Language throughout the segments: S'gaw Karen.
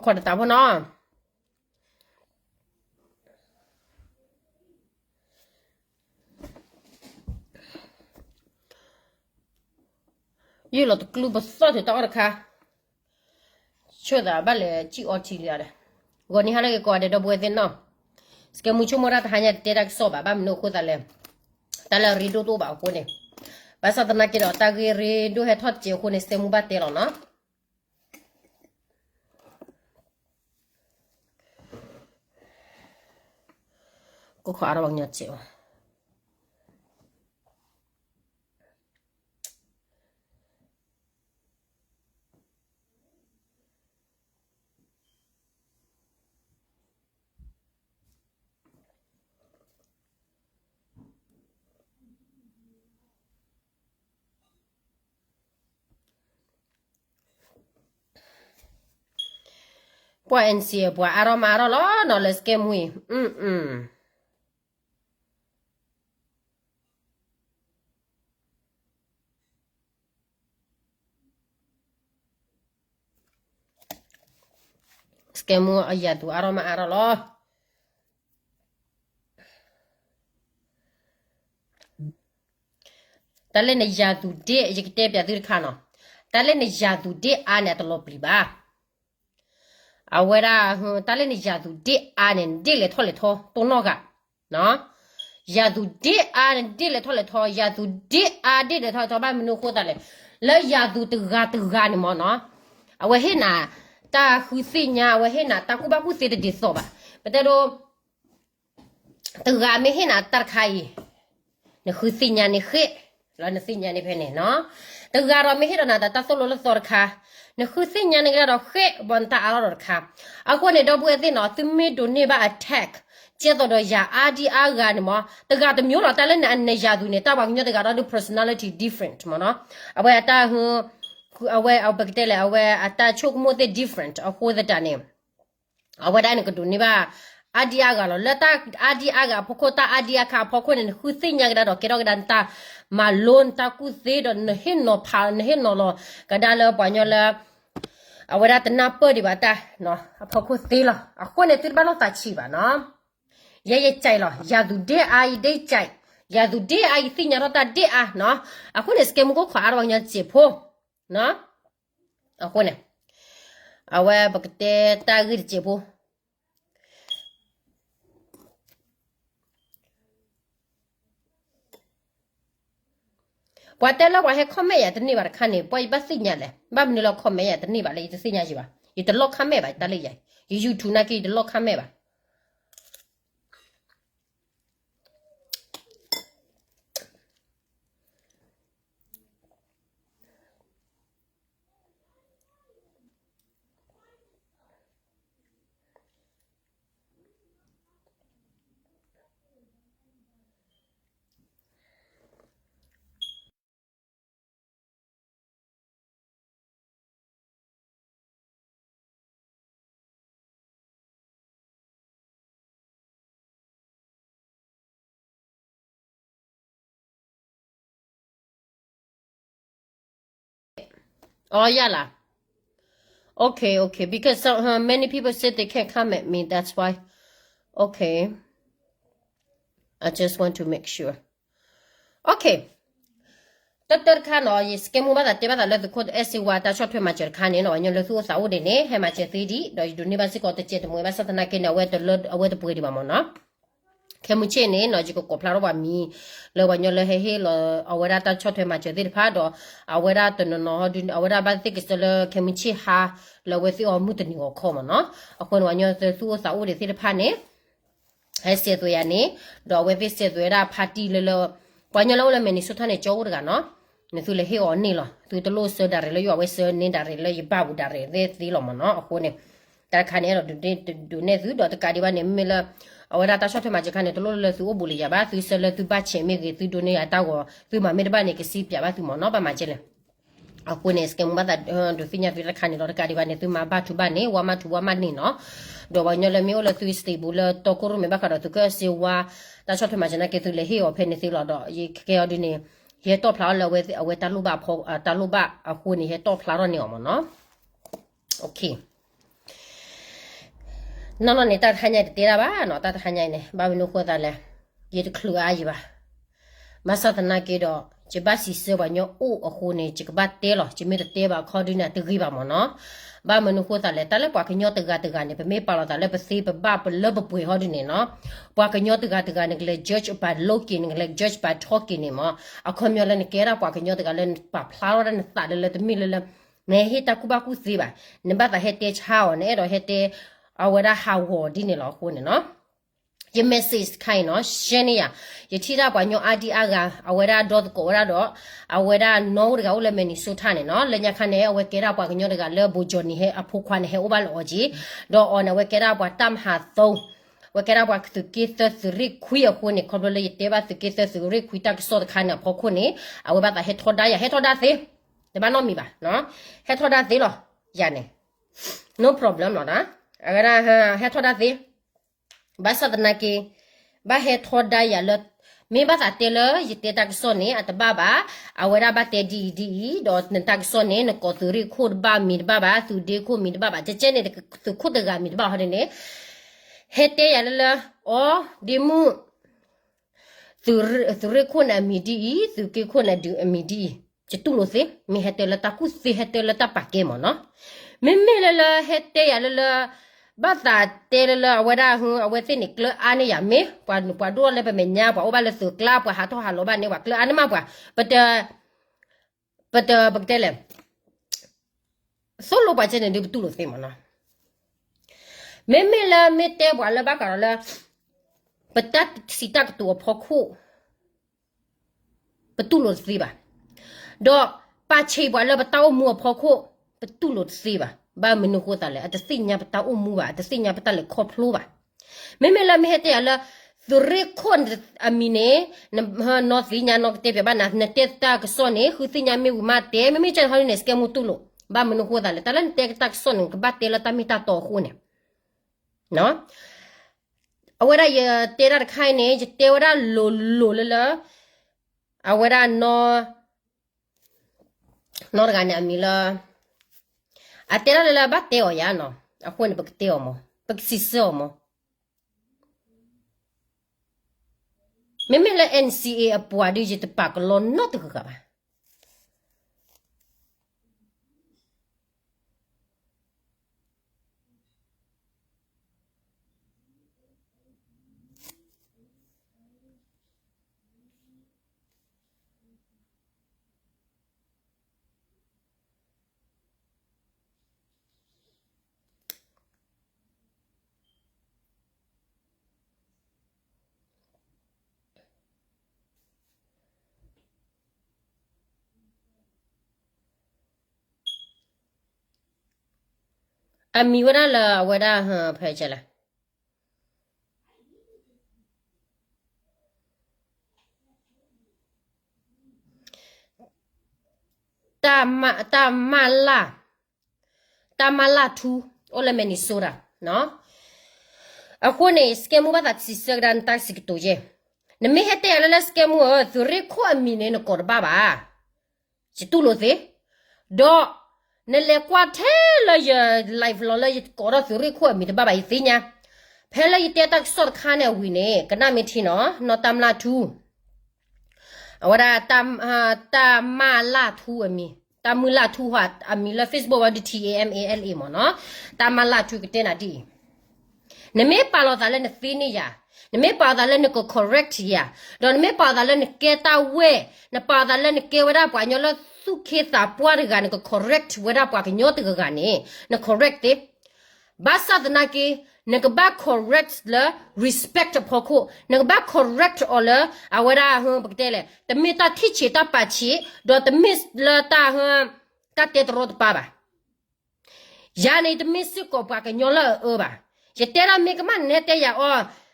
ခိးတသးဖိနီၤ. ယုၢ်လီၤတကျူပသီၣ်ထုးတၢ်အီၣ်တခါ, ဆိသးဘၣ်လဲၤစံၣ်အီထံလံဒီး, ဂီၤနံၤဟါလၢက့ၤကိးဂၤဒဲး ဒီပုၢ်ဝဲၢ်သ့ၣ်နီၣ်, စကဲမူဆိကမိၣ်တၢ်တဟါညါတတဲတၢ်ကစီၣ်ဘၣ်, ဘၣ်မနုၤအဃိသတးလဲၣ်, တၢ်လၢအရ့ဒိၣ်တအိၣ်ဘၣ်အဃိန့ၣ်, ဘၣ်ဆၣ်သနာ်က့ဒီး တၢ်ဂ့ၢ်ရ့ဒိၣ်ဟဲထီၣ်တစဲးအဃိန့ၣ် စကဲမူဘၣ်တဲလီၤနီၤ. ကိးခီအါထီၣ်ပှၤကညီစဲးအီၤ. ပှၤ N C ပှၤအါထီၣ်မးအါထီၣ်လီၤနီၤ လၢ scam ဝံၤ, စကဲမူအယၤသူအါထီၣ်မးအါထီၣ်လီၤ. တၢ်လၢနယၤသူဒ့ၣ် ယကတဲပျးသုတခါနီၤ, တၢ်လၢနယၤသူဒ့ၣ်အါန့ၣ် အတလီၤပျံၤဘၣ်. အဝဲဒၣ် တၢ်လၢနယၤသူဒ့ၣ်အါန့ၣ် နဒ့ၣ်လဲၤထီၣ်လဲၤထီ တိၢ်နီၣ်ဂၤ, ယၤသူဒ့ၣ်အါန့ၣ် ဒ့ၣ်လဲၤထီၣ်လဲၤထီ, ယၤသူဒ့ၣ်အါဒ့ၣ်လဲၤထီၣ်လဲၤထီ ဘၣ်မနုၤအဃိသတးလဲၣ်, လၢယၤသူတဂၤတဂၤန့ၣ်မ့ၢ်နီၤ, အဝဲဟ့ၣ်နၤ တၢ်ဃုသ့ၣ်ညါ, အဝဲဟ့ၣ်နၤ တၢ်ကူၣ်ဘၣ်ကူၣ်သ့တဒ်သိးဘၣ်. ပတဲဒိ တဂၤမ့ၢ်ဟ့ၣ်နၤတၢ်တခါအံၤ, နဃုသ့ၣ်ညါန့ၣ်ဃ့ၣ်, လၢနသ့ၣ်ညါန့ၣ်ဖဲန့ၣ်နီၤ. တဂၤဒီးမ့ၢ်ဟ့ၣ်ဒီးနၤတၢ်သိၣ်လိလၢသီတခါ, နဃုသ့ၣ်ညါန့ၣ်ကဒါဒီးဃ့ၣ် ဘၣ်နတၢ်အါထီၣ်ဒီးတခါ. အဃိန့ၣ် ဒီပုၢ်ဝဲၢ်သ့ၣ်နီၤ, သုမ့ၢ်ဒိးန့ၢ်ဘၣ် attack ကဲသိးဒီးယၤအါဒံအါဂၤန့ၣ်မ့ၢ်, တဂၤတမံၤလီၤ, တၢ်လၢနယၤသူန့ၣ် တၢ်ပှၤကညီတဂၤဒီးဒုး personality different မ့ၢ်နီၤ. အဝဲအတၢ် အဝဲပကတဲလဲၣ်, အဝဲအတၢ်ဆိကမိၣ်သ့ၣ် different အဃိသတးန့ၣ် အဝဲဒၣ်န့ၣ်ကဒိးန့ၢ်ဘၣ် အါဒံအါဂၤလီၤ. လၢတၢ်အါဒံအါဂၤအဖီခိၣ် တၢ်အါဒံအါခါအဖီခိၣ်န့ၣ် နဃုသ့ၣ်ညါကဒါဒီးကဲထီၣ်ကဒါနတၢ်မၤလိ နတၢ်ကူၣ်သ့ဒီး နဟ့ၣ်နီၤဖး နဟ့ၣ်နီၤလီၤကဒါလၢပှၤကညီလၢ အဝဲဒၣ်တနၢ်ပၢၢ်ဒံးဘၣ်တၢ်အဖီခိၣ်သ့လီၤ. အဃိန့ၣ် သုတဘၣ်လိာ်သးဆံးဘၣ်နီၤ. ယဲယကဲလီၤ, ယၤသူဒ့ၣ်အါ ယဒ့ၣ်ကဲ, ယၤသူဒ့ၣ်အါ ယသ့ၣ်ညါထီၣ်တၢ်ဒ့ၣ်အါနီၤ. အဃိန့ၣ် စကဲမူခိၣ်ခီအါထီၣ်ပှၤကညီစဲးဖိ အဃိန့ၣ် အဝဲပကတဲတၢ်ဂ့ၢ်တစဲးဖိ ပှၤတဲလၢပှၤဟဲ comment ယၤတန့ၢ်ဘၣ်တခါန့ၣ် ပှၤယဘၣ်သ့ၣ်ညါလဲၣ်. ဘၣ်မနုၤလၢ comment ယၤတန့ၢ်ဘၣ်လၢ ယတသ့ၣ်ညါယံၤဘၣ်, ယတလိၣ် comment ဘၣ် တၢ်လၢယၤ, ယ YouTube နာ်က့ ယတလိၣ် comment ဘၣ်. Oh, yeah လား. Okay, okay. Because some, uh, many people said they can't comment me. That's why. Okay. I just want to make sure. Okay. တၢ်တၢ်တခါနီၤ, ယစကဲမူဘၣ်သးတဲဘၣ်သးလၢသုးခိၣ်အဲၣ်စ့ဝါတၢ်ဆီၣ်ထွဲမၤစၢၤတခါန့ၣ်နီၤ, ပှၤကညီလၢသုအိၣ်သးအိၣ်ဒံးန့ၣ် ဟဲမၤစၢၤသ့ဒံး, ဒီးယဒိးန့ၢ်ဘၣ်စ့ၢ်ကီးတစဲးတမှဲဘၣ်ဆၣ်သနာ်က့န့ၣ် အဝဲတလၢ အဝဲတပှဲၤဒံးဘၣ်မ့ၢ်နီၤ. ခဲမုၢ်ဆ့ၣ်န့ၣ်နီၤ, ယကကိးဖျါထီၣ်ပှၤမံၤ လၢပှၤကညီလၢဟဲဟ့ၣ်လီၤ အဝဲဒၣ်တၢ်ဆီၣ်ထွဲမၤစၢၤသ့ၣ်တဖၣ်ဒီး အဝဲဒၣ်တနီၤနီၤ အဝဲဒၣ်ဘၣ်သ့ၣ်ကစၢၢ်လၢခဲမုၢ်ဆ့ၣ်ဟါ လၢအဝဲသ့ၣ်အီၤမုၢ်တနံၤဂီၤခီမ့ၢ်နီၤ. အဃိန့ၣ် ပှၤကညီလၢသုအိၣ်သးအိၣ်ဒံးသ့ၣ်တဖၣ်န့ၣ် ဟဲစဲးသွဲၣ်ယၤန့ၣ်, ဒီးအဝဲသ့ၣ်စဲးသွဲၣ်ဝဲဒၣ် party လၢလၢ ပှၤကညီလၢအိၣ်လၢ Minnesota န့ၣ် ကၠီအိၣ်တဂၤနီၤ, နသုလဲၤဟ့ၣ်အီၤန့ၢ်လီၤ, သုတလိၣ်ဆှၢ direct လၢယိၤ အဝဲဆှၢန့ၢ် direct လၢယဘၣ်ပူၤ direct သ့ၣ်သ့လီၤမ့ၢ်နီၤ. အဃိန့ၣ် တၢ်တခါန့ၣ် အဲၣ်ဒိးဒိးန့ၢ်သု ဒီးတကးဒံးဘၣ်န့ၣ် မ့မ့ၢ်လၢ အဝဲဒၣ်တၢ်ဆီၣ်ထွဲမၤစၢၤခါန့ၣ် တလိၣ်လၢသုအိၣ်ဘူးလၢယၤဘၣ်, သုဆှၢလၢသုဘၣ်ဆဲးမ့ၢ်ဂ့ၤ, သုဒိးန့ၢ်ယၤတၢ်ဂီၤ, သုမၤမ့ၢ်တဘၣ်န့ၣ် ကစံးပၠးဘၣ်သုမ့ၢ်နီၤ, ဘၣ်မၤကဲလဲၣ်. အဃိန့ၣ် စကဲမူဘၣ်သး ဒိးသ့ၣ်ညါသုတခါန့ၣ်ဒီး တကးဒံးဘၣ်န့ၣ် သုမၤဘၣ်ထူဘၣ်န့ၣ် ဝါမၢ်ထူဝါမၢ်န့ၣ်နီၤ. ဒီးပှၤကညီလၢမ့ၢ်အိၣ်လၢသု state ပူၤလၢတီခိၣ်ရိၣ်မဲာ်ဘၣ်ဃးဒီးသုးခိၣ်အဲၣ်စ့ဝါ တၢ်ဆီၣ်ထွဲမၤစၢၤနာ်က့ သုလဲၤဟ့ၣ်အီၤဖဲန့ၣ်သ့လီၤဒီး ယကဲအီၤဒ်န့ၣ် ယဟဲတီၣ်ဖျါအီၤလၢအဝဲ အဝဲတၢ်လိၣ်ဘၣ်အဃိန့ၣ် ယဟဲတီၣ်ဖျါထီၣ်န့ၢ်အီၤမ့ၢ်နီၤ. Okay. နီၢ်နီၢ်န့ၣ် တၢ်တဟါညါတတဲတၢ်ဘၣ်နီၤ, တၢ်တဟါညါအံၤန့ၣ် ဘၣ်မနုၤဃိသးလဲၣ်, ယတချုးအါယံၤဘၣ်. ဘၣ်ဆၣ်သနာ်က့ဒီး ယဘၣ်စံးဆၢပှၤကညီအိၣ်အဃိန့ၣ် ယကဘၣ်တဲလီၤ, ယမ့ၢ်တတဲဘၣ်ခီဒုန့ၣ် တဂ့ၤဘၣ်မ့ၢ်နီၤ. ဘၣ်မနုၤဃိသးလဲၣ်, တၢ်လၢပှၤကညီတဂၤတဂၤန့ၣ် ပမ့ၢ်ပာ်လီၤသးလၢပသ့ပဘၣ်ပလၢပပှဲၤဟီဒုန့ၣ်နီၤ, ပှၤကညီတဂၤတဂၤ နကလဲၤ judge ပှၤလိက့ၤ, နကလဲၤ judge ပှၤထီက့ၤန့ၣ်မ့ၢ် အခီပညီလၢနကဲဒၣ်ပှၤကညီတဂၤလၢနပာ်ဖျါထီၣ်ဒၣ်နသးလၢလၢတမ့ၢ်လၢလၢ နဟ့ၣ်တၢ်ကူၣ်ဘၣ်ကူၣ်သ့ဘၣ်, နဘၣ်သးဟဲတဲဆါအီၤ, နအဲၣ်ဒိးဟဲတဲ အဝဲဒၣ်ဟးဂီၤဒ်န့ၣ်လီၤအဃိန့ၣ်နီၤ. ယ message တခါအံၤနီၤ share န့ၢ်ယၤ, ယထံၣ်တၢ်ပှၤကညီအါဒံအါဂၤ အဝဲဒၣ်ဒီသကိးဝဲဒၣ်ဒီး အဝဲဒၣ်နီၢ်အိၣ်တဂၤအိၣ်လၢ Minnesota န့ၣ်နီၤ, လၢညါခါန့ၣ် အဝဲကဲဒၣ်ပှၤကညီတဂၤလၢ ဘိကၠီၣ်နံၤဟဲအဖိခွါန့ၣ် ဟဲအိၣ်ဘၣ်လၢအီၤက့ၤ, ဒီးအီၤန့ၣ် အဝဲကဲဒၣ်ပှၤတၢ်မၤဟးသိ အဝဲကဲဒၣ်ပှၤသုးက့သၢသုးရ့ၣ်ခွံအဃိန့ၣ် ခီဖျိလၢယတဲဘၣ် သုးက့သၢသုးရ့ၣ်ခွံ တၢ်ကစီၣ်တခါန့ၣ်အဖီခိၣ်န့ၣ် အဝဲဘၣ်သးဟဲထီဒါယၤ, ဟဲထီဒါသ့, တဘၣ်နီတမံၤဘၣ်, ဟဲထီဒါသ့လီၤ, ယၤန့ၣ် no problem လီၤ. အဝဲဒၣ် ဟဲထီဒါသ့, ဘၣ်ဆၣ်သနာ်က့ ဘၣ်ဟဲထီဒါယၤလၢ မ့ၢ်ဘၣ်သးတဲလၢယတဲတၢ်ကစီၣ်န့ၣ် အတဘၣ်ဘၣ်, အဝဲဒၣ်ဘၣ်တဲဒ်အံၤဒ်အံၤ, ဒီးနတၢ်ကစီၣ်န့ၣ် နကိးသုးရ့ၣ်ခိၣ်တဘၣ်မံၤတဘၣ်ဘၣ်, သုးဒ့ခိၣ်မံၤတဘၣ်ဘၣ်, ကဲကဲန့ၣ် သုးခိၣ်တဂၤမံၤတဘၣ်ဟီဒ်န့ၣ် ဟဲတဲယၤလၢလၢ အီ ဒ့မုၣ် သုးရ့ၣ်ခိၣ်န့ၣ်အမံၤဒ်အံၤ, သုးက့ခိၣ်န့ၣ်ဒုးအမံၤဒ်အံၤ, ယတူၢ်လိာ်သ့, မ့ၢ်ဟဲတဲလၢတၢ်ကူၣ်သ့ ဟဲတဲလၢတၢ်ပာ်ကဲမ့ၢ်နီၤ. မ့မ့ၢ်လၢလၢဟဲတဲယၤလၢလၢ ဘၣ်သးတဲလၢလၢအဝဲဒၣ် အဝဲသ့ၣ်န့ၣ် ကျၢအါန့ၢ်ယၤမ့ၢ် ပှၤဒိၣ်လၢပမဲာ်ညါ ပှၤအိၣ်ဘၣ်လၢသုးကျါ ပှၤဟးထီၣ်ဟးလီၤဘၣ်န့ၣ် ပှၤကျၢအါန့ၢ်မးပှၤ, ပတ ပတ ပကတဲလဲၣ် သိၣ်လိပှၤကဲန့ၣ်ဒုးပတူၢ်လိာ်သ့မ့ၢ်နီၤ. မ့မ့ၢ်လၢမ့ၢ်တဲပှၤလၢဘၣ်ဃးဒီးလၢ ပတၢ်စံးတၢ်ကတိၤအဖီခိၣ် ပတူၢ်လိာ်တသ့ဘၣ်. ဒီးပာ်ဆံးပှၤလၢပတၢ်အိၣ်မူအဖီခိၣ် ပတူၢ်လိာ်တသ့ဘၣ်. ဘၣ်မနုၤဃိသးလဲၣ်, အတသ့ၣ်ညါပတၢ်အိၣ်မူဘၣ်, အတသ့ၣ်ညါပတၢ်လဲၤခီဖျိဘၣ်. မ့မ့ၢ်လၢမ့ၢ်ဟဲတဲယၤလၢ သုးရ့ၣ်ခိၣ်အမံၤန့ၣ် နီၢ်သ့ၣ်ညါနီၢ်ကတဲပၠးဘၣ်နၤ, နတဲတၢ်ကစီၣ်န့ၣ် ဃုသ့ၣ်ညါမ့ၢ်ဝံၤမးတဲ, မ့မ့ၢ်ကဲန့ၣ်ဟီဒ်န့ၣ် စကဲမူတူၢ်လိာ်. ဘၣ်မနုၤဃိသးလဲၣ်, တၢ်လၢနတဲတၢ်ကစီၣ်န့ၣ် နကဘၣ်တဲလၢတၢ်မ့ၢ်တၢ်တီအဃိန့ၣ် အဝဲဒၣ်ယတဲတၢ်တခါအံၤန့ၣ် ယတဲဝဲဒၣ်လိၤလိၤလၢလၢ အဝဲဒၣ်နီၢ် နီၢ်တဂၤန့ၣ်အမံၤလၢ အတဲဒၣ်လၢလၢဘၣ်တဲအီၤယၤနီၤ, အဃိန့ၣ် ပကတဲအီၤမး, ပကစံးဆၢအီၤမး. မ့မ့ၢ်လၢ N C A အပှၤဒုး ယတပာ်ကလီနီတဂၤဘၣ်. အမံၤဝဲဒၣ်လၢအဝဲဒၣ် ဖဲလဲၣ် တၢ်မၢ်လၢ်, တၢ်မၢ်လၢ်ထူ, အိၣ်လၢ Minnesota နီၤ. အဃိန့ၣ် စကဲမူဘၣ်သးစံးဆၢကဒါနတၢ်စံးကတိၤယဲၢ်. နမ့ၢ်ဟဲတဲယၤလၢလၢ စကဲမူဧၢ, သုးရ့ၣ်ခိၣ်အမံၤန့ၣ် နကိးတဘၣ်ဘၣ်. ယတူၢ်လိာ်သ့. ဒီး နလဲၤကွၢ်ထဲလၢယ live လီၤလၢယကိးထီၣ်သုးရ့ၣ်ခိၣ်အမံၤတဘၣ်ဘၣ် ယသ့ၣ်ညါ. ဖဲလၢယတဲတၢ်ကစီၣ်တခါန့ၣ်အဝံၤန့ၣ် ကနၣ်မ့ၢ်ထံနီၤ, နီၢ်တၢ်မၢ်လၢ်ထူ အဝဲဒၣ် တၢ်မၢ်လၢ်ထူအမံၤ, တၢ်မုၢ်လၢ်ထူဟီ အမံၤလၢ Facebook ဝဲဒၣ် T A M A L A မ့ၢ်နီၤ, တၢ်မၢ်လၢ်ထူကတဲနၤဒ်အံၤ, နမ့ၢ်ပာ်လီၤသးလၢနသ့န့ၢ်ယၤ, နမ့ၢ်ပာ်လီၤသးလၢနက correct ယၤ, ဒီးနမ့ၢ်ပာ်လီၤသးလၢနကဲတၢ်ဝဲၢ်, နပာ်လီၤသးလၢနကဲဝဲဒၣ်ပှၤကညီလၢသူၣ်က့သးပှၢ်တဂၤ နက correct ဝဲဒၣ်ပှၤကညီတဂၤဂၤန့ၣ် န correct သ့. ဘၣ်ဆၣ်သနာ်က့ နကဘၣ် correct လၢ respect အဖီခိၣ်, နကဘၣ် correct အီၤလၢ အဝဲဒၣ် ပကတဲလဲၣ် တမ့ၢ်တၢ်ထံၣ်ဆံးတၢ်ပာ်ဆံး, ဒီးတမ့ၢ်လၢတၢ် တၢ်တဲတရီတပါဘၣ်. ယၤန့ၣ် ယတမ့ၢ်စ့ၢ်ကီးပှၤကညီလၢအအၢဘၣ်. ယတဲဒၣ်မ့ၢ်ကမၣ်နဟဲတဲယၤအီၤ,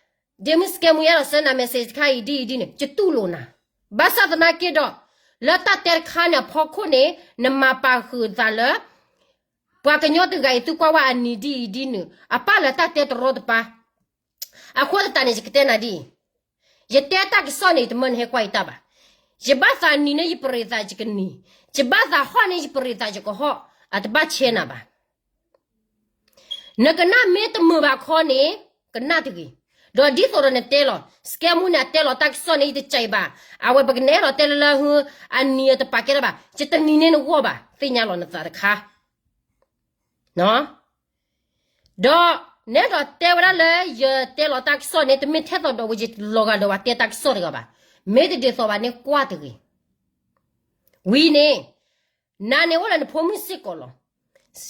ဒ့မုၣ်စကဲမူ ယအဲၣ်ဒိးဆှၢနၤ message တခါအံၤဒ်အံၤဒ်န့ၣ် ယတူၢ်လိာ်နၤ. ဘၣ်ဆၣ်သနာ်က့ဒီး လၢတၢ်တဲတခါန့ၣ်အဖီခိၣ်န့ၣ် နမၤပာ်ဃုာ်သးလၢ ပှၤကညီတဂၤအံၤ သုကွၢ်ဝဲအနံၤဒ်အံၤဒ်နုၤ အပၢ်လၢတၢ်တဲတရီတပါ. အဃိသတးန့ၣ် ယကတဲနၤဒ်အံၤ, ယတဲတၢ်ကစီၣ်န့ၣ် ယတမၢနဟဲကွၢ်ယတၢ်ဘၣ်. ယဘၣ်သးနံၤန့ၢ်ယပရံးသးယကနံၤ, ယဘၣ်သးဟီၣ်န့ၢ်ယပရံးသးယကဟီၣ်, အတဘၣ်ဆဲးနၤဘၣ်. နကနၣ်မ့ၢ်တမုာ်ဘၣ်ခီန့ၣ် ကနၣ်တဂ့ၤ. ဒီးဒ်သိးဒီးနတဲလီၤ စကဲမူန့ၣ် အတဲလီၤတၢ်ကစီၣ်န့ၣ် ယတကးဘၣ်. အဝဲပကနဲၣ်ဒီးတဲလၢလၢဟု အနံၤအတပာ်ကဲထီၣ်ဘၣ်. ယတနံၤန့ၣ်နဂီၢ်ဘၣ် သ့ၣ်ညါလီၤနသးတခါ ဒီးနဲဒီးတဲဝဲဒၣ်လၢ ယတဲလီၤတၢ်ကစီၣ်န့ၣ် တမ့ၢ်ထဲသိးဒီးဝဲယလီၤဂာ်ဒီးဝဲတဲတၢ်ကစီၣ်တဂၤဘၣ်. မ့ၢ်တဒ်သိးဘၣ်န့ၣ်ကွၢ်တဂ့ၤ. ဝံၤန့ၣ် နၤန့ၣ်အိၣ်လၢနဖိမုၣ်စ့ၢ်ကီးလီၤ.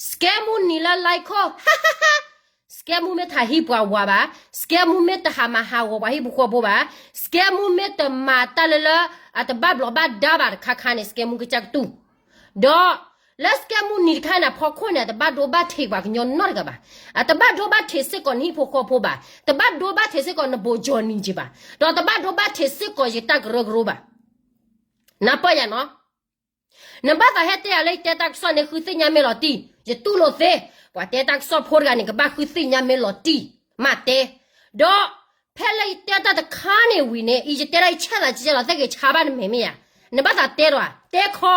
စကဲမူနံၤလၢ like ခီၣ် စကဲမူမ့ၢ်တဟးဟံးပှၤဝၤဘၣ်, စကဲမူမ့ၢ်တဟးမၤဟးဂီၤပှၤဟံၣ်ဖိဃီဖိဘၣ်, စကဲမူမ့ၢ်တမၤတၢ်လၢလၢ အတဘၣ်ဘျီးဘၣ်ဒါဘၣ်တခါခါန့ၣ် စကဲမူကစၢ်ကတူၢ်. ဒီးလၢစကဲမူနံၤတခါန့ၣ် အဖီခိၣ်န့ၣ် အတဘၣ်ဒိဘၣ်ထံးပှၤကညီနီတဂၤဘၣ်. အတဘၣ်ဒိဘၣ်ထံးစ့ၢ်ကီးနဟံၣ်ဖိဃီဖိဘၣ်. တဘၣ်ဒိဘၣ်ထံးစ့ၢ်ကီးနဘိးကၠီနံၤက့ၤဘၣ်. ဒီးတဘၣ်ဒိဘၣ်ထံးစ့ၢ်ကီးယတၢ်ကရၢကရိဘၣ်. နၢ်ပၢၢ်ယၤနီၤ. နဘၣ်သးဟဲတဲယၤလၢယတဲတၢ်ကစီၣ်န့ၣ် ဃုသ့ၣ်ညါမ့ၢ်လီၤတံၢ်, ယတူၢ်လိာ်သ့, ပှၤတဲတၢ်ကစီၣ်ဖိတဂၤန့ၣ် ကဘၣ်ဃုသ့ၣ်ညါမ့ၢ်လီၤတံၢ် မ့ၢ်တဲ. ဒီးဖဲလၢယတဲတၢ်တခါန့ၣ်ဝံၤန့ၣ် အံၤယတဲဒၣ်ယဆဲးသးကဲလီၤ သဲက့ၤဆါဘၣ်နမဲာ်မ့ၢ်ဧါ. နဘၣ်သးတဲဒီး တဲခီ,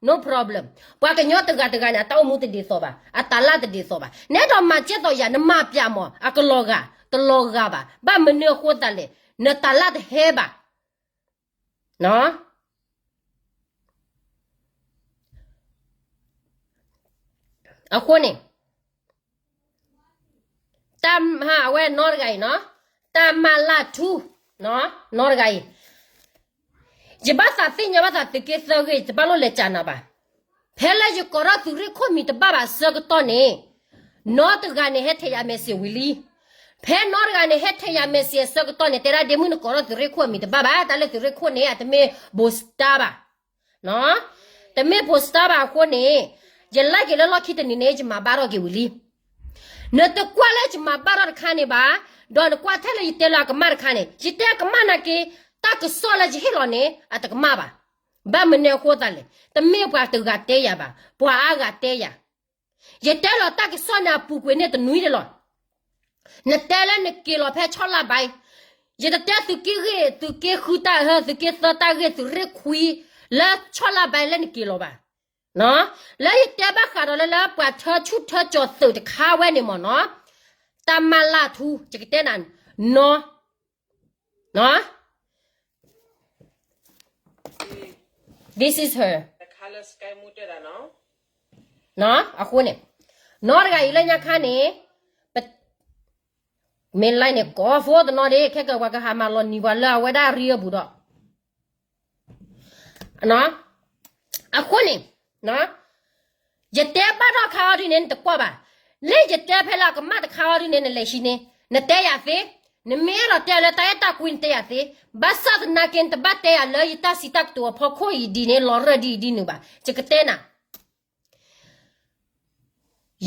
no problem. ပှၤကညီတဂၤတဂၤန့ၣ် အတၢ်အိၣ်မူတဒ်သိးဘၣ်, အတၢ်လၢ်တဒ်သိးဘၣ်. နဲဒီးမၤကဲသိးယၤ နမၤပျးမး အကလီၤဂာ်, တလီၤဂာ်ဘၣ်. ဘၣ်မနုၤအဃိသတးလဲၣ်, နတၢ်လၢ်တဟဲဘၣ်. အဃိန့ၣ် တၢ်မၤအဝဲနီတဂၤအံၤနီၤ, တၢ်မၤလၢ်ထူ, နီတဂၤအံၤ, ယဘၣ်သးသ့ၣ်ညါဘၣ်သးသုးက့သၢဂ့ၢ် တဘၣ်လိၣ်လဲၤကးနၤဘၣ်. ဖဲလၢယကိးထီၣ်သုးရ့ၣ်ခိၣ်မံၤတဘၣ်ဘၣ်အဆၢကတီၢ်န့ၣ်, နီတဂၤန့ၣ်ဟဲထဲယၤ message ဝံၤလံ. ဖဲနီတဂၤန့ၣ်ဟဲထဲယၤ message အဆၢကတီၢ်န့ၣ် တဲဒၣ်ဒ့မုၣ်နကိးထီၣ်သုးရ့ၣ်ခိၣ်အမံၤတဘၣ်ဘၣ်, တၢ်လၢသုးရ့ၣ်ခိၣ်န့ၣ် အတမ့ၢ် post ဘၣ် တမ့ၢ် post ဘၣ်အဃိန့ၣ်, ယ like လၢလီၢ်ခံတနံၤန့ၣ် ယမၤဘၣ်ထီၣ်က့ၤဝံၤလံ. နတကွၢ်လၢယမၤဘၣ်ထီၣ်တခါန့ၣ်ဘၣ်, ဒီးနကွၢ်ထဲလၢယတဲလၢအကမၣ်တခါန့ၣ်, ယတဲအကမၣ်နာ်က့, တၢ်ကစီၣ်လၢယဟ့ၣ်လီၤန့ၣ် အတကမၣ်ဘၣ်. ဘၣ်မနုၤအဃိသတးလဲၣ်, တမ့ၢ်ပှၤတဂၤတဲယၤဘၣ်, ပှၤအါဂၤတဲယၤ. ယတဲလီၤတၢ်ကစီၣ်န့ၣ်အပူၤကွံာ်န့ၣ်တနွံန့ၣ်လီၤ. နတဲလၢနက့ၤလီၤဖဲဆီလါဘဲ, ယတတဲသုးက့ဂ့ၢ်, သုးက့ဃုတၢ်ဟၢ, သုးက့သၢတၢ်ဂ့ၢ်, သုးရ့ၣ်ခွံ, လၢဆီလါဘဲလၢနက့ၤလီၤဘၣ်. လၢယတဲဘၣ်ဃးဒီးလၢလၢပှၤထၢဆူၣ်ထၢကၠီၤသုးတခါဝဲန့ၣ်မ့ၢ်နီၤ, တၢ်မၤလၢ်ထူ, ယကတဲနၤ, နီၤ This is her. အဃိန့ၣ်, နီတဂၤအံၤလၢညါခါန့ၣ်, မ့ၢ် like န့ၣ် ကိးဖိတနီၤဒ့ ခဲကဝၤကဟးမၤလီၤနံၤပှၤလၢအဝဲဒၣ်ရံအပူၤဒီး အဃိန့ၣ်, ယတဲဘၣ်ထီၣ်ခါအီၤဒ်န့ၣ် နတကွၢ်ဘၣ်. လၢယတဲဖဲလၢအကမၣ်တခါအီၤဒ်န့ၣ် နလဲၤဟံးန့ၢ်, နတဲယၤသ့, နမ့ၢ်အဲၣ်ဒိးတဲလၢတၢ်အဲၣ်တၢ်ကွံ နတဲယၤသ့, ဘၣ်ဆၣ်သနာ်က့ နတဘၣ်တဲယၤလၢယတၢ်စံးတၢ်ကတိၤအဖီခိၣ်အံၤဒ်န့ၣ် လီၤရၢၢ်ဒ်အံၤဒ်နုၤဘၣ်, ယကတဲနၤ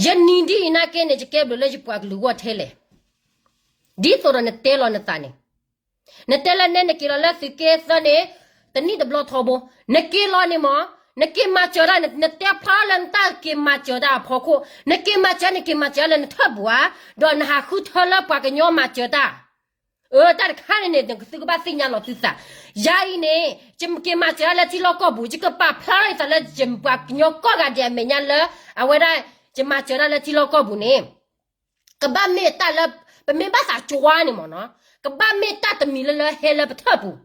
ယနံၤဒ်အံၤနာ်က့န့ၣ် ယကဲဘျုးလၢယပှၤကလုာ်ဂီၢ်ထဲလဲၣ်. ဒ်သိးဒီးနတဲလီၤနသးန့ၣ်, နတဲလၢနဲနက့ၤလီၤလၢသုးက့သၢန့ၣ်, တနံၣ်တဘျီထီဘိ, နက့ၤလီၤန့ၣ်မ့ၢ်, နက့ၤမၤစၢၤတၢ်, နတဲဖျါလၢနတၢ်က့ၤမၤစၢၤတၢ်အဖီခိၣ်, နက့ၤမၤစၢၤ, နက့ၤမၤစၢၤလၢနထၢၣ်ပူၤဧါ, ဒီးနဟးဃုထၢလၢပှၤကညီမၤစၢၤတၢ် အၢ တၢ်တခါန့ၣ်န့ၣ် သုကဘၣ်သ့ၣ်ညါလီၤသုသး. ယၤအံၤန့ၣ် ယက့ၤမၤစၢၤတၢ်လၢထံလီၢ်ကီၢ်ပူၤ, ယကပာ်ဖျါထီၣ်ယသးလၢယပှၤကညီကိးဂၤဒဲးအမဲာ်ညါလၢ အဝဲဒၣ် ယမၤစၢၤတၢ်လၢထံလီၢ်ကီၢ်ပူၤန့ၣ်, ကဘၣ်မ့ၢ်တၢ်လၢ ပမ့ၢ်ဘၣ်သးကွၢ်န့ၣ်မ့ၢ်နီၤ, ကဘၣ်မ့ၢ်တၢ်တမံၤလၢလၢဟဲလၢပထၢၣ်ပူၤ,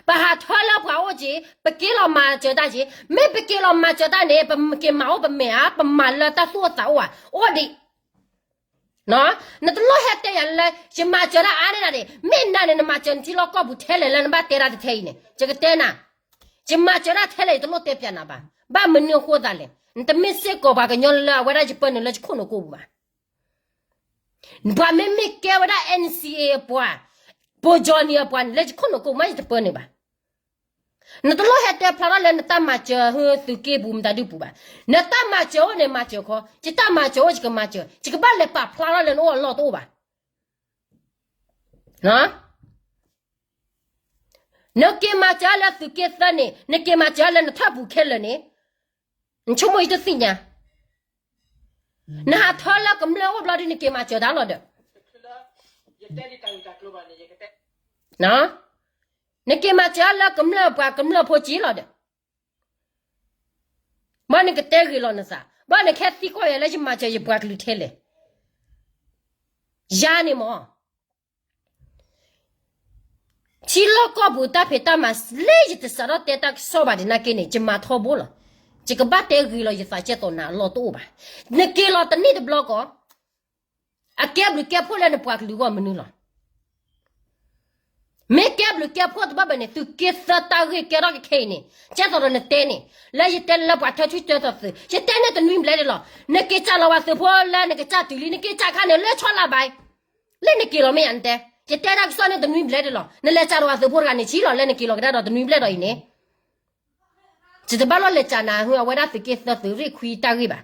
ပဟးထၢလၢပှၤအိၣ်က့ၤ, ပက့ၤလီၤမၤစၢၤတၢ်က့ၤ, မ့ၢ်ပက့ၤလီၤမၤစၢၤတၢ်န့ၣ် ပက့ၤမၤအိၣ်ပမဲာ်ဧါ, ပမၤလၢတၢ်သူၣ်အိၣ်သးအိၣ်ဧါ, အိၣ်ဒံး နတလိၣ်ဟဲတဲယၤလၢ ယမၤစၢၤတၢ်အါန့ၢ်ဒၣ်န့ၣ်, မ့ၢ်နၤန့ၣ် နမၤစၢၤနထံလီၢ်ကီၢ်ပူၤထဲလဲၣ်လၢနဘၣ်တဲတၢ်တထဲအံၤန့ၣ်, ယကတဲနၤ, ယမၤစၢၤတၢ်ထဲလဲၣ် ယတလိၣ်တဲပျးနၤဘၣ်. ဘၣ်မနုၤအဃိသတးလဲၣ်, နတမ့ၢ်စ့ၢ်ကီးပှၤကညီလၢအဝဲဒၣ်ယပၢနုာ်လၢယခိၣ်နူာ်ကိာ်ပူၤဘၣ်. ပှၤမ့မ့ၢ်ကဲဝဲဒၣ် NCA အပှၤ, ပိၣ်ကၠီနံၤအပှၤန့ၣ် လၢယခိၣ်နူာ်ကိာ်ပူၤမး ယတပၢနုာ်ဘၣ်. နတလိၣ်ဟဲတဲဖျါထီၣ်လၢနတၢ်မၤစၢၤဟၢသုးက့ပူၤမတၤဒုပူၤဘၣ်. နတၢ်မၤစၢၤအိၣ်န့ၣ်မၤစၢၤခီ, ယတၢ်မၤစၢၤအိၣ်ယကမၤစၢၤ, ယကဘၣ်လဲၤပာ်ဖျါထီၣ်လၢနအိၣ်အလီၢ်တအိၣ်ဘၣ်. နက့ၤမၤစၢၤလၢသုးက့သၢန့ၣ်, နက့ၤမၤစၢၤလၢနထၢၣ်ပူၤခဲလၢာ်န့ၣ်, နဆိကမိၣ်ယတသ့ၣ်ညါ, နဟးထၢလၢကမျၢၢ်အိၣ်ဘျီဒ်နက့ၤမၤစၢၤတၢ်လီၤဒီး နက့ၤမၤစၢၤလၢကမျၢၢ်ပှၤကမျၢၢ်ဖိက့ၤလီၤဒီး, ဘၣ်နကတဲဂ့ၤလီၤနသး, ဘၣ်နကဟဲသံကွၢ်ယၤလၢယမၤစၢၤယပှၤကလုာ်ထဲလဲၣ်. ယၤန့ၣ်မ့ၢ် ထံလီၢ်ကီၢ်ပူၤတၢ်ဖံးတၢ်မၤလၢယတစးထီၣ်တဲတၢ်ကစီၣ်ဘၣ်ဒံးနာ်က့န့ၣ် ယမၤထီဘိလီၤ. ယကဘၣ်တဲဂ့ၤလီၤယသးကဲသိးနၤအလီၢ်တအိၣ်ဘၣ်. နက့ၤလီၤတနံၣ်တဘျီကီး အကဲဘျုးကဲဖှိၣ်လၢနပှၤကလုာ်ဂီၢ်မနုၤလီၤ. မ့ၢ်ကဲဘျုးကဲဖှိၣ်တဘၣ်ဘၣ်န့ၣ် သုးက့သၢတၢ်ဂ့ၢ်ကဲထီၣ်ကခဲအံၤန့ၣ် ကဲသိးဒီးနတဲန့ၣ် လၢယတဲလၢပှၤထၢထူၣ်တဲသီသုး ယတဲန့ၢ်တနွံဘျဲၣ်ဒံးလီၤ. နက့ၤစးလီၤဝဲသုးဖိလၢနကစၢ်တုၤလံ နက့ၤစးခါန့ၣ် လၢဆီလါဘၣ် လၢနက့ၤလီၤမ့ၢ်ယၤနတဲ, ယတဲတၢ်ကစီၣ်န့ၣ်တနွံဘျဲၣ်ဒံးလီၤ. နလဲၤစးဒီးဝဲသုးဖိတဂၤန့ၣ် ဆံးလီၤ လၢနက့ၤလီၤကဒါဒီးတနွံဘျဲၣ်ဒီးအံၤန့ၣ် ယတဘၣ်လီၢ်လဲၤစးနၤ အဝဲဒၣ်သုးက့သၢသုးရ့ၣ်ခွံတၢ်ဂ့ၢ်ဘၣ်.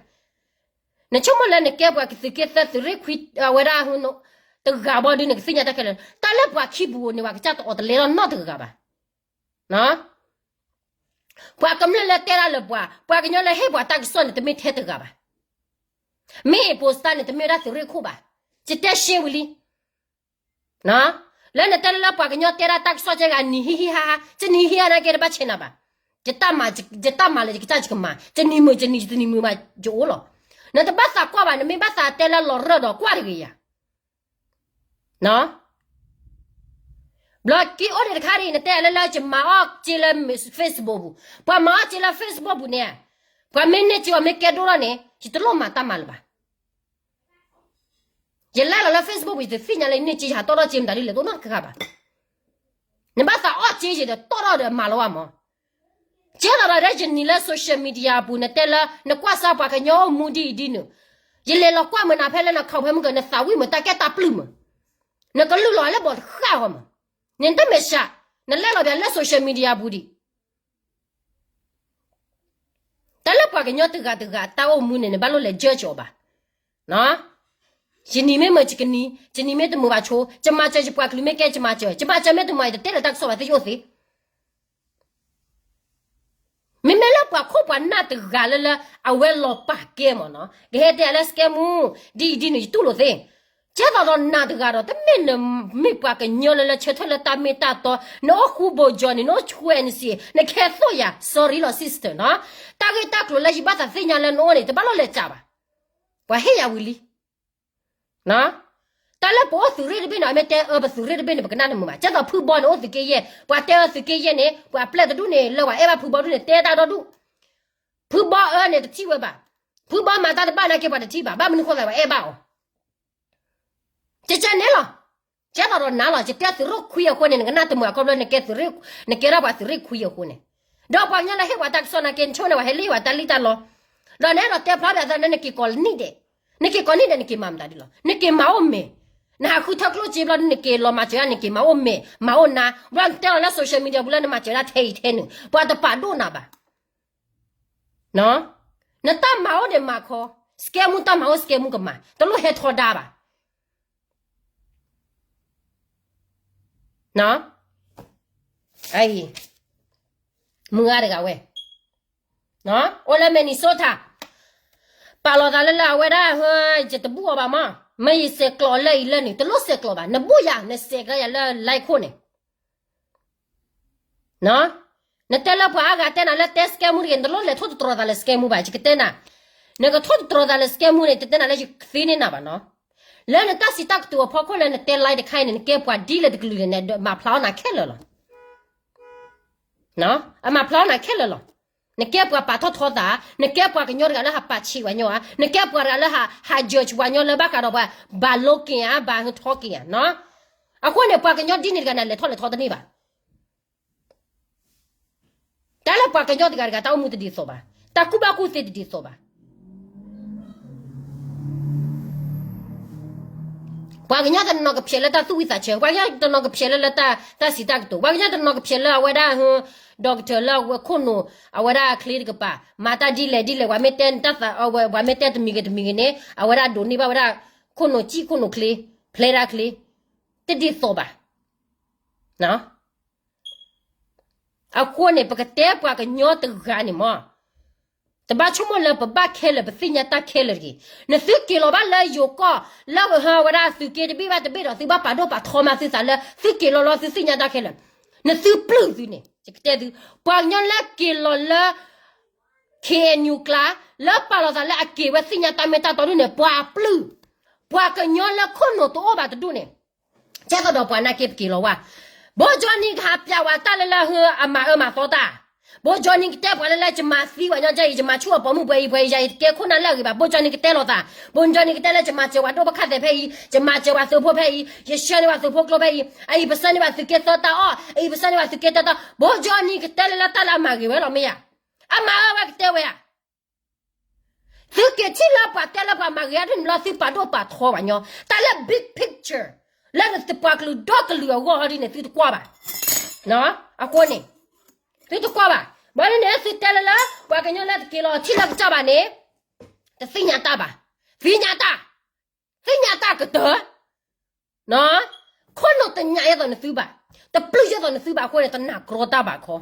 နဆိကမိၣ်လၢနကဲပှၤသုးက့သၢသုးရ့ၣ်ခွံ အဝဲဒၣ် တဂၤဘီဒုးနကသ့ၣ်ညါတၢ်ခဲလၢာ် တၢ်လၢပှၤခံပူၤန့ၣ် ပှၤကစၢ်တအိးတလဲထီၣ်နီတဂၤဘၣ်. ပှၤကမျၢၢ်လၢတဲတၢ်လၢပှၤ ပှၤကညီလၢဟ့ၣ်ပှၤတၢ်ကစီၣ်န့ၣ် တမ့ၢ်ထဲတဂၤဘၣ်. မ့ၢ်အံၤပိစတာန့ၣ် တမ့ၢ်ဝဲဒၣ်သုးရ့ၣ်ခိၣ်ဘၣ်. ယတဲရှဲဝံၤလံ လၢနတဲလၢပှၤကညီတဲဒၣ်တၢ်ကစီၣ်ကဲဂၤနံၤဟံၣ်ဟံၣ်ဟါဟါ ကနံၤဟံၣ်ဟါနာ်က့တဘၣ်ဆဲးနၤဘၣ်. ယတၢ်မၤလၢယကစၢ်ယကမၤ တနံၤမုာ်တနံၤ တနံၤမုာ်မးယအိၣ်လီၤ. နတဘၣ်သးကွၢ်ဘၣ် နမ့ၢ်ဘၣ်သးတဲလၢလီၤရၢၢ်ဒီးကွၢ်တဂ့ၤယၤ ဘျီက့ၤအိၣ်ဒံးတခါဒံး နတဲလၢလၢယမၤအီၣ်စ့လၢ Facebook ပူၤ ပှၤမၤအီၣ်စ့လၢ Facebook ပူၤန့ၣ် ပှၤမ့ၢ်န့ၢ်စ့အီၤမ့ၢ်ကဲဒိၣ်ထီၣ်န့ၣ် ယတလိၣ်မၤတၢ်မၤလၢၤဘၣ်. ယလဲၤလီၤလၢ Facebook ပူၤ ယတသ့ၣ်ညါလၢယန့ၢ်စ့ယဟးတီၣ်ထီၣ်စ့မတၤဒ်လဲၣ်တအိၣ်နီတခါဘၣ်. နဘၣ်သးအီၣ်စ့ယဒီးတီၣ်ထီၣ်ဒီးမၤလီၤဘၣ်မး ကဲသိးဒီးယနံၤလၢ social media ပူၤ နတဲလၢ နကွၢ်စၢ်ပှၤကညီအိၣ်မူဒ်အံၤဒ်နုၤ, ယလဲၤလီၤကွၢ်မုာ်နၤဖဲလၢနခီၣ်ဖဲမုၢ်က နသးဝံၣ်မုာ်တၢ်ကဲတၢ်ပျုၢ်မုာ်, နကလုၢ်လီၤလၢဘီတဃၣ်ဃီမး, နတမ့ၢ်စး, နလဲၤလီၤဘၣ်လၢ social media ပူၤဒံး တၢ်လၢပှၤကညီတဂၤတဂၤတၢ်အိၣ်မူန့ၣ် နဘၣ်လိၣ်လဲၤ judge အီၤဘၣ်. ယနံၤမ့ၢ်မုာ် ယကနံၤ, ယနံၤမ့ၢ်တမုာ်ဘၣ်ဆိ, ယမၤစၢၤယပှၤကလုာ်မ့ၢ်ကဲယမၤစၢၤ, ယမၤစၢၤမ့ၢ်တမုာ် ယတတဲလၢတၢ်ကစီၣ်ဘၣ် သုယအိၣ်သ့ မ့မ့ၢ်လၢပှၤခိၣ်ပှၤနၢ်တဂၤလၢလၢ အဝဲလီၤပာ်ကဲမးနီၤ, ကဟဲတဲအလၢ scam မူ, ဒ်အံၤဒ်နုၤ ယတူၢ်လိာ်သ့, ကဲသိးဒီးနၤတဂၤဒီး တမ့ၢ်နမ့ၢ်ပှၤကညီလၢလၢဆၢထၢၣ်လၢတၢ်မ့ၢ်တၢ်တီ, နအိၣ်ဃူဘိၣ်ကၠီန့ၣ် နအိၣ်ဆူၣ်အဲၣ်နစံး, နခဲသိၣ်ယၤ sorry လီၤ sister နီၤ, တၢ်ဂ့ၢ်တၢ်ကျိၤလၢယဘၣ်သးသ့ၣ်ညါလၢနအိၣ်န့ၣ် တဘၣ်လိၣ်လဲၤစးဘၣ်, ပှၤဟ့ၣ်ယၤဝံၤလံ တၢ်လၢပအိၣ်သုးရ့ၣ်တဘ့ၣ်န့ၣ် အမ့ၢ်တဲအၢပသုးရ့ၣ်တဘ့ၣ်န့ၣ် ပကနၣ်တမုာ်ဘၣ်, ကဲသိးဖုဘီန့ၣ်အိၣ်သုးက့ယဲၢ်, ပှၤတဲအၢသုးက့ယဲၢ်န့ၣ် ပှၤပျဲၢ်တဒူၣ်န့ၣ် လၢပှၤအဲၣ်ဘၣ်ဖုဘီဒူၣ်န့ၣ် တဲတၢ်ဒီဒူၣ်, ဖုဘီအၢန့ၣ်တထံၣ်ဝဲဘၣ်, ဖုဘီမၤတၢ်တဘၣ်နာ်က့ပှၤတထံၣ်ဘၣ်, ဘၣ်မနုၤဃိသးပှၤအဲၣ်ဘၣ်အီၤ ကကန့ၣ်လီၤ, ကဲသိးဒီးနၤလီၤ, ယတဲသုးရ့ၣ်ခွံအဃိန့ၣ် နကနၣ်တမုာ်အခီဖျိ နကဲသုးရ့ၣ်, နကဲထီၣ်ပှၤသုးရ့ၣ်ခွံအဃိန့ၣ်, ဒီးပှၤကညီလၢဟ့ၣ်ပှၤတၢ်ကစီၣ်နာ်က့ နဆိကမိၣ်န့ၣ် ပှၤဟဲလၢပှၤတၢ်လံၣ်တၢ်လီ, ဒီးနအဲၣ်ဒိးတဲဖျါဘၣ်သးလၢနက့ၤကိးနံၣ်ဒဲး, နက့ၤကိးနံၣ်ဒဲး နက့ၤမၤမတၤဒ်လီၤ, နက့ၤမၤအိၣ်မဲာ်, နဟးဃုထၢကျိၣ်စ့ဘျီ နက့ၤလီၤမၤစၢၤဒၣ် နက့ၤမၤအိၣ်မဲာ် မၤအိၣ်နါ, ဘျီနတဲလီၤလၢ social media ပူၤလၢနမၤစၢၤဒၣ်ထဲအံၤထဲနုၤ ပှၤတပာ်ဒိၣ်နၤဘၣ် နတၢ်မၤအိၣ်န့ၣ်မၤခီ, scam မူတၢ်မၤအိၣ် scam မူကမၤ, တလိၣ်ဟဲထီဒါဘၣ်. မုၢ်ဂၤတဂၤဝဲ, အိၣ်လၢ Minnesota, ပာ်လီၤသးလၢလၢအဝဲဒၣ်, ယတဘူၣ်အီၤဘၣ်မး, မ့ၢ်ယဆဲးကျိးလၢအံၤလၢနုၤ တလိၣ်ဆဲးကျိးဘၣ်, နဘူၣ်ယၤ နဆဲးကျိးယၤလၢ line ခိၣ်န့ၣ် နတဲလၢပှၤအါဂၤတဲနၤလၢတဲ scam မူတဂ့ၤ, နတလိၣ်လဲၤထီၣ်တတြီၤသးလၢ scam မူဘၣ်, ယကတဲနၤ, နကထီၣ်တတြီၤသးလၢ scam မူန့ၣ် တတဲနၤလၢယသ့န့ၢ်နၤဘၣ်နီၤ, လၢနတၢ်စံးတၢ်ကတိၤအဖီခိၣ်လၢနတဲ line တခါအံၤန့ၣ် နကဲပှၤဒ်လဲၣ်တကလုာ်လဲၣ်န့ၣ် မၤဖျါအီၣ်နၤခဲလၢာ်လီၤ. အမၤဖျါအီၣ်နၤခဲလၢာ်လီၤ. နကဲပှၤပာ်ထီၣ်ထီသး, နကဲပှၤကညီတဂၤလၢဟးပာ်ဆံးပှၤညီဧါ, နကဲပှၤတဂၤလၢဟး judge ပှၤညီလၢဘၣ်ဃးဒီးပှၤ ဘၣ်လိက့ၤဧါ, ဘၣ်ဟးထီက့ၤဧါနီၤ. အဃိန့ၣ် ပှၤကညီဒ်န့ၣ်တဂၤန့ၣ် လဲၤထီၣ်လဲၤထီတန့ၢ်ဘၣ်. တၢ်လၢပှၤကညီတဂၤတဂၤ တၢ်အိၣ်မူတဒ်သိးဘၣ်, တၢ်ကူၣ်ဘၣ်ကူၣ်သ့တဒ်သိးဘၣ်. ပှၤကညီတနီၤကဖျဲးလၢတၢ်သူၣ်ဝံသးဆၢ, ပှၤကညီတနီၤကဖျဲးလၢလၢတၢ်စံးတၢ်ကတိၤ, ပှၤကညီတနီၤကဖျဲးလၢအဝဲဒၣ် doctor လၢအဝဲခိၣ်နူာ် အဝဲဒၣ်ချ့တကပၤ, မၤတၢ်ဒ်လဲၣ်ဒ်လဲၣ်, ပှၤမ့ၢ်တဲတၢ်သး, ပှၤမ့ၢ်တဲတမံၤဂ့ၤတမံၤဂ့ၤန့ၣ် အဝဲဒၣ်ဒိးန့ၢ်ဘၣ်ဝဲဒၣ် ခိၣ်နူာ်စံၣ်ခိၣ်နူာ်ချ့ ဖျဲးတၢ်ချ့ တဒ်သိးဘၣ်. အဃိန့ၣ် ပကတဲပှၤကညီတဂၤန့ၣ်မး, တဘၣ်ဆိကမိၣ်လၢပဘၣ်ခဲလၢာ် ပသ့ၣ်ညါတၢ်ခဲလၢာ်တဂ့ၤ. နသုက့ၤလီၤဘၣ်လၢယိၤကီၢ် လၢဝဲဒၣ်သုးက့တဘ့ၣ်ဘၣ်တဘ့ၣ်ဒီး သုဘၣ်ပာ်ဒိၣ်ပာ်ထီမၤသုသးလၢ သုက့ၤလီၤလီၤ သုသ့ၣ်ညါတၢ်ခဲလၢာ်, နသုပျုၢ်သုန့ၣ် ယကတဲသု, ပှၤကညီလၢက့ၤလီၤလၢ KNU ကျါ လၢပာ်လီၤသးလၢအက့ၤဝဲသ့ၣ်ညါတၢ်မ့ၢ်တၢ်တီဒ်န့ၣ် ပှၤပျုၢ်, ပှၤကညီလၢခိၣ်နူာ်တအိၣ်ဘၣ်တဒူၣ်န့ၣ်, ကဲသိးဒီးပှၤနာ်က့ပက့ၤလီၤဝဲ, ဘိကၠီနံၤကဟးပျးဝဲတၢ်လၢလၢဟုအမၤအၢမၤသီတၢ်, ဘိကၠီနံၤကတဲပှၤလၢလၢ ယမၤသံဝဲညီကဲအံၤ ယမၤဆူၣ်အပိာ်မုၣ်ပှဲၤအံၤပှဲၤအံၤ ယၤယတကဲခိၣ်နၢ်လၢအဂ့ၤဘၣ်, ဘိကၠီနံၤကတဲလိာ်သး, ဘိကၠီနံၤကတဲလၢ ယမၤစၢၤပှၤဒိၣ်ပခါသဲးဖဲအံၤ, ယမၤစၢၤပှၤသုးဖိဖဲအံၤ, ယဆှၢန့ၢ်ပှၤသုးဖိကျိဖဲအံၤ, အအံၤ ပဆှၢန့ၢ်ပှၤသုးက့သၢတၢ်အီၣ်, အအံၤ ပဆှၢန့ၢ်ပှၤသုးက့သၢတၢ်, ဘိကၠီနံၤကတဲလၢလၢတၢ်လၢအမၤဂ့ၤဝဲလီၤမ့ၢ်ဧါ, အမၤအၢဝဲကတဲဝဲဧါ. သုက့ၤထံၣ်လၢပှၤတဲလၢပှၤမၤဂ့ၤအါဒ်န့ၣ်လီၤ သုပာ်ဒိၣ်ပာ်ထီဘၣ်ညီ, တၢ်လၢ big picture လၢပှၤကလုာ်ဒီကလုာ်အဂီၢ်အီၤဒ်န့ၣ် သုတကွၢ်ဘၣ်, အဃိန့ၣ်, သုတကွၢ်ဘၣ်, ဘၣ်ဒ်န့ၣ် သုတဲလၢလၢ ပှၤကညီလၢတက့ၤလီၤထံၣ်လၢကစၢ်ဘၣ်န့ၣ်, တသ့ၣ်ညါတၢ်ဘၣ်, သ့ၣ်ညါတၢ်, သ့ၣ်ညါတၢ်ကတၢၢ် ခိၣ်နူာ်တညးယဲသိးနသုဘၣ်, တပျုၢ်ယဲသိးနသုဘၣ်အဃိန့ၣ် တနာ်ကြီတၢ်ဘၣ်ခီ,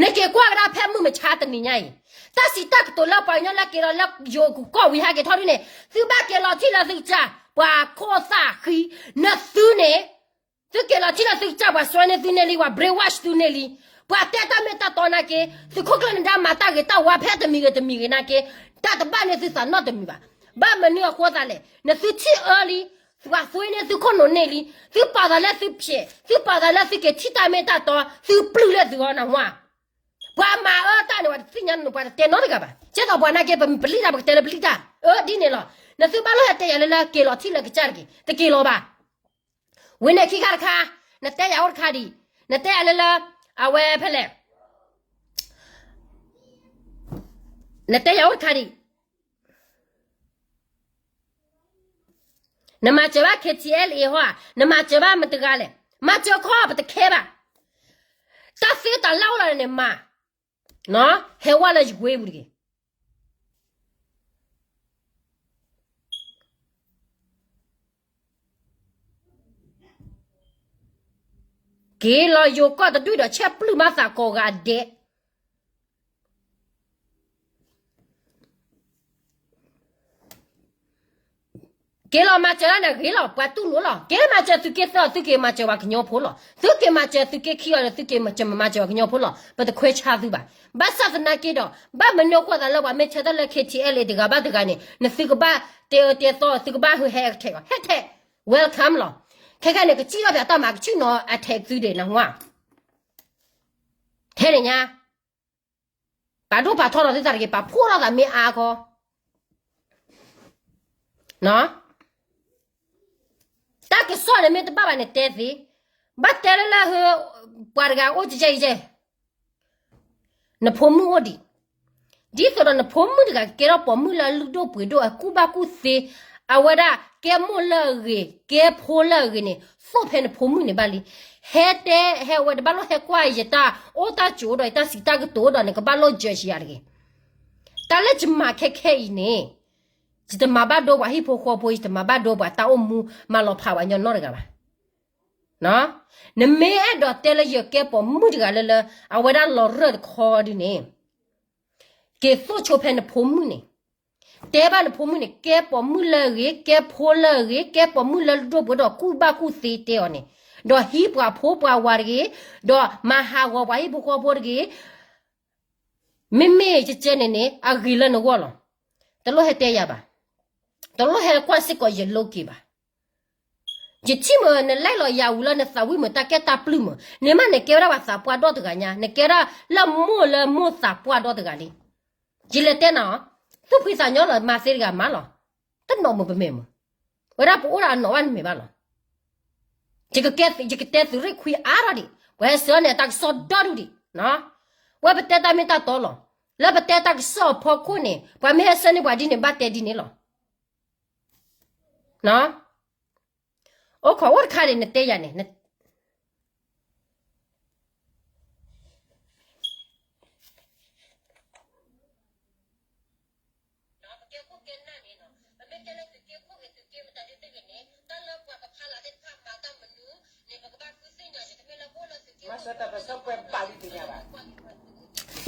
နက့ၤကွၢ်ကဒါဖဲမုၢ်မဆါတနံၤညါအံၤ, တၢ်စံးတၢ်ကတိၤလၢပှၤကညီလၢက့ၤလီၤလၢယိၤကီၢ်ဝံၤဟဲက့ၤထီၣ်ဒ်န့ၣ် သုဘၣ်က့ၤလီၤထံၣ်လၢသုကစၢ် ပှၤခိၣ်သၣ်ဃံ, နသုန့ၣ်, သုက့ၤလီၤထံၣ်လၢသုကစၢ် ပှၤစွဲန့ၢ်သုန့ၢ်လံ ပှၤ brainwash သုန့ၢ်လံ, ပှၤတဲတၢ်မ့ၢ်တၢ်တီနာ်က့, သုးခိၣ်ကျၢၢ်နဒါမၤတၢ်ဂ့ၤတၢ်ဝါဖဲတမံၤဂ့ၤတမံၤဂ့ၤနာ်က့, တၢ်တဘၣ်န့ၢ်သုသးနီတမံၤဘၣ်, ဘၣ်မနုၤအဃိသးလဲၣ်, နသုထံၣ်အၢလံ, ပှၤသွ့န့ၢ်သုခိၣ်နူာ်န့ၢ်လံ, သုပာ်သးလၢသုဖျဲး, သုပာ်သးလၢသုက့ၤထံၣ်တၢ်မ့ၢ်တၢ်တီ, သုပျုၢ်လၢသုဂီၢ်နၢ်ဟူဧါ, ပှၤမၤအၢတၢ်န့ၣ် ပှၤတသ့ၣ်ညါနုာ် ပှၤတတဲနီတဂၤဘၣ်, ကဲသိးပှၤနာ်က့ ပပလံၣ်တၢ် ပကတဲလၢပလံၣ်တၢ်, အၢဒ်န့ၣ်လီၤ, နသုဘၣ်လိၣ်ဟဲတဲယၤလၢလၢက့ၤလီၤထံၣ်လၢကစၢ်တက့ၢ်, တက့ၤလီၤဘၣ် ဝံၤန့ၣ်ခံခါတခါ, နတဲယၤအိၣ်တခါဒံး, နတဲယၤလၢလၢ, အဝဲဖဲလဲၣ်, နတဲယၤအိၣ်တခါဒံး, နမၤစၢၤဘၣ် KTLA ဟီဧါ, နမၤစၢၤဘၣ်မတၤတဂၤလဲၣ်, မၤစၢၤခီ ပတခဲဘၣ်, တၢ်သ့တၢ်လၢအိၣ်လီၤန့ၣ်မၤ, ဟဲဝဲလၢယဝ့ပူၤတဂ့ၤ က့ၤလီၤယိၤကီၢ်တဒူၣ်ဒီး ဆဲးပျုၢ်မၤသးကိးဂၤဒဲး, က့ၤလီၤမၤစၢၤလၢန့ၣ်ဂ့ၤလီၤ ပှၤတူၢ်လိာ်လီၤ, က့ၤမၤစၢၤသုးက့သၢ သုက့ၤမၤစၢၤပှၤကညီဖိလီၤ, သုက့ၤမၤစၢၤသုးက့ခံအီၤဒီး သုက့ၤမၤစၢၤပှၤကညီဖိလီၤ, ပတခွဲးဆါသုဘၣ်, ဘၣ်ဆၣ်သနာ်က့ဒီး ဘၣ်မနုၤအဃိသးလၢပှၤမ့ၢ်ဆၢထၢၣ်လၢ KTLA တဂၤဘၣ်တဂၤန့ၣ် နသုကဘၣ်တဲအၢတဲသီ သုကဘၣ်ဟဲ attack အီၤ ဟဲထဲး, welcome လီၤ, ခဲခဲန့ၣ် ကစံၣ်ထီၣ်ပၠးတၢ်မၤကဆူၣ်နီၤ attack သုဒံးနၢ်ဟူဧါ, ထဲန့ၣ်ညါ ပာ်ဒိၣ်ပာ်ထီထီၣ်သုသးတဂ့ၤ ပာ်ဖှိၣ်ထီၣ်သးမ့ၢ်အါခီ, တၢ်ကစီၣ်န့ၣ်မ့ၢ်တဘၣ်ဘၣ်န့ၣ်တဲသ့, ဘၣ်တဲလၢလၢဟၢ, ပှၤတဂၤအိၣ်ကဲကဲအံၤကဲ, နဖိမုၣ်အိၣ်ဒံး, ဒ်သိးဒီးနဖိမုၣ်တဂၤကကဲထီၣ်ပိာ်မုၣ်လၢအလုၢ်ဒိၣ်ပှ့ၤဒိၣ်အကူၣ်ဘၣ်ကူၣ်သ့, အဝဲဒၣ်ကဲမိၢ်လၢအဂ့ၤ ကဲဖိလၢအဂ့ၤန့ၣ် သိၣ်ဖဲနဖိမုၣ်န့ၣ်ဘၣ်လံ, ဟဲတဲဟဲဝဲတဘၣ်လိၣ်ဟဲကွၢ်ယတၢ်အိၣ်တၢ်ကၠိဒီးယတၢ်စံးတၢ်ကတိၤဒီး နကဘၣ်လိၣ် judge ယၤတဂ့ၤ, တၢ်လၢယမၤခဲခဲအံၤန့ၣ်, ယတမၤဘၣ်ဒိပှၤဟံၣ်ဖိဃီဖိ ယတမၤဘၣ်ဒိပှၤတၢ်အိၣ်မူ မၤလီၤဖးဝဲညီနီတဂၤဘၣ်, နမ့ၢ်အဲၣ်ဒိးတဲလၢယကဲပိာ်မုၣ်တဂၤလၢလၢ အဝဲဒၣ်လီၤရၢၢ်တခီဒ်န့ၣ်, က့ၤသိၣ်ဆိဖဲနဖိမုၣ်န့ၣ်, တဲဘၣ်နဖိမုၣ်န့ၣ် ကဲပိာ်မုၣ်လၢအဂ့ၤ ကဲဖိလၢအဂ့ၤ ကဲပိာ်မုၣ်လၢလုၢ်ဒိၣ်ပှ့ၤဒိၣ်ကူၣ်ဘၣ်ကူၣ်သ့တဲအီၤန့ၣ်, ဒီးဟံးပှၤဖိပှၤဝၤတဂ့ၤ, ဒီးမၤဟးဂီၤပှၤဟံၣ်ဖိဃီဖိတဂ့ၤ, မ့မ့ၢ်ယကဲန့ၣ်န့ၣ် အဂ့ၤလၢနဂီၢ်လီၤ, တလိၣ်ဟဲတဲယၤဘၣ်, တလိၣ်ဟဲကွၢ်စ့ၢ်ကီးယလိက့ၤဘၣ် ယထံၣ်မ့ၢ်နလဲၤလီၤယၤဝံၤလၢနသးဝံၣ်မ့ၢ် တၢ်ကဲတၢ်ပျုၢ်မ့ၢ်, န့ၣ်မးနကဲဝဲဒၣ်ပှၤသးပှၢ်ဒီတဂၤညါ, နကဲဒၣ်လၢမိၢ်လၢမိၢ်သးပှၢ်ဒီတဂၤလံ. ယလဲၤတဲနၤ, သူၣ်ဖှံသးညီလီၤ မၤသ့တဂၤမးလီၤ. တနီၣ်မုာ်ပမဲာ်မုာ်, ဝဲဒၣ်ပအိၣ်ဒၣ်အနီၣ်ဘၣ်နမဲာ်ဘၣ်လီၤ. ယကတဲသုးရ့ၣ်ခွံအါထီၣ်ဒံး, ပှၤဟဲစၢၤန့ၣ် အတၢ်ကစီၣ်ဒီဒူၣ်ဒံး, ဝဲပတဲတၢ်မ့ၢ်တၢ်တီလီၤ. လၢပတဲတၢ်ကစီၣ်အဖီခိၣ်န့ၣ် ပှၤမ့ၢ်ဟဲစၢၤန့ၢ်ပှၤဒ်န့ၣ် ဘၣ်တဲဒ်န့ၣ်လီၤ. အိၣ်ခိးအိၣ်တခါန့ၣ် နတဲယၤန့ၣ်,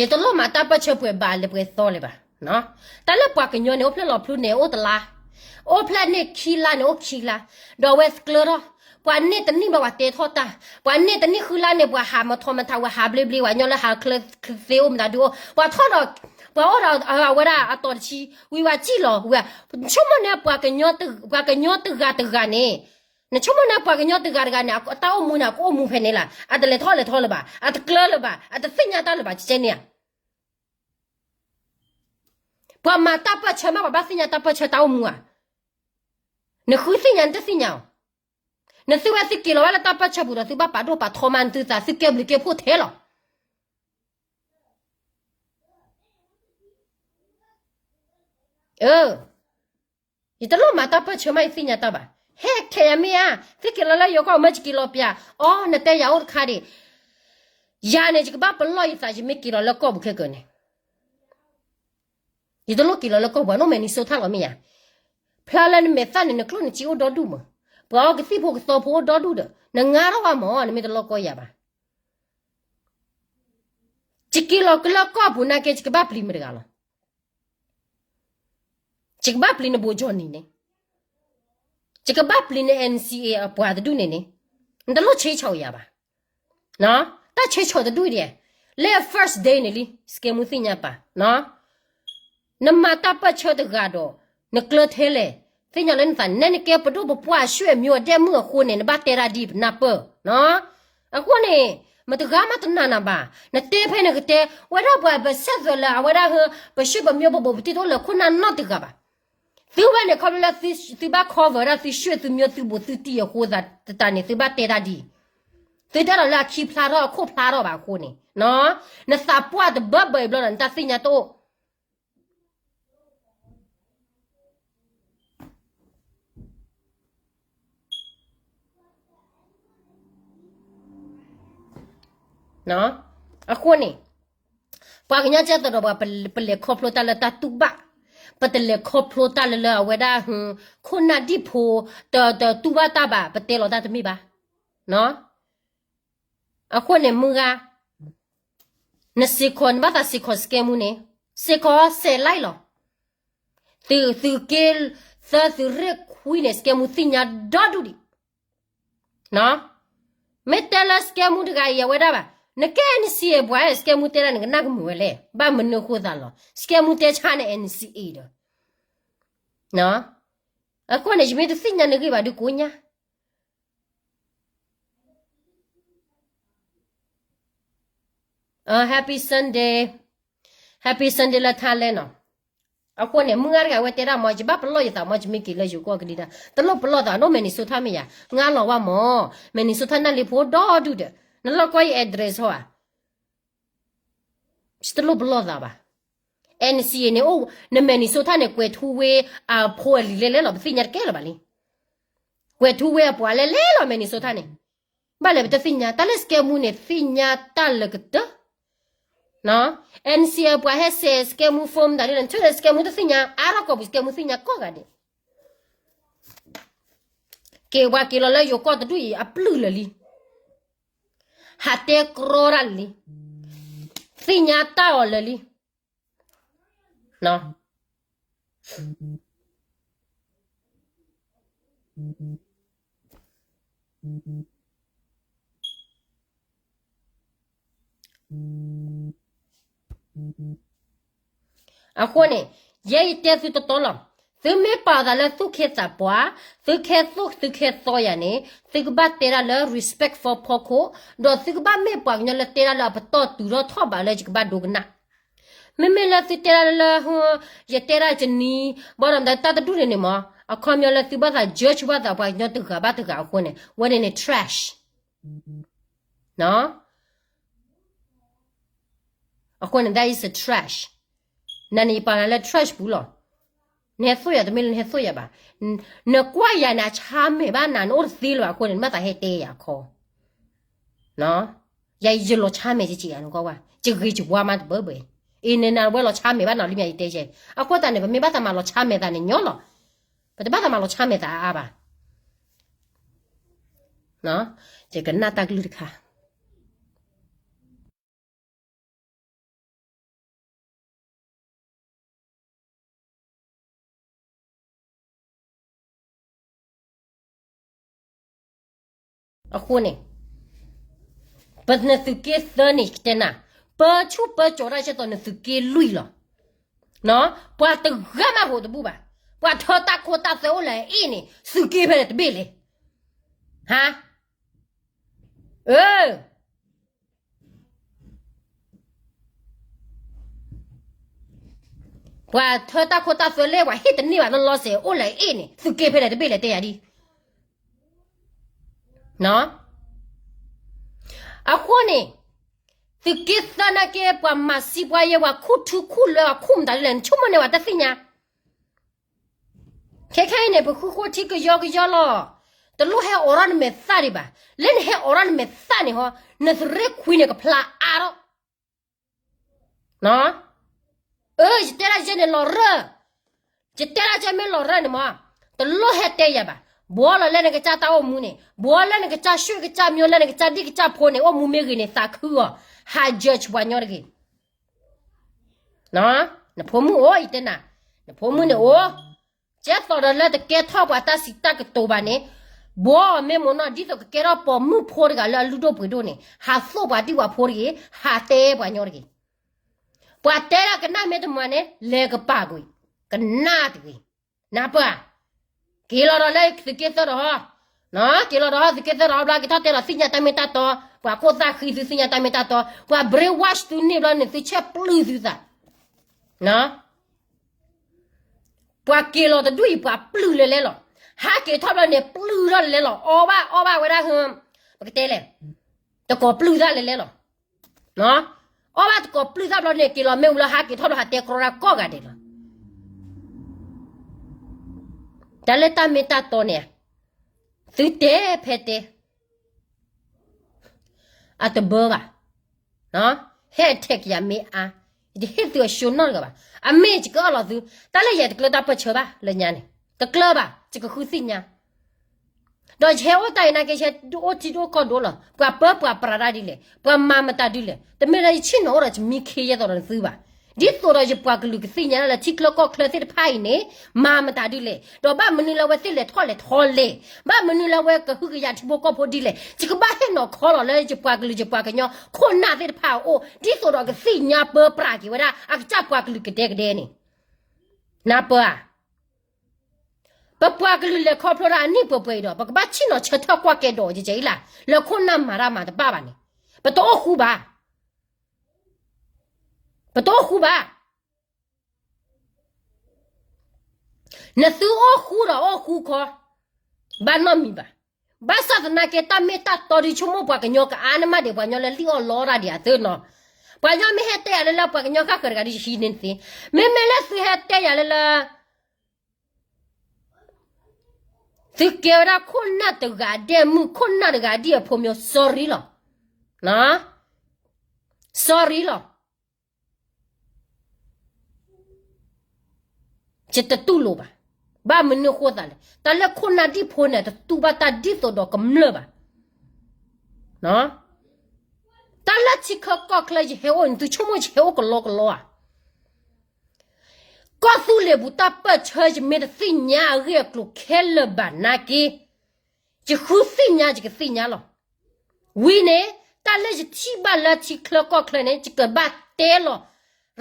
ယတလိၣ်မၤတၢ်ပၢၢ်ဆၢပှဲၤဘၣ်လၢပှဲၤသီလၢၤဘၣ်. တၢ်လၢပှၤကညီန့ၣ် အိၣ်ဖျဲၣ်လီၤဖျူန့ၣ် အိၣ်တလါ, အိၣ်ဖျဲၣ်န့ၢ်ခံလါန့ၣ် အိၣ်ခံလါ, ဒီးအဝဲကျၢၤထီၣ်, ပှၤန့ၢ်တနံၣ်ဘၣ်ပှၤတဲထီၣ်တၢ်, ပှၤန့ၢ်တနံၣ်ဃုလါန့ၣ် ပှၤဟးမထီမထါဝဲ ဟးဘျ့ဘျ့ ပှၤကညီလၢဟးချၢသ့အိၣ်မတၤဒုအိၣ်, ပှၤထီၣ်ဒီး ပှၤအိၣ်ဒီးအဝဲဒၣ်အတီၤတဆံ ဝံၤဝဲစံၣ်လီၤဝဲ, နဆိကမိၣ်န့ၣ် ပှၤကညီတဂၤတဂၤန့ၣ်, နဆိကမိၣ်န့ၣ် ပှၤကညီတဂၤတဂၤန့ၣ် အတၢ်အိၣ်မူန့ၣ်အကအိၣ်မူဖဲန့ၣ်လီၤ, အတလဲၤထီၣ်လဲၤထီလၢၤဘၣ်, အတကျၢလၢၤဘၣ်, အတသ့ၣ်ညါတၢ်လၢၤဘၣ် ကဲန့ၣ်ဧါ. ပှၤမၤတၢ်ပၢၢ်ဆၢမး ပှၤဘၣ်သ့ၣ်ညါတၢ်ပၢၢ်ဆၢတၢ်အိၣ်မူဧါ. နဃုသ့ၣ်ညါ နတသ့ၣ်ညါအီၤ, နသုဝဲသုက့ၤလီၤဝဲလၢတၢ်ပၢၢ်ဆၢပူၤဒီး သုဘၣ်ပာ်ဒိၣ်ပာ်ထီမး နသုသး သုကဲဘျုးကဲဖှိၣ်ထဲလီၤ. ယတလိၣ်မၤတၢ်ပၢၢ်ဆၢမး ယသ့ၣ်ညါတၢ်ဘၣ်. ဟဲခဲယၤမ့ၢ်ဧါ, သုက့ၤလီၤလၢယိၤကီၢ် မ့ၢ်ယက့ၤလီၤပျၢၤ, အီ နတဲယၤအိၣ်တခါဒံး, ယၤန့ၣ် ယကဘၣ်ပလီၢ်ယသး ယမ့ၢ်က့ၤလီၤလၢကီၢ်ပူၤခဲကၢန့ၣ်, ယတလိၣ်က့ၤလီၤလၢကီၢ်ပူၤ နီၢ် Minnesota လီၤမ့ၢ်ယၤ. ဖျါလၢနမဲာ်သၣ်န့ၣ် နကျိၣ်နစ့အိၣ်ဒီဒူၣ်မး, ပှၤအီကသံၣ်ဖိကသီဖိအိၣ်ဒီဒူၣ်ဒီး နငါထီၣ်ဘၣ်မး နမ့ၢ်တလိၣ်ကီယၤဘၣ်. ယက့ၤလီၤလၢကီၢ်ပူၤနာ်က့ ယကဘၣ်ပျံၤမတၤတဂၤလီၤ. ယကဘၣ်ပျံၤနဘိးကၠီနံၤန့ၣ်, ယကဘၣ်ပျံၤန NCA အပှၤတဒူၣ်န့ၣ်န့ၣ်, နတလိၣ်ဆ့ဆီၣ်ယၤဘၣ်. တၢ်ဆ့ဆီၣ်တဒူၣ်ဒံး, လၢ first day န့ၣ်လံ စကဲမူသ့ၣ်ညါပာ်, နမၤတၢ်ပၢၢ်ဆၢတဂၤဒီး နကျၢၤထဲလဲၣ်, သ့ၣ်ညါလၢနသး နဲနကဲပဒိၣ်ပပှၢ် ဆွေမျိုး အဒဲမုၣ်အဃိန့ၣ် နဘၣ်တဲတၢ်ဒ်ပနၢ်ပၢၢ်. အဃိန့ၣ် မတဂၤမးတနာ်နၤဘၣ်, နတဲဖဲနကတဲ, ဝဲဒၣ်ပှၤပဆဲးသွဲးလၢအဝဲဒၣ်ဟၢ ပဆွေမျိုးပဘိးပတံၢ်တအိၣ်လၢခိၣ်နၢ်နီတဂၤဘၣ်. သုဝဲန့ၣ် ခီဖျိလၢသုဘၣ် cover ဝဲဒၣ်သုဆွေသုမျိုးသုဘိးသုတံၢ်အဃိသတးန့ၣ် သုဘၣ်တဲတၢ်ဒ်အံၤ, သုတဲဒီးလၢအခံဖျါထီၣ်အခိၣ်ဖျါထီၣ်ဘၣ်အဃိန့ၣ်, နသးပှၢ်တဘၢဘၢအံၤဘျီဒီး နတၢ်သ့ၣ်ညါတအိၣ် အဃိန့ၣ် ပှၤကညီကဲသိးဒီးပှၤ ပလဲၤခီဖျိတၢ်လၢတၢ်တူၢ်ဘၣ်, ပတလဲၤခီဖျိတၢ်လၢလၢအဝဲဒၣ် ခိၣ်နၢ်ဒံၣ်ဖိ တတူၢ်ဘၣ်တၢ်ဘၣ် ပတဲလီၤတၢ်တမ့ၢ်ဘၣ်. အဃိန့ၣ်မုၢ်ဂၤ နစ့ၢ်ကီး နဘၣ်သးစ့ၢ်ကီးစကဲမူန့ၣ် စ့ၢ်ကီးစဲးလဲလီၤ. သုး သုးက့သၢသုးရ့ၣ်ခွံန့ၣ် စကဲမူသ့ၣ်ညါဒီဒူၣ်ဒံး. မ့ၢ်တဲလၢစကဲမူတဂၤအံၤအဝဲဒၣ်ဘၣ်, နကဲ NCA ပှၤ စကဲမူတဲဒၣ်နကနၣ်ကမုာ်ဝဲလဲၣ်, ဘၣ်မနုၤအဃိသးလီၤ, စကဲမူတဲဆါန့ၣ် NCA ဒီး အဃိန့ၣ် ယမ့ၢ်တသ့ၣ်ညါနဂ့ၢ်ဘၣ်ဒုးကိးညါ Happy Sunday, Happy Sunday လၢထါလဲနီၤ. အဃိန့ၣ် မုၢ်ဂၤတဂၤဝဲတဲဒၣ်မ့ၢ် ယဘၣ်ပလီၢ်ယသးမ့ၢ် ယမ့ၢ်က့ၤလၢယိၤကီၢ်ကဒံဒါ, တလိၣ်ပလီၢ်သးနီၢ် Minnesota မ့ၢ်ယၤ, ငါလီၤဝဲမ့ၢ် Minnesota နၢ်လ့ဖိဒီဒူၣ်ဒီး နလီၢ်ကီယ address ဟီဧါ. ယတလိၣ်ပလီၢ်သးဘၣ်. NCA န့ၣ် အိၣ် န Minnesota န့ၣ် ကွဲၤထူဝ့အဖိအလံၤလဲၣ်လဲၣ်လီၤ ပသ့ၣ်ညါတကဲလၢၤဘၣ်လံ. ကွဲၤထူဝ့အပှၤလဲၣ်လဲၣ်လီၤ Minnesota န့ၣ်, ဘၣ်လဲၣ်ပတသ့ၣ်ညါ တၢ်လၢစကဲမူန့ၣ် သ့ၣ်ညါတၢ်လၢကတၢၢ် NCA ပှၤဟဲစဲးစကဲမူ phone တၢ်ဒ်လဲၣ် နဆိကမိၣ်စကဲမူတသ့ၣ်ညါ အါထီၣ်ကီၢ်ပူၤ စကဲမူသ့ၣ်ညါကိးဂၤဒဲး. က့ၤပှၤက့ၤလီၤလၢယိၤကီၢ်တဒူၣ်အံၤ အပျုၢ်လၢာ်လံ, ဟးတဲကြီတၢ်လၢာ်လံ, သ့ၣ်ညါတၢ်အီၤလၢာ်လံ. အဃိန့ၣ် ယဲယတဲသုတတီလီၤ. သုမ့ၢ်ပာ်သးလၢသူၣ်ကဲသးပှၢ်, သုကဲသိၣ်သုကဲသီယၤန့ၣ် သုကဘၣ်တဲဒၣ်လၢ respect for ဖီခိၣ်, ဒီးသုကဘၣ်မ့ၢ်ပှၤကညီလၢတဲဒၣ်လၢအပတီၢ်တုၤထီၣ်ထီၣ်ဘးလၢယကဘၣ်ဒိကနၣ်. မ့မ့ၢ်လၢသုတဲဒၣ်လၢ ယတဲဒၣ်ယနံၤ ဘၣ်ဒီးတၢ်တဒူၣ်န့ၣ်န့ၣ်မ့ၢ် အခီပညီလၢသုဘၣ်သး judge ဘၣ်သးပှၤကညီတဂၤဘၣ်တဂၤအဃိန့ၣ် ဝဲန့ၣ်န့ၣ် trash. အဃိန့ၣ် that is a trash. နန့ၣ်ယပာ်နၤလၢ trash ပူၤလီၤ. နဟဲသိၣ်ယၤတမ့ၢ်လၢနဟဲသိၣ်ယၤဘၣ်. နကွၢ်ယၤန့ၣ် အဆါမဲာ်ဘၣ်နၤ နအိၣ်တသ့လၢၤဘၣ်အဃိန့ၣ် နဘၣ်သးဟဲတဲယၤခီ ယၤယလီၤဆါမဲာ်ကက့ၤယၤနကွၢ်ဝဲ ယဂ့ၤယဝါမးတဘၢဘၢအံၤ, အံၤန့ၣ်နဝဲလီၤဆါမဲာ်ဘၣ်နၤလံမ့ၢ်ယတဲယဲ, အဃိသတးန့ၣ် ပမ့ၢ်ဘၣ်သးမၤလီၤဆါမဲာ်သးန့ၣ်ညီလီၤ. ပတဘၣ်သးမၤလီၤဆါမဲာ်သးအါအါဘၣ်. ယကနၣ်တၢ်ကလုၢ်တခါအဃိန့ၣ် ပနသုးက့သၢန့ၣ် ကတဲနၤ, ပဆူၣ်ပၢကၠီၤတၢ်ဆဲသိးနသုးက့လွံၢ်လီၤ. ပှၤတဂၤမးဟိးတဘူၣ်ဘၣ်. ပှၤထၢတၢ်ခိတၢ်သွဲအိၣ်လၢအအ့ၣ်န့ၣ် သုးက့ဖဲလဲၣ်တဘ့ၣ်လဲၣ်. ဟါ, အၢ ပှၤထၢတၢ်ခိတၢ်သွဲလၢပှၤဟ့ၣ်တန့ၢ်ဘၣ်နီၢ်နီၢ်စဲး အိၣ်လၢအအ့ၣ်န့ၣ် သုးက့ဖဲလဲၣ်တဘ့ၣ်လဲၣ် တဲယၤဒ် အဃိန့ၣ် သုးက့သၢနာ်က့ ပှၤမၤစံပှၤယဲ ပှၤခူၣ်ထူခူၣ်လွဲ ပှၤခူၣ်မတၤဒ်လဲၣ် နဆိကမိၣ်န့ၣ် ပှၤတသ့ၣ်ညါ. ခဲခဲအံၤန့ၣ် ပဃုဃိထံကယီကယီလီၤ. တလိၣ်ဟဲအိးထီၣ်နမဲာ်သၣ်ဒံးဘၣ်. လၢနဟဲအိးထီၣ်နမဲာ်သၣ်န့ၣ်ဟီ, နသရ့ခွံန့ၣ်ကဖျါအါထီၣ် အၢ ယတဲဒၣ်ယဲန့ၣ်လီၤရၢၢ်, ယတဲဒၣ်ယဲမ့ၢ်လီၤရၢၢ်န့ၣ်မး, တလိၣ်ဟဲတဲယၤဘၣ်. ဘှီလီၤလၢနကစၢ်တၢ်အိၣ်မူန့ၣ်, ဘှီလၢနကစၢ်ရွှ့ၣ်ကစၢ်မၠိ လၢနကစၢ်ဒံၣ်ကစၢ်ဖိန့ၣ် အိၣ်မူမ့ၢ်ဂ့ၤန့ၣ် သးခုအီၤ, ဟး judge ပှၤညီတဂ့ၤ. နဖိမုၣ်အိၣ် ယတဲနၤ, နဖိမုၣ်န့ၣ်အိၣ်, ကဲသိးဒီးလၢတကဲထီၣ်ပှၤတၢ်စံးတၢ်ကတိၤဘၣ်န့ၣ်, ဘှီအီၤမ့ၢ်မ့ၢ်နီၢ် ဒ်သိးကကဲထီၣ်ပိာ်မုၣ်ဖိတဂၤလၢအလုၢ်ဒိၣ်ပှ့ၤဒိၣ်န့ၣ် ဟးသိၣ်ပှၤဒံၣ်ပှၤဖိတဂ့ၤ, ဟးတဲပှၤညီတဂ့ၤ. ပှၤတဲဒၣ်ကနၣ်မ့ၢ်တမၤန့ၣ် လဲၤကပၤကွံာ်, ကနၣ်တဂ့ၤ. နၢ်ပၢၢ်ဧါ, က့ၤလီၤဒီးလၢသုးက့သၢဒီးဟီ, က့ၤလီၤဒီးသုးက့သၢဒီးဟီဘျီ က့ၤထီၣ်တဲဒီးသ့ၣ်ညါတၢ်မ့ၢ်တၢ်တီ, ပှၤခိၣ်သၣ်ဃံသုသ့ၣ်ညါတၢ်မ့ၢ်တၢ်တီ, ပှၤ brainwash သုန့ၢ်ဘျီန့ၣ် သုဆဲးပျုၢ်သုသး ပှၤက့ၤလီၤတဒူၣ်အံၤ ပှၤပျုၢ်လဲၤလဲၤလီၤ. ဟးက့ၤထီၣ်ဘျီန့ၣ် ပျုၢ်ထီၣ်လဲၤလဲၤလီၤ. အီၣ်ဘၣ်အီၣ်ဘၣ်ဝဲဒၣ်ဟၢ, ပကတဲလဲၣ်, တကိးပျုၢ်သၣ်လဲၤလဲၤလီၤ. အီၣ်ဘၣ်တကိးပျုၢ်သၣ်ဘျီန့ၣ် က့ၤလီၤမ့ၢ်ဝံၤလီၤ ဟးက့ၤထီၣ်ဘျီ ဟးတဲကြီဒၣ်ကိးဂၤဒဲးလီၤ. တၢ်လၢတၢ်မ့ၢ်တၢ်တီန့ၣ်, သုတဲဖဲတဲ အတဘၢဘၣ်, ဟဲထဲကယၤမ့ၢ်အါ, ယတဟ့ၣ်သုအ show နီတဂၤဘၣ်. အမ့ၢ်ယကအၢၣ်လီၤသု, တၢ်လၢယဲတကျၢတၢ်ပၢၢ်ဆၢဘၣ်လၢညါန့ၣ်, တကျၢဘၣ်, ယကဃုသ့ၣ်ညါ. ဒီးယဟဲအိၣ်တၢ်အံၤနာ်က့ ယဟဲအိၣ်ထံဒိၣ်ကီၢ်ဒိၣ်လီၤ. ပှၤပၢပှၤပြးတၢ်ဒ်လဲၣ်, ပှၤမၤမတၤဒ်လဲၣ်, တမ့ၢ်လၢယဆ့ၣ်နီၤအိၣ်ဒီးယမံခ့ယဲသိးဒီးသုဘၣ်. ဒ်သိးဒီးယပှၤကလုာ်ကသ့ၣ်ညါလၢထံချၢကီၢ်ချၢသ့ၣ်တဖၣ်အံၤန့ၣ် မၤမတၤဒ်လဲၣ်, ဒီးဘၣ်မနုၤလၢအဝဲသ့ၣ်လဲၤထီၣ်လဲၤထီလဲၣ်, ဘၣ်မနုၤလၢအဝဲကဟုကယာ်ထံဖိကီၢ်ဖိဒ်လဲၣ်, ယကဘၣ်ဟ့ၣ်နီၤခီလီၤလၢယပှၤကလုာ်ယပှၤကညီခိၣ်နၢ်သ့ၣ်တဖၣ်အအိၣ် ဒ်သိးဒီးကသ့ၣ်ညါပၢပြးက့ၤဝဲဒၣ် အကစၢ်ပှၤကလုာ်ကဒဲကဒဲန့ၣ်. နၢ်ပၢၢ်ဧါ. ပပှၤကလုာ်လဲၤခီဖျိဒၣ်အနံၣ်ပှဲၤပှဲၤအံၤဒီး ပကဘၣ်ဆ့ၣ်နီၤဆၢထၢၣ်ကွၢ်ကဲဒီး ယဲအံၤလၢ လၢခိၣ်နၢ်မၤတၢ်မၤတဘၣ်ဘၣ်န့ၣ်, ပတအိၣ်ဃူဘၣ်. ပတအိၣ်ဃူဘၣ်. နသုအိၣ်ဃူဒီးအိၣ်ဃူခီ, ဘၣ်နီတမံၤဘၣ်. ဘၣ်ဆၣ်သနာ်က့ တၢ်မ့ၢ်တၢ်တီဒုးဆိကမိၣ်ပှၤကညီကအါန့ၢ်မးဒံး ပှၤကညီလၢလံၣ်အီၣ်လီတၢ်ဒံးအသၢနီၤ. ပှၤကညီမ့ၢ်ဟဲတဲယၤလၢလၢပှၤကညီဃၣ်ဃၢၤတဂၤဒုးယဟံးန့ၢ်သ့, မ့မ့ၢ်လၢသုဟဲတဲယၤလၢလၢ သုကဲဝဲဒၣ်ခိၣ်နၢ်တဂၤဒဲးမုၣ် ခိၣ်နၢ်တဂၤဒ်အဖိမၠိ sorry လီၤ. sorry လီၤ. ယတတူၢ်လိာ်ဘၣ်. ဘၣ်မနုၤအဃိသးလဲၣ်, တၢ်လၢခိၣ်နၢ်ဒံၣ်ဖိန့ၣ် တတူၢ်ဘၣ်တၢ်ဒ်သိးဒီးကမျၢၢ်ဘၣ်. တၢ်လၢထံချၢကီၢ်ချၢယဟဲအိၣ်န့ၣ် သုဆိကမိၣ်ယဟဲအိၣ်ကလီကလီဧါ. ကီၢ်သူလ့ၤပူၤတၢ်ပၢၢ်ဆၢ ယမ့ၢ်တသ့ၣ်ညါအဂ့ၢ်အကျိၤခဲလၢာ်ဘၣ်နာ်က့, ယဃုသ့ၣ်ညါယကသ့ၣ်ညါလီၤ. ဝံၤန့ၣ် တၢ်လၢယထံၣ်ဘၣ်လၢထံချၢကီၢ်ချၢန့ၣ် ယကဘၣ်တဲလီၤ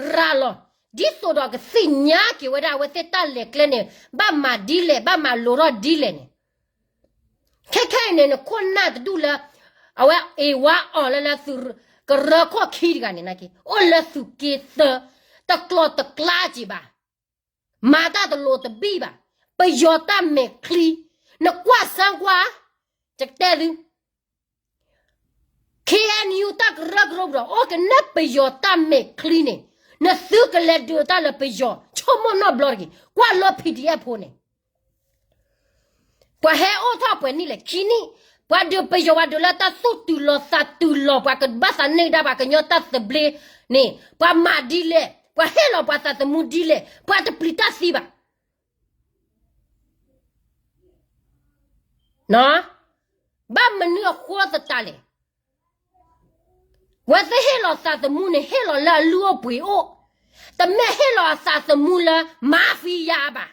ရၤလီၤ, ဒ်သိးဒီးကသ့ၣ်ညါက့ၤဝဲဒၣ်အဝဲသ့ၣ်တၢ်လဲၤကျဲန့ၣ် ဘၣ်မၤဒ်လဲၣ် ဘၣ်မၤလိၤထီၣ်ဒ်လဲၣ်န့ၣ်. ခဲခဲအံၤန့ၣ် နခိၣ်နၢ်တဒူၣ်လၢ အဝဲအ့ၣ်ဝါအီၤလၢလၢသုးကရၢခိၣ်ခံတဂၤန့ၣ်နာ်က့ အိၣ်လၢသုးက့သၢ, တကျိၤတကျါက့ၤဘၣ်, မၤတၢ်တလိၤတဘံၣ်ဘၣ်, ပယီၤတၢ်မဲာ်ချံ, နကွၢ်စၢ်ကွၢ်, ယကတဲသု KNU တၢ်ကရၢကရိပူၤဒီး အိၣ်ကနဲပယီၤတၢ်မဲာ်ချံန့ၣ်, နသုကလဲၤဒုးတၢ်လၢပယီၤ ဆိကမိၣ်နီတဘျီတဂ့ၤ, ကွၢ်လၢ PDF ဖိန့ၣ် ပှၤဟဲအိၣ်ထီၣ်ပှဲၤနံၣ်လဲၣ် ခံနံၣ်, ပှၤဒုးပယီၤပှၤဒုးလၢတၢ်သူၣ်တုၤလီၤသးတုၤလီၤ ပှၤကဘၣ်သးန့ၢ်ဒၣ်ပှၤကညီတၢ်သဘျ့န့ၣ် ပှၤမၤဒ်လဲၣ်, ပှၤဟ့ၣ်လီၤပှၤသးသမူဒ်လဲၣ်, ပှၤတပျံၤတၢ်သံဘၣ်. ဘၣ်မနုၤအဃိသတးလဲၣ်. ဝဲသ့ၣ်ဟ့ၣ်လီၤသးသမူန့ၣ် ဟ့ၣ်လီၤလၢအလုၢ်အိၣ်ပှ့ၤအိၣ်, တမ့ၢ်ဟ့ၣ်လီၤအသးသမူလၢ mafia ဘၣ်,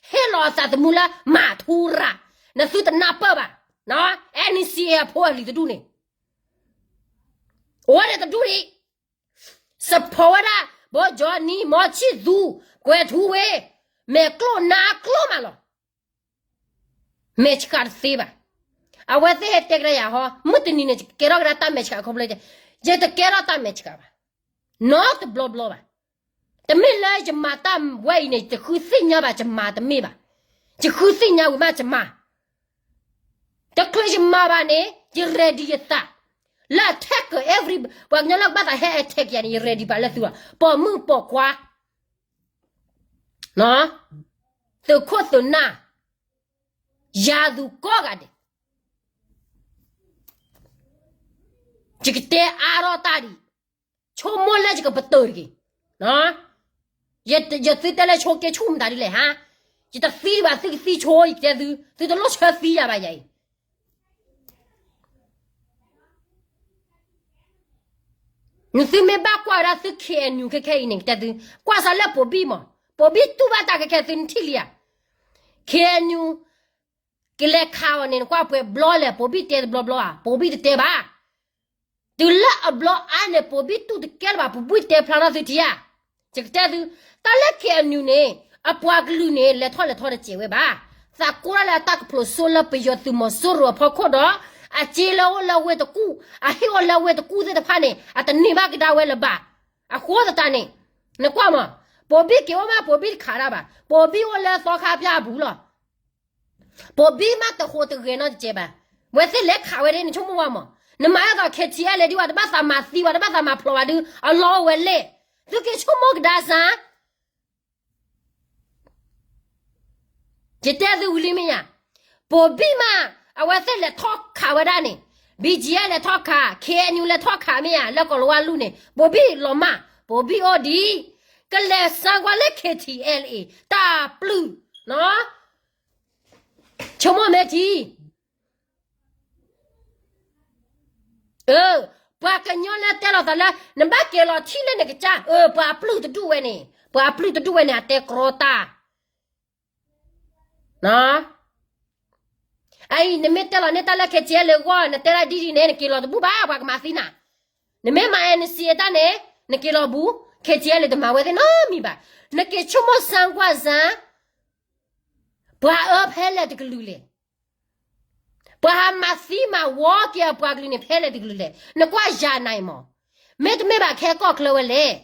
ဟ့ၣ်လီၤအသးသမူလၢ မၤထူရၤ, နသုတနၢ်ပၢၢ်ဘၣ်, NCA အဖိအလံၤတဒူၣ်န့ၣ် အိၣ်ဝဲဒၣ်တဒူၣ်အံၤ support ဝဲဒၣ် ဘီကၠီနံၤ မီၤဆံၣ်သူ ကွဲၤထူဝ့ၣ်, မဲာ်ကျိၣ်နါကျိၣ်မးလီၤ. မဲာ်ဆှးတသ့ဘၣ်. အဝဲသ့ၣ်ဟဲတဲကဒါယၤဟီ, မုၢ်တနံၤန့ၣ် ယကဲထီၣ်ကဒါတၢ်မဲာ်ဆှးခီဖျိ, ယတကဲထီၣ်တၢ်မဲာ်ဆှးဘၣ်. နီတဘျီဘျီဘၣ်. တမ့ၢ်လၢယမၤတၢ်ဝဲအံၤန့ၣ် ယတဃုသ့ၣ်ညါဘၣ် ယမၤတမ့ၢ်ဘၣ်. ယဃုသ့ၣ်ညါဝံၤမးယမၤ တချုးယမၤဘၣ်န့ၣ် ယ ready ယသး, လၢ attack every, ပှၤကညီလၢကဘၣ်သးဟဲ attack ယၤန့ၣ် ယ ready ဘၣ်လၢသုလီၤ. ပိာ်မုၣ်ပိာ်ခွါ, သုးခိၣ်သုးနၢ်, ယၤသူကိးဂၤဒဲး, ယကတဲအါထီၣ်တၢ်ဒံး, ဆိကမိၣ်လၢယကပတုာ်တဂ့ၤ. ယသုတဲလၢဆိက့ဆူၣ်မတၤဒ်လဲၣ်ဟါ, ယတသံဘၣ် သုကသံဆိ ယကတဲသု, သုတလိၣ်ဆၢသံယၤဘၣ်ယၤအံၤ. နသုမ့ၢ်ဘၣ်ကွၢ်ဝဲဒၣ်သု K N U ခဲခဲအံၤန့ၣ် ကတဲသု, ကွၢ်စးလၢပိာ်ဘံၣ်မး, ပိာ်ဘံၣ်တူၢ်ဘၣ်တၢ်ခဲခဲ သုနထံၣ်လံဧါ. K N U ကလဲၤခးအီၤန့ၣ် နကွၢ်ပှဲၤဘျီလဲၣ်, ပိာ်ဘံၣ်တဲတဘျီဘျီဧါ, ပိာ်ဘံၣ်တတဲဘၣ်. တုၤလၢအဘျီအါန့ၣ် ပိာ်ဘံၣ်တူၢ်တကဲလၢၤဘၣ်, ပိာ်ဘံၣ်တဲဖျါထီၣ်သုထံဧါ. ယကတဲသု, တၢ်လၢ K N U န့ၣ် အပှၤကလုာ်န့ၣ် လဲၤထီၣ်လဲၤထီၣ်တစဲးဝဲဘၣ်. သးကိးတၢ်လၢအတၢ်ကဖျိးစိလၢပယီၤသုးမီၤစိရိၤအဖီခိၣ်ဒီး အစ့လၢအိၣ်လၢဝ့ၢ်တကူၣ်, အဟ့ၣ်အိၣ်လၢဝ့ၢ်တကူၣ်သ့ၣ်တဖၣ်န့ၣ် အတန့ၢ်ဘၣ်ကဒါဝဲလၢၤဘၣ်. အဃိသတးန့ၣ် နကွၢ်မး, ပိာ်ဘံၣ်က့ၤအိၣ်မး ပိာ်ဘံၣ်တခးတၢ်ဘၣ်, ပိာ်ဘံၣ်အိၣ်လၢသီခါဖၠၣ်အပူၤလီၤ. ပိာ်ဘံၣ်မးတဟူးတဂဲၤနီတစဲးဘၣ်. ဝဲသ့ၣ်လဲၤခးဝဲဒၣ် နဆိကမိၣ်ဝဲမး, နမၤအသး K T L ဒ်ဝဲတဘၣ်သးမၤသံ ဝဲတဘၣ်သးမၤဖျိးဘၣ်ဒုး အလီၢ်အိၣ်ဝဲလဲၣ်. သုက့ၤဆိကမိၣ်ကဒါစၢ် ယတဲသုဝံၤလံမ့ၢ်ဧါ, ပိာ်ဘံၣ်မး အဝဲသ့ၣ်လဲၤထီၣ်ခးဝဲဒၣ်န့ၣ်, B G F လဲၤထီၣ်ခး, K N U လဲၤထီၣ်ခးမ့ၢ်ဧါ, လၢကီၢ်လၤဝါလူၢ်န့ၣ် ပိာ်ဘံၣ်လီၤမၢ်, ပိာ်ဘံၣ်အိၣ်ဒံး, ကလဲၤစၢကွၢ်လၢ K T L A တၢ်ပျုၢ်, ဆိကမိၣ်မ့ၢ်ထံ ပှၤကညီလၢတဲလီၤသးလၢ နဘၣ်က့ၤလီၤထံၣ်လၢနကစၢ်, ပှၤပျုၢ်တဒူၣ်ဝဲန့ၣ်, ပှၤပျုၢ်တဒူၣ်ဝဲန့ၣ် အတဲကြီတၢ်, အအံၤ နမ့ၢ်တဲလီၤန့ၢ်တၢ်လၢ K T L A အဂီၢ် နတဲဒၣ်ဒ်ဒ်န့ၣ် နက့ၤလီၤတဘူၣ်ဘၣ် ပှၤကမၤသံနၤ, နမ့ၢ်မၤ N C A တၢ်န့ၣ် နက့ၤလီၤဘူး, K T L A တမၤဝဲသ့ၣ်နီတမံၤဘၣ်, နက့ၤဆိကမိၣ်စၢကွၢ်စၢ်, ပှၤအၢဖဲလဲၣ်တကလုာ်လဲၣ် ပှၤဟးမၤသံမၤဝီက့ၤအပှၤကလုာ်န့ၣ် ဖဲလဲၣ်တကလုာ်လဲၣ်. နကွၢ်ယၤနၤအံၤမး, မ့တမ့ၢ်ဘၣ်ခဲကီၢ်ချၢဝဲလဲၣ်.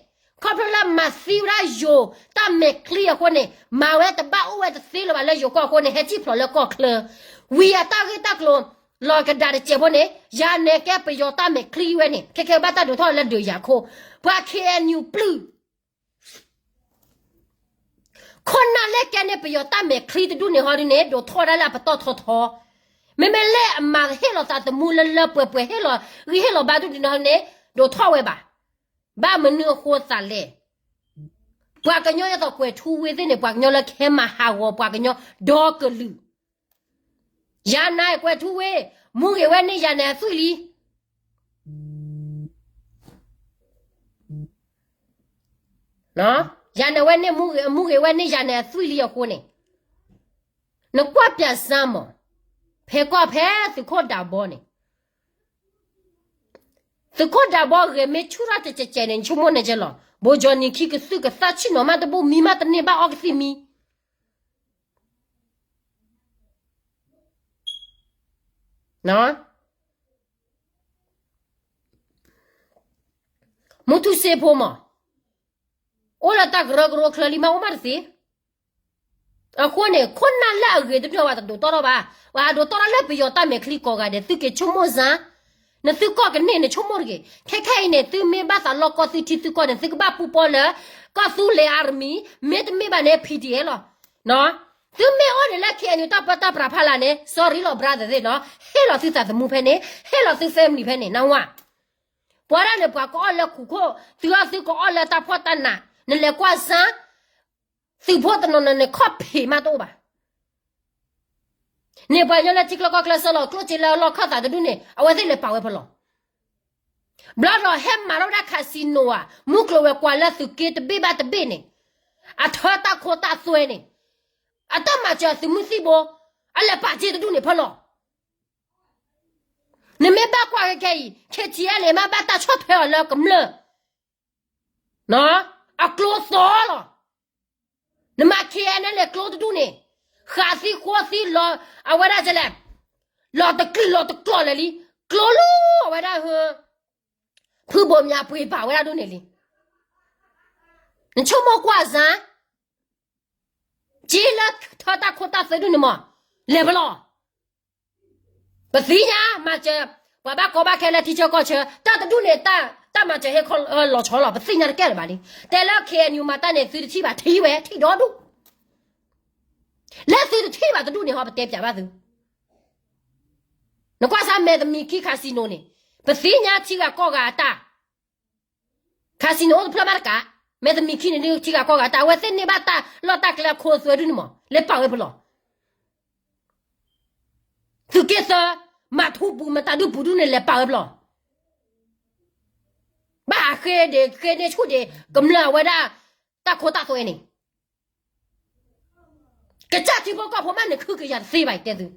ခီဖျိလၢမၤသံဝဲဒၣ်ယိၤတၢ်မဲာ်ချံအဃိန့ၣ် မၤဝဲတဘၣ်အိၣ်ဝဲတသ့လၢၤဘၣ်လၢယိၤကီၢ်အဃိန့ၣ် ဟဲစံၣ်ဖျိးလၢကီၢ်ချၢ, ဝံၤအတၢ်ဂ့ၢ်တၢ်ကျိၤလီၤကဒါတစဲးဖိန့ၣ် ယၤနဲကဲပယီၤတၢ်မဲာ်ချံဝဲန့ၣ် ခဲခဲဘၣ်တၢ်ဒိးထီၣ်လၢဒုးယၤခိၣ်, ပှၤ K N U ပျုၢ် ခိၣ်နၢ်လၢကဲန့ၣ် ပယီၤတၢ်မဲာ်ချံတဒူၣ်န့ၣ်ဟီဒ်န့ၣ် ဒိးထီၣ်ဒၣ်လၢအပတီၢ်ထီထီ, မ့မ့ၢ်လၢအမၤဟ့ၣ်လီၤသးသမူလၢလၢပှဲၤပှဲၤ ဟ့ၣ်လီၤဂံၢ်ဟ့ၣ်လီၤဘါဒ်န့ၣ်ဟီဒ်န့ၣ် ဒိးထီၣ်ဝဲဘၣ်. ဘၣ်မနုၤအဃိသးလဲၣ်. ပှၤကညီဒ်သိးကွဲၤထူဝ့ၢ်သ့ၣ်န့ၣ် ပှၤကညီလၢကဟဲမၤဟးဂီၤပှၤကညီဒီကလုာ် ယၤနၤကွဲၤထူဝ့ၢ် မူဂ့ၤဝဲန့ၢ်ယၤနဲအသွံၣ်လံ. ယၤနဲဝဲန့ၢ်မူဂ့ၤ မူဂ့ၤဝဲန့ၢ်ယၤနဲအသွံၣ်လံအဃိန့ၣ်, နကွၢ်ပၠးစၢ်မး, ဖဲကွၢ်ဖဲသုးခိၣ်ဒးဘီန့ၣ်, သုးခိၣ်ဒးဘီဂဲၤမ့ၢ်ဆူၣ်ထီၣ်တစဲးစဲးန့ၣ် ဆိကမိၣ်န့ၣ်ကဲလီၤ, ဘိကီၤနံၤခံကသုၣ်ကသၣ်ဆံၣ်နီၤမးတဘူၣ် မံမးတန့ၢ်ဘၣ်အီကသံၣ်မံ မူထူစ့ဖိမး, အိၣ်လၢတၢ်ကရၢကရိချၢလံမး အိၣ်မးတသ့. အဃိန့ၣ် ခိၣ်နၢ်လၢအဂ့ၤတဘျီဝဲတဒိးတီၢ်ထီၣ်ဘၣ်, ပှၤဒိးတီၢ်ထီၣ်လၢပယီၤတၢ်မဲာ်ချံကိးဂၤဒဲး သုက့ၤဆိကမိၣ်စၢ်, နသုကီၢ်ကန့ၢ်န့ၣ်ဆိကမိၣ်တဂ့ၤ, ခဲခဲအံၤန့ၣ် သုမ့ၢ်ဘၣ်သးလီၢ်ကီၢ်သုထံသုကီၢ်န့ၣ် သုကဘၣ်ပူၤပီလၢ ကီၢ်သူလ့ၤ army မ့တမ့ၢ်ဘၣ်န့ၣ် P D F လီၤ. သုမ့ၢ်အိၣ်န့ၣ်လၢ K N U တၢ်ပၢတၢ်ပြးဖးလၢ်န့ၣ် sorry လီၤ brother သ့ၣ်နီၤ, ဟ့ၣ်လီၤသုသးသမူဖဲန့ၣ်, ဟ့ၣ်လီၤသု family ဖဲန့ၣ် နဝၤ, ပှၤဒၣ်န့ၣ် ပှၤကအီၣ်လၢခူၣ်ခိၣ်, သုအီၣ်သုကအီၣ်လၢတၢ်ဖှီၣ်တၢ်နး, နလဲၤကွၢ်စၢ်, သုးဖိတနီၤနီၤန့ၣ် ခီၣ်ဖံးမးတအိၣ်ဘၣ်. န့ၣ်ပှၤကညီလၢထံချၢကီၢ်ချၢဆၢလီၤကျိၣ်စ့လၢအလီၢ်ခၢၣ်သးတဒူၣ်န့ၣ် အဝဲသ့ၣ်လဲၤပာ်ဝဲဖဲလဲၣ်. ဘျီဒီးဟဲမၤထီၣ်ဝဲဒၣ် casino ဧါ, မုၢ်ကျိၤဝဲၤကွာ်လၢသုးက့တဘ့ၣ်ဘၣ်တဘ့ၣ်န့ၣ်, အထၢတၢ်ခိတၢ်သွဲန့ၣ်, အတၢ်မၤစၢၤသုးမုၢ်သံၣ်ဘိ, အလဲၤပာ်စ့တဒူၣ်န့ၣ်ဖဲလဲၣ်. နမ့ၢ်ဘၣ်ကွၢ်ခဲခဲအံၤ K T L A မ့ၢ်ဘၣ်တၢ်ဆီၣ်ထွဲအီၤလၢကမျၢၢ် အကျိသီလီၤ. နမၤ K N L A ကျိတဒူၣ်န့ၣ်, ဃးသံဃီသံလီၤ, အဝဲဒၣ်လဲၣ်, လီၤတကလုာ်လီၤတကျိၤလၢာ်လံ, ကျိလၢအဝဲဒၣ်ဟၢ, ဖုဘိၣ်မၠးပှ့ၤဘၣ်ဝဲဒၣ်ဒိၣ်န့ၣ်လံ. နဆိကမိၣ်ကွၢ်စ့ၢ်, က့လၢထၢတၢ်ခိတၢ်သွဲဒူၣ်န့ၣ်မး, လဲၤပလီၢ် ပသ့ၣ်ညါ, မၤစၢၤ, ပှၤဘၣ်ကီဘၣ်ခဲလၢထံဆၢကီၢ်ဆၢ, တၢ်တဒူၣ်န့ၣ်, တၢ်မၤစၢၤဟဲခီလီၤဆီလီၤ, ပသ့ၣ်ညါတကဲလၢၤဘၣ်လံ. တဲလၢ K N U မၤတၢ်န့ၣ် သုတထံၣ်ဘၣ်, ထံၣ်ဝဲ, ထံၣ်ဒီဒူၣ်, လၢသုတထံၣ်ဘၣ်တဒူၣ်န့ၣ်ဟီ ပတဲပၠးဘၣ်သု. နကွၢ်စ့ၢ် မဲၣ်သမံၤခံ casino န့ၣ်, ပသ့ၣ်ညါထံဂၤကီၢ်ဂၤအတၢ်, casino အိၣ်တဖျၢၣ်မးတကး, မဲၣ်သမံၤခံန့ၣ်ဒုး ထံဂၤကီၢ်ဂၤအတၢ်, အဝဲသ့ၣ်န့ၢ်ဘၣ်တၢ်လီၢ်တၢ်ကျဲအခိအသွဲဒူၣ်န့ၣ်မး, လဲၤပာ်ဝဲပလီၢ် သုးက့သၢ, မၤထူပူၤ မၤတၢ်ဒုးပူၤဒူၣ်န့ၣ် လဲၤပာ်ဝဲပလီၢ်, ဘၣ်ဟးဃ့ဒ့ၣ်ဃ့န့ၢ်ဆူၣ်ဒ့ၣ် ကမျၢၢ်အဝဲဒၣ် တၢ်ခိတၢ်သွဲန့ၣ်, ကစၢ်ထံဖိကီၢ်ဖိမးန့ၣ် ခုကယၤတသ့ဘၣ် ယတဲသု.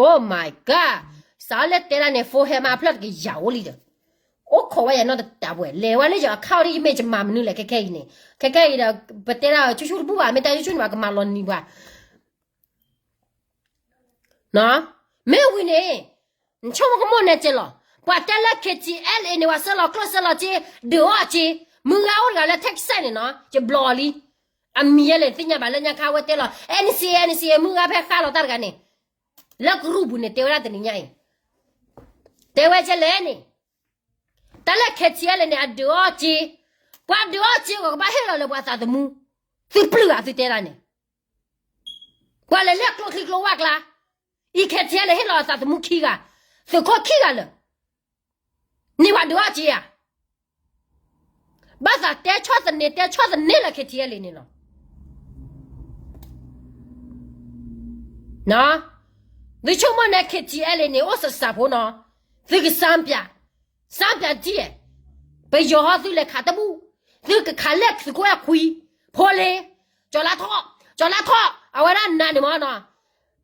Oh my god, စးလၢတဲဒၣ်န့ၣ် phone ဟဲမးအဖျၢၣ်တကယၤအိၣ်လံဒီး, အိၣ်ခိးဝဲယၤနီတတးပှဲၤ, လဲၤဝဲလၢယအခီၣ်ဒ်ယမ့ၢ်ယမၤမနုၤလဲၣ် ခဲခဲအံၤန့ၣ်, ခဲခဲအံၤဒီး ပတဲဒၣ်ဆူၣ်ဆူၣ်တဘူၣ်ဘၣ်, မ့ၢ်တၢ်ဆူၣ်ဆူၣ်န့ၣ်ဘၣ် ကမၤလီၤနံၤပှၤ မ့ၢ်ဝံၤန့ၣ်, နဆိကမိၣ်ကမိၣ်န့ၣ်က့လီၤ. ပှၤတဲလၢ K T L A န့ၣ် ပှၤဆှၢလီၤကျိၣ်ဆှၢလီၤစ့, ဒုးအီၣ်စ့, မုၢ်ဂၤအိၣ်တဂၤလၢ Texas န့ၣ်နီၤ, ယဘျီလံ, အမံၤယဲလဲၣ် သ့ၣ်ညါဘၣ်လၢညါခါဝဲတဲလီၤ N C A N C A မုၢ်ဂၤဖဲဃါလီၤတၢ်တဂၤန့ၣ်, လၢကရူၢ်ပူၤန့ၣ် တဲဝဲဒၣ်တနံၤညါအံၤ, တဲဝဲကဲလဲၣ်န့ၣ်, တၢ်လၢ K T L A န့ၣ် အဒုးအီၣ်စ့, ပှၤဒုးအီၣ်စ့ဂီၤ ကဘၣ်ဟ့ၣ်လီၤလၢပှၤသးသမူ, သုပျုၢ်ဂၤသုတဲဒၣ်န့ၣ် ပှၤလဲၤလၢကျိချံကျိဝၢ်ကျါ, အံၤ K T L A ဟ့ၣ်လီၤအသးသမူခံဂၤ, သုးခိၣ်ခံဂၤလၢာ်, န့ၢ်ပှၤဒုးအီၣ်စ့ဧါ, ဘၣ်သးတဲဆီၣ်သနံး တဲဆီၣ်သနံးလၢ K T L A န့ၣ်လီၤ. သုဆိကမိၣ်န့ၣ် K T L A န့ၣ် အိၣ်စးစးဖိနီၤ, သုကစၢ်ပၠး, စၢ်ပၠးထံၣ်, ပယီၤဟီသုလဲၤခးတဘူၣ်, သုကခးလဲၣ်သုးခိၣ်အဲၣ်ခွံ, ဖိလ့, ကၠီၤလါထီၣ်, ကၠီၤလါထီၣ်, အဝဲဒၣ်နၤန့ၣ်မ့ၢ်နီၤ,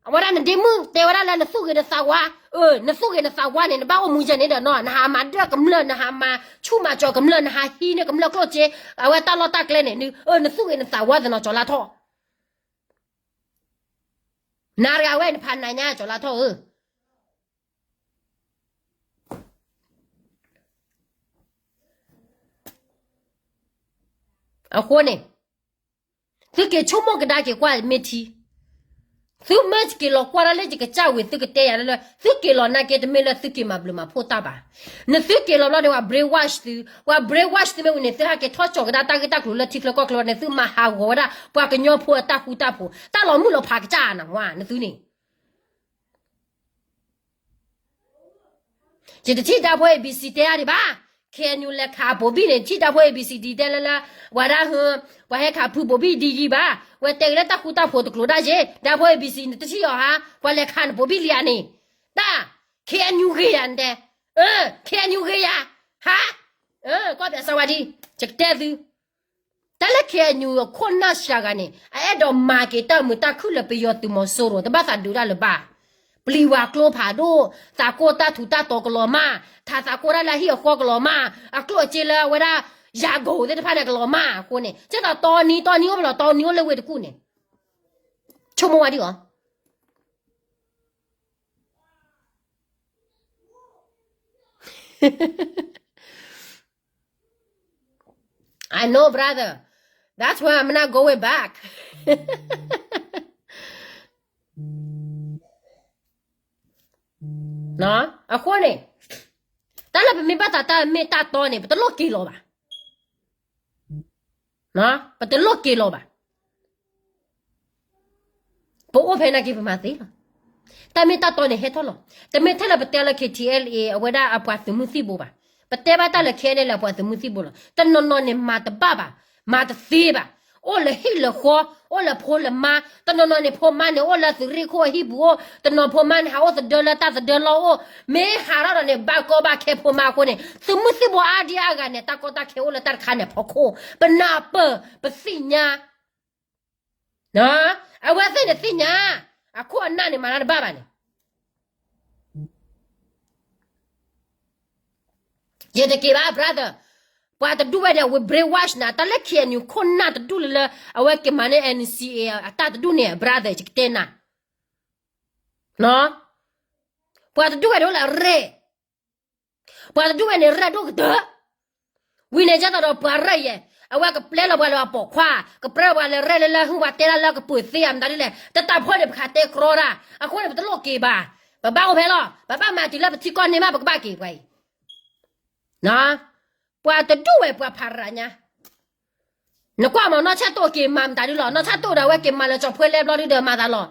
အဝဲဒၣ်နဒ့မုၣ်တဲဝဲဒၣ်လၢနသူၣ်ဂ့ၤနသးဝါ, အၢ နသူၣ်ဂ့ၤနသးဝါန့ၣ် နဘၣ်အိၣ်မူယဲန့ၣ်ဒီးနီၤ နဟးမၤဒၢၣ်ကမျၢၢ် နဟးမၤဆူၣ်မၤစီၤကမျၢၢ် နဟးဟံးန့ၢ်ကမျၢၢ်ကျိၣ်စ့, အဝဲတၢ်လီၢ်တၢ်ကျဲန့ၣ် အၢ နသူၣ်ဂ့ၤနသးဝါသနီၤ ကၠီၤလါထီၣ်, နၤတဂၤဝဲနဖးနၤညါ ကၠီၤလါထီၣ်ဧၢ. အဃိန့ၣ် သုက့ၤဆိကမိၣ်ကဒါက့ၤကွၢ်မ့ၢ်ထံ, သုမ့ၢ်က့ၤလီၤကွၢ်ဒၣ်လၢယကစၢ်ဝံၤ သုကတဲယၤလၢလၢ သုက့ၤလီၤနာ်က့ တမ့ၢ်လၢသုက့ၤမၤဘျုးမၤဖှိၣ်တၢ်ဘၣ်. နသုက့ၤလီၤဘျီဒီး ပှၤ brainwash သု, ပှၤ brainwash သုမ့ၢ်ဝံၤန့ၣ် သုဟဲက့ၤထီၣ်ကၠီၤကဒါတၢ်ဂ့ၢ်တၢ်ကျိၤလၢထံချၢကီၢ်ချၢန့ၣ် သုမၤဟးဂီၤဝဲဒၣ် ပှၤကညီဖိအတၢ်ဃူတၢ်ဖိး, တၢ်လီၤမုၢ်လီၤဖးကစၢ်နဝါ နသုန့ၣ် ယတထံၣ်ဒၣ်ဖိ A B C တဲဒၣ်ဒံးဘၣ်. K N U လဲၤခးဘိၤဘံၣ်န့ၣ် ထံၣ်ဒၣ်ဖိ A B C ဒ်တဲလၢလၢ ပှၤဒၣ်ဟၢ, ပှၤဟဲခးဖုဘိၤဘံၣ်ဒ်ယံၤဘၣ်, ဝဲတဲက့ၤလၢတၢ်ဃူတၢ်ဖိးတကျိၤဒၣ်ယဲ, ဒၣ်ဖိ A B C နတထံၣ်အီၤဧါ, ပှၤလဲၤခးနဘိၤဘံၣ်လံဧါန့ၣ်, တၢ် K N U ဂ့ၤယၤနတဲ, အၢ K N U ဂ့ၤယၤ, ဟါ, အၢ ကီၢ်ပၠးစၢဝါဒံ, ယကတဲသု တၢ်လၢ K N U အခိၣ်နၢ်စှၤဂၤန့ၣ် အအဲၣ်ဒိးမၤက့ၤတၢ်မုာ်တၢ်ခုၣ်လၢပယီၤသုးမီၤစိရိၤ တဘၣ်သးဒုးတၢ်လၢၤဘၣ်. ပျံၤဝဲကျိဖးဒိၣ်, သးကိၢ်တၢ်ထူးတၢ်တီၤကလီၤမၢ်, ထးသးကိၢ်တၢ်လၢအဟံၣ်အဃီကလီၤမၢ်, အကျိၣ်အစ့လၢအဝဲဒၣ် ယၤကိာ်သ့ၣ်တဖၣ်န့ၣ်ကလီၤမၢ်အဃိန့ၣ် ကဲသိးတီနံၤတီနံၤအိၣ်ဖဲလဲၣ် တီနံၤအိၣ်လၢဝ့ၢ်တကူၣ်န့ၣ် ဆိကမိၣ်ဝဲဒ်အီၤ I know, brother. That's why I'm not going back. အဃိန့ၣ် တၢ်လၢပမ့ၢ်ဘၣ်သးတၢ်မ့ၢ်တၢ်တီန့ၣ် ပတလိၣ်က့ၤလီၤဘၣ်. ပတလိၣ်က့ၤလီၤဘၣ်. ပအိၣ်ဖဲနာ်က့ ပမၤသ့လီၤ. တၢ်မ့ၢ်တၢ်တီန့ၣ်ဟဲထီၣ်လီၤ. တမ့ၢ်ထဲလၢပတဲလၢ K T L A အဝဲဒၣ်အပှၤသုးမုၢ်သံၣ်ဘိဘၣ်. ပတဲဘၣ်တၢ်လၢ K N L A အပှၤသုးမုၢ်သံၣ်ဘိလီၤ. တနီၤနီၤန့ၣ်မၤတဘၣ်ဘၣ်, မၤတသ့ဘၣ်. အိၣ်လၢဟံၣ်လၢဃီ, အိၣ်လၢဖိလၢမါ, တနီၤနီၤန့ၣ် ဖိမါန့ၣ် အိၣ်လၢသုးရ့ၣ်ခိၣ်အဟံၣ်ပူၤအိၣ်, တနီၤဖိမါန့ၣ် ဟးအိၣ်သဒၢလၢတၢ်သဒၢလီၢ်အိၣ်, မ့ၢ်ဟးထီၣ်ဒီးန့ၣ် ဘၣ်ကီဘၣ်ခဲဖိမါအဃိန့ၣ် သုးမုၢ်သံၣ်ဘိအါဒံအါဂၤန့ၣ် တၢ်ကီတၢ်ခဲအိၣ်လၢတၢ်တခါန့ၣ်အဖီခိၣ်, ပနၢ်ပၢၢ် ပသ့ၣ်ညါ အဝဲသ့ၣ်န့ၣ်သ့ၣ်ညါ, အခိၣ်အနၢ်န့ၣ်မၤတၢ်တဘၣ်ဘၣ်န့ၣ် ယတက့ၤဘၣ် brother, ပှၤတဒူၣ်ဝဲန့ၣ် အဝဲ brainwash နၤ, တၢ်လၢ K N U ခိၣ်နၢ်တဒူၣ်လၢ အဝဲက့ၤမၤန့ၢ် N C A အတၢ်တဒူၣ်န့ၣ် brother ယကတဲနၤ, ပှၤတဒူၣ်ဝဲန့ၣ်အိၣ်လၢအရဲၣ်, ပှၤတဒူၣ်ဝဲန့ၣ် ရဲၣ်ဒိၣ်ကတၢၢ်, ဝံၤန့ၣ် ဒ်သိးဒီးပှၤရဲၣ်ယဲၢ်, အဝဲကပျဲလီၤပှၤလၢအပိာ်ခွါ, ကပျဲပှၤလၢရဲၣ်လၢလၢဟုၣ် ပှၤတဲဒၣ်လၢကပၢၤသ့ဧါ မတၤဒ်လဲၣ်, တၢ်တၢ်ဖီန့ၣ် ပခးတဲကြီတၢ်, အဃိန့ၣ် ပတလိၣ်က့ၤဘၣ်, ပဘၣ်အိၣ်ဖဲလီၤ, ပဘၣ်မၤတုၤလၢပထံကီၢ်န့ၣ်မး ပကဘၣ်က့ၤပှၤအံၤ ပှၤတဒူၣ်ဝဲပှၤဖးရၤညါ, နကွၢ်မး နီၢ်ဆဲၣ်တိၣ်က့ၤမၤမတၤဒ်လီၤ, နီၢ်ဆဲၣ်တိၣ်ဒီးအဝဲက့ၤမၤလၢကၠီၤဖှဲလဲဘျီဒုဒီးမၤသးလီၤ,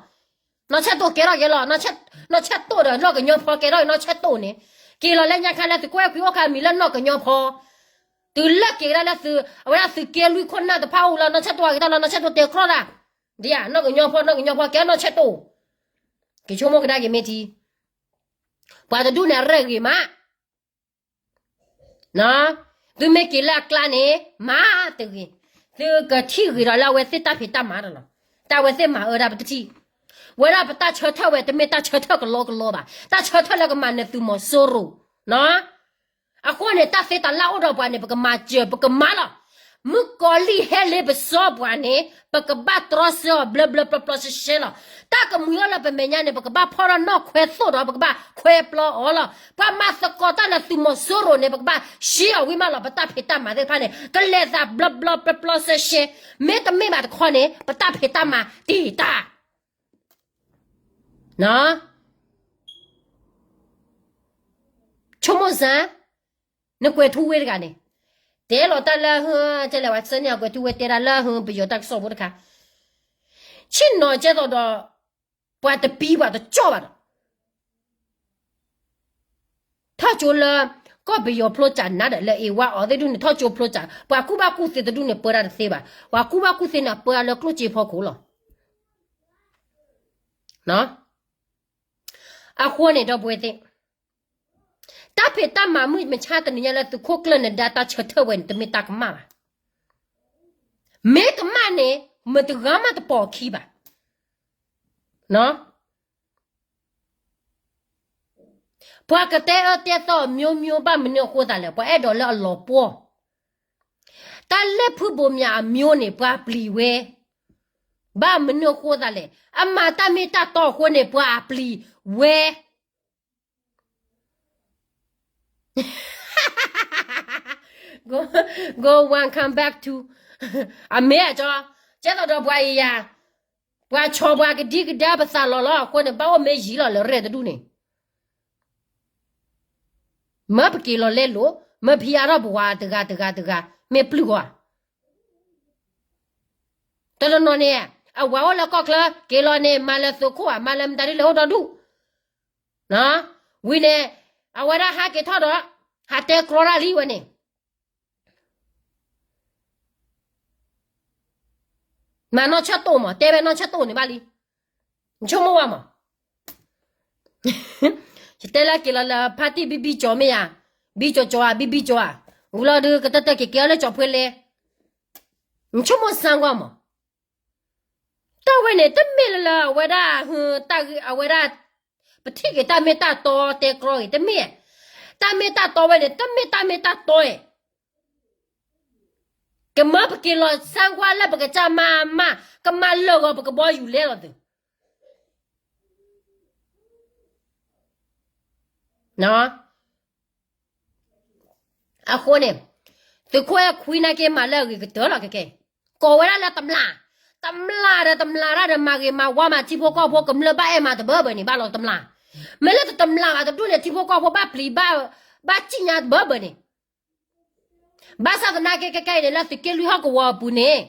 နီၢ်ဆဲၣ်တိၣ်ကဲထီၣ်က့ၤလီၤ, နီၢ်ဆဲၣ်တိၣ်ဒီးနီၢ်ကညီဖီကဲထီၣ်က့ၤ နီၢ်ဆဲၣ်တိၣ်န့ၣ်, က့ၤလီၤလၢညါခါလၢသုးခိၣ်အဲၣ်ခွံအိၣ်ခါမံၤလၢနီၢ်ကညီဖီ, တုၤလၢက့ၤကဒါလၢသုး အဝဲဒၣ်သုးက့လွံၢ်ခိၣ်နၢ်တဖၣ်အိၣ်လီၤ, နီၢ်ဆဲၣ်တိၣ်က့ၤထီၣ်လီၤ, နီၢ်ဆဲၣ်တိၣ်တဲကြီတၢ်, ဒ်ယါ နီၢ်ကညီဖီ နီၢ်ကညီဖီကဲနီၢ်ဆဲၣ်တိၣ်, က့ၤဆိကမိၣ်ကဒါက့ၤမ့ၢ်ထံ ပှၤတဒူၣ်န့ၣ်အရဲၣ်ဂ့ၤမး သုမ့ၢ်က့ၤလၢအကျါန့ၣ် မၤတဂ့ၤ, သုကထံၣ်ဂ့ၤဒီးလၢအဝဲသ့ၣ်တၢ်ဖံးတၢ်မၤဒီးလီၤ, တၢ်အဝဲသ့ၣ်မၤအၢဒၣ်ပတထံၣ်, ဝဲဒၣ်ပတၢ်ဆၢထၢၣ်ဝဲ တမ့ၢ်တၢ်ဆၢထၢၣ်ကလီကလီဘၣ်, တၢ်ဆၢထၢၣ်လၢကမၤနၢၤသုးမီၤစိရိၤ, အဃိန့ၣ် တၢ်သ့တၢ်လၢ်အိၣ်ဒီးပှၤန့ၣ် ပကမၤစၢၤ ပကမၤလီၤ, မုၣ်ကီၤလံၢ်ဟဲလ့ပစီပှၤန့ၣ် ပကဘၣ်တြီဆၢအီၤဘျၢဘျၢပျီပျီရှဲရှဲလီၤ, တၢ်ကမှံၤအီၤလၢပမဲာ်ညါန့ၣ် ပကဘၣ်ဖီၣ်ထီၣ်နီၣ်ခွဲသိၣ်ဒီး ပကဘၣ်ခွဲပျီအီၤလီၤ, ပှၤမၤသကိးတၢ်လၢသုးမီၤစိရိၤန့ၣ် ပကဘၣ်ရှဲအီၤဝံၤမးလီၤ, ပတၢ်ဖံးတၢ်မၤသ့ၣ်တဖၣ်န့ၣ် ကလဲၤသးဘျီဘျီပျီပျီရှဲရှဲ, မ့တမ့ၢ်ဘၣ်တခီန့ၣ် ပတၢ်ဖံးတၢ်မၤတ့ၢ်တၢ် ဆိကမိၣ်စၢ်, နကွဲးထူဝ့တဂၤန့ၣ်, တဲလီၤတၢ်လၢဟု, ကလဲၤဝဲဆၢန့ၣ် အကွဲးထူဝ့တဲဒၣ်လၢဟု ပယီၤတၢ်ကစီၣ်ဖိတခါ, ဆ့ၣ်နီၤကဲသိးဒီး ပှၤတပံၤပှၤတကၠီၣ်ဘၣ်ဒီး ထီၣ်ကၠိလၢ ကီၢ်ပယီၤဖျိစၢ်နါဒီး လၢအ့ၣ်ဝါအီၤသ့ၣ်ဒူၣ်န့ၣ် ထီၣ်ကၠိဖျိစၢ်, ပှၤကူၣ်ဘၣ်ကူၣ်သ့တဒူၣ်န့ၣ် ပၢတၢ်တသ့ဘၣ်, ပှၤကူၣ်ဘၣ်ကူၣ်သ့န့ၣ် ပၢတၢ်လၢကျိၣ်စ့ဖီခိၣ်လီၤ. အဃိန့ၣ် ဒီပုၢ်ဝဲၢ်သ့ၣ်, တၢ်ဖံးတၢ်မၤမုၢ်မဆါတနံၤညါလၢသုးခိၣ်ကျၢၢ်နဒါတၢ်ဆၢထၢၣ်ဝဲန့ၣ် တမ့ၢ်တၢ်ကမၣ်ဘၣ်. မ့ၢ်ကမၣ်န့ၣ် မတဂၤမးတပိာ်ခံဘၣ်. ပှၤကတဲအၢတဲသီအမျိုးမျိုး ဘၣ်မနုၤအဃိသတးလဲၣ်, ပှၤအဲၣ်ဒိးလၢအလီၤပှီၢ်, တၢ်လၢဖုဘိးမၠးအမျိုးန့ၣ် ပှၤပျံၤဝဲ, ဘၣ်မနုၤအဃိသတးလဲၣ်, အမၤတၢ်မ့ၢ်တၢ်တီအဃိန့ၣ် ပှၤအပျံၤဝဲ. Go one come back to အမ့ၢ်အကၠီ, ကဲသိးဒီးပှၤအံၤယၤ, ပှၤဆီၣ်ပှၤကဒံကဒါပသးလီၤလီၤအဃိန့ၣ် ဘၣ်အိၣ်မ့ၢ်ယံၤလီၤလၢရဲၣ်တဒူၣ်န့ၣ် မၢပက့ၤလီၤလဲလိာ်, မၢဖံးအါထီၣ်ပဝၤတဂၤတဂၤတဂၤ, မ့ၢ်ပျုၢ်ဂီၤဧါ. တနီၤနီၤန့ၣ် အဝၤအိၣ်လၢကီၢ်ချၢ က့ၤလီၤန့ၣ် မၤလၢသုးခိၣ်ဧါ, မၤလၢမတၤဒ်လဲၣ်အိၣ်ဒီဒူၣ်. ဝံၤန့ၣ် အဝဲဒၣ်ဟးက့ၤထီၣ်ဒီး ဟးတဲကြီတၢ်လံဝဲန့ၣ် မၤနီၢ်ဆၢၣ်တိၣ်မး, တဲဝဲနီၢ်ဆၢၣ်တိၣ်န့ၣ်ဘၣ်လံ. နဆိကမိၣ်ဝဲမး, ယတဲလၢက့ၤလီၤလၢဖါတံၢ်ဘံဘံကၠီမ့ၢ်ဧါ, ဘံကၠီကၠီဧါ, ဘံဘံကၠီဧါ, ဝံၤလီၤဒုးကတၢၢ်တၢၢ်က့ၤက့ၤအီၤလၢကၠီၤဖှဲလဲ, နဆိကမိၣ်စၢ်ကွၢ်မး. တၢ်ဝဲန့ၣ် တမ့ၢ်လၢလၢအဝဲဒၣ်, အဝဲဒၣ်, ပထံၣ်က့ၤတၢ်မ့ၢ်တၢ်တီတဲကြီဂ့ၤ တမ့ၢ်, တၢ်မ့ၢ်တၢ်တီဝဲန့ၣ် တမ့ၢ်တၢ်မ့ၢ်တၢ်တီဧါ. ကမၢပက့ၤလီၤစၢ်ကွၢ်လၢပကစၢ်မၤမး, ကမၤလၢာ်ဂီၤပကဘီယူၤလဲလီၤသုး အဃိန့ၣ်, သုးခိၣ်အဲၣ်ခွံနာ်က့မၤလၢအဂ့ၤကတၢၢ်လီၤကဲကဲ, ကိးဝဲဒၣ်လၢတမျၢ်, တမျၢ်ဒီးတမျၢ်တၢ်ဒီးမၤဂ့ၤမၤဝါမၤထံဖိကီၢ်ဖိ ကမျၢၢ်ဘၣ်အဲၣ်မးတဘၢဘၢန့ၣ် ဘၣ်လီၤတမျၢ်, မ့ၢ်လၢတတမျၢ်ဘၣ်တဒူၣ်န့ၣ် ထံဖိကီၢ်ဖိဘၣ်ပျံၤဘၣ်, ဘၣ်စံၣ်ညါတဘၢဘၢန့ၣ်, ဘၣ်ဆၣ်သနာ်က့ခဲကဲအံၤန့ၣ် လၢသုးက့လွံၢ်ဟီၣ်ကဝီၤအပူၤန့ၣ်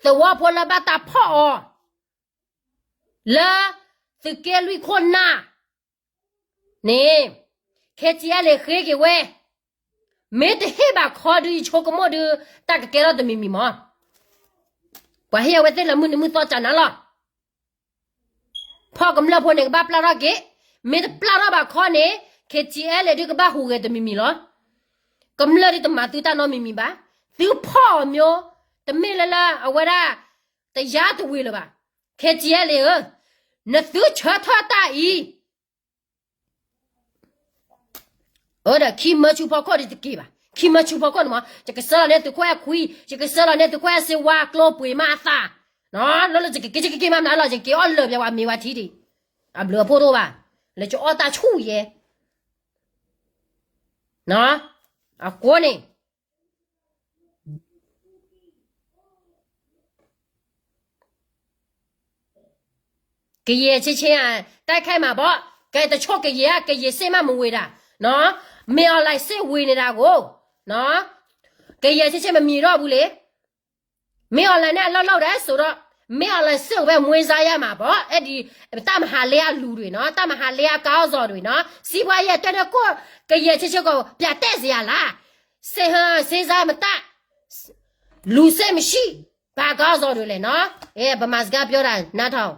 သဝီဖိလၢဘၣ်တၢ်ဖီၣ်အီၤ လၢသုးက့လွံၢ်ခိၣ်နၢ်န့ၣ် KTLA ဃ့က့ၤဝဲ, မ့ၢ်တဟ့ၣ်ဘၣ်ခီဒုး ယဆိကမိၣ်ဒုး တၢ်ကကဲထီၣ်တမံၤမံၤမး, ပှၤဟ့ၣ်အဝဲသ့ၣ်လၢမုၢ်နံၤမုၢ်သီကနၤလီၤ. ဖီၣ်ကမျၢၢ်ဖိန့ၣ် ကဘၣ်ပျၢ်ထီၣ်က့ၤ, မ့ၢ်တပျၢ်ထီၣ်ဘၣ်ခီန့ၣ် KTLA ဒုးကဘၣ်ဟူးဂဲၤတမံၤမံၤလီၤ. ကမျၢၢ်ဒုးတမၤသုတၢ်နီတမံၤမံၤဘၣ်, သုဖီၣ်အီၤမ့ၢ်, တမ့ၢ်လၢလၢအဝဲဒၣ် တယါတဝ့ၤလၢၤဘၣ်, KTLA ဧၢ, နသုဆၢထၢၣ်တၢ်အံၤ ဒီးခံမၢဆူဖီခိၣ်ဒ်တက့ၤဘၣ်, ခံမၢဆူဖီခိၣ်န့ၣ်မး ယကဆှၢလီၤန့ၢ်သုးခိၣ်အဲၣ်ခွံ, ယကဆှၢလီၤန့ၢ်သုးခိၣ်အဲၣ်စ့ဝါ ကျိပှ့ၤမးအသး, လၢလၢယကက့ၤက့ၤက့ၤမးမနုၤလီၤ ယက့ၤအီၣ်လၢာ်ပှၤမ့ၤဝဲထံဒံး, အဘျုးအဖှိၣ်တအိၣ်ဘၣ်, လၢယအီၣ်တၢ်ဆူၣ်ယဲ, အဃိန့ၣ် ကယဲၢ်ဆ့ဆ့ တၢ်ခဲမးဘီ, ကဲတဆိၣ်ကယဲၢ် ကယဲၢ်စ့မးမဝ့ၤဒၣ်, မ့ၢ်အီၤလဲၤစ့ဝ့ၤန့ၣ်ဒၣ်အဂီၢ်, ကယဲၢ်ဆ့ဆ့မမံၤထီၣ်ဘူးလံ, မ့ၢ်အီၤလဲၤန့ၣ်အလီၢ်လီၢ်ဒၣ်စိဒီး, မ့ၢ်အီၤလဲၤစ့အိၣ်ဖဲမွ့ဇါယါမးဘီ, အဲဒ် တၢ်မဟါလ့အလူၤတဝံၤနီၤ, တၢ်မဟါလ့အကါအီၣ်စီၤတဝံၤနီၤ, စံးပှၤယဲၢ်တဲန့ၣ်ကိၣ်, ကယဲၢ်ဆ့ဆ့ကီး ပျးတဲစ့ယၤလၢ်, စ့ဟၢ စ့ဇါမတၢ် လူၤစ့မဆံၣ်, ပှၤကီၢ်စီၤဒုးလဲၣ်နီၤ, အဲ ဗမာစကားပြောတာနားထောင်,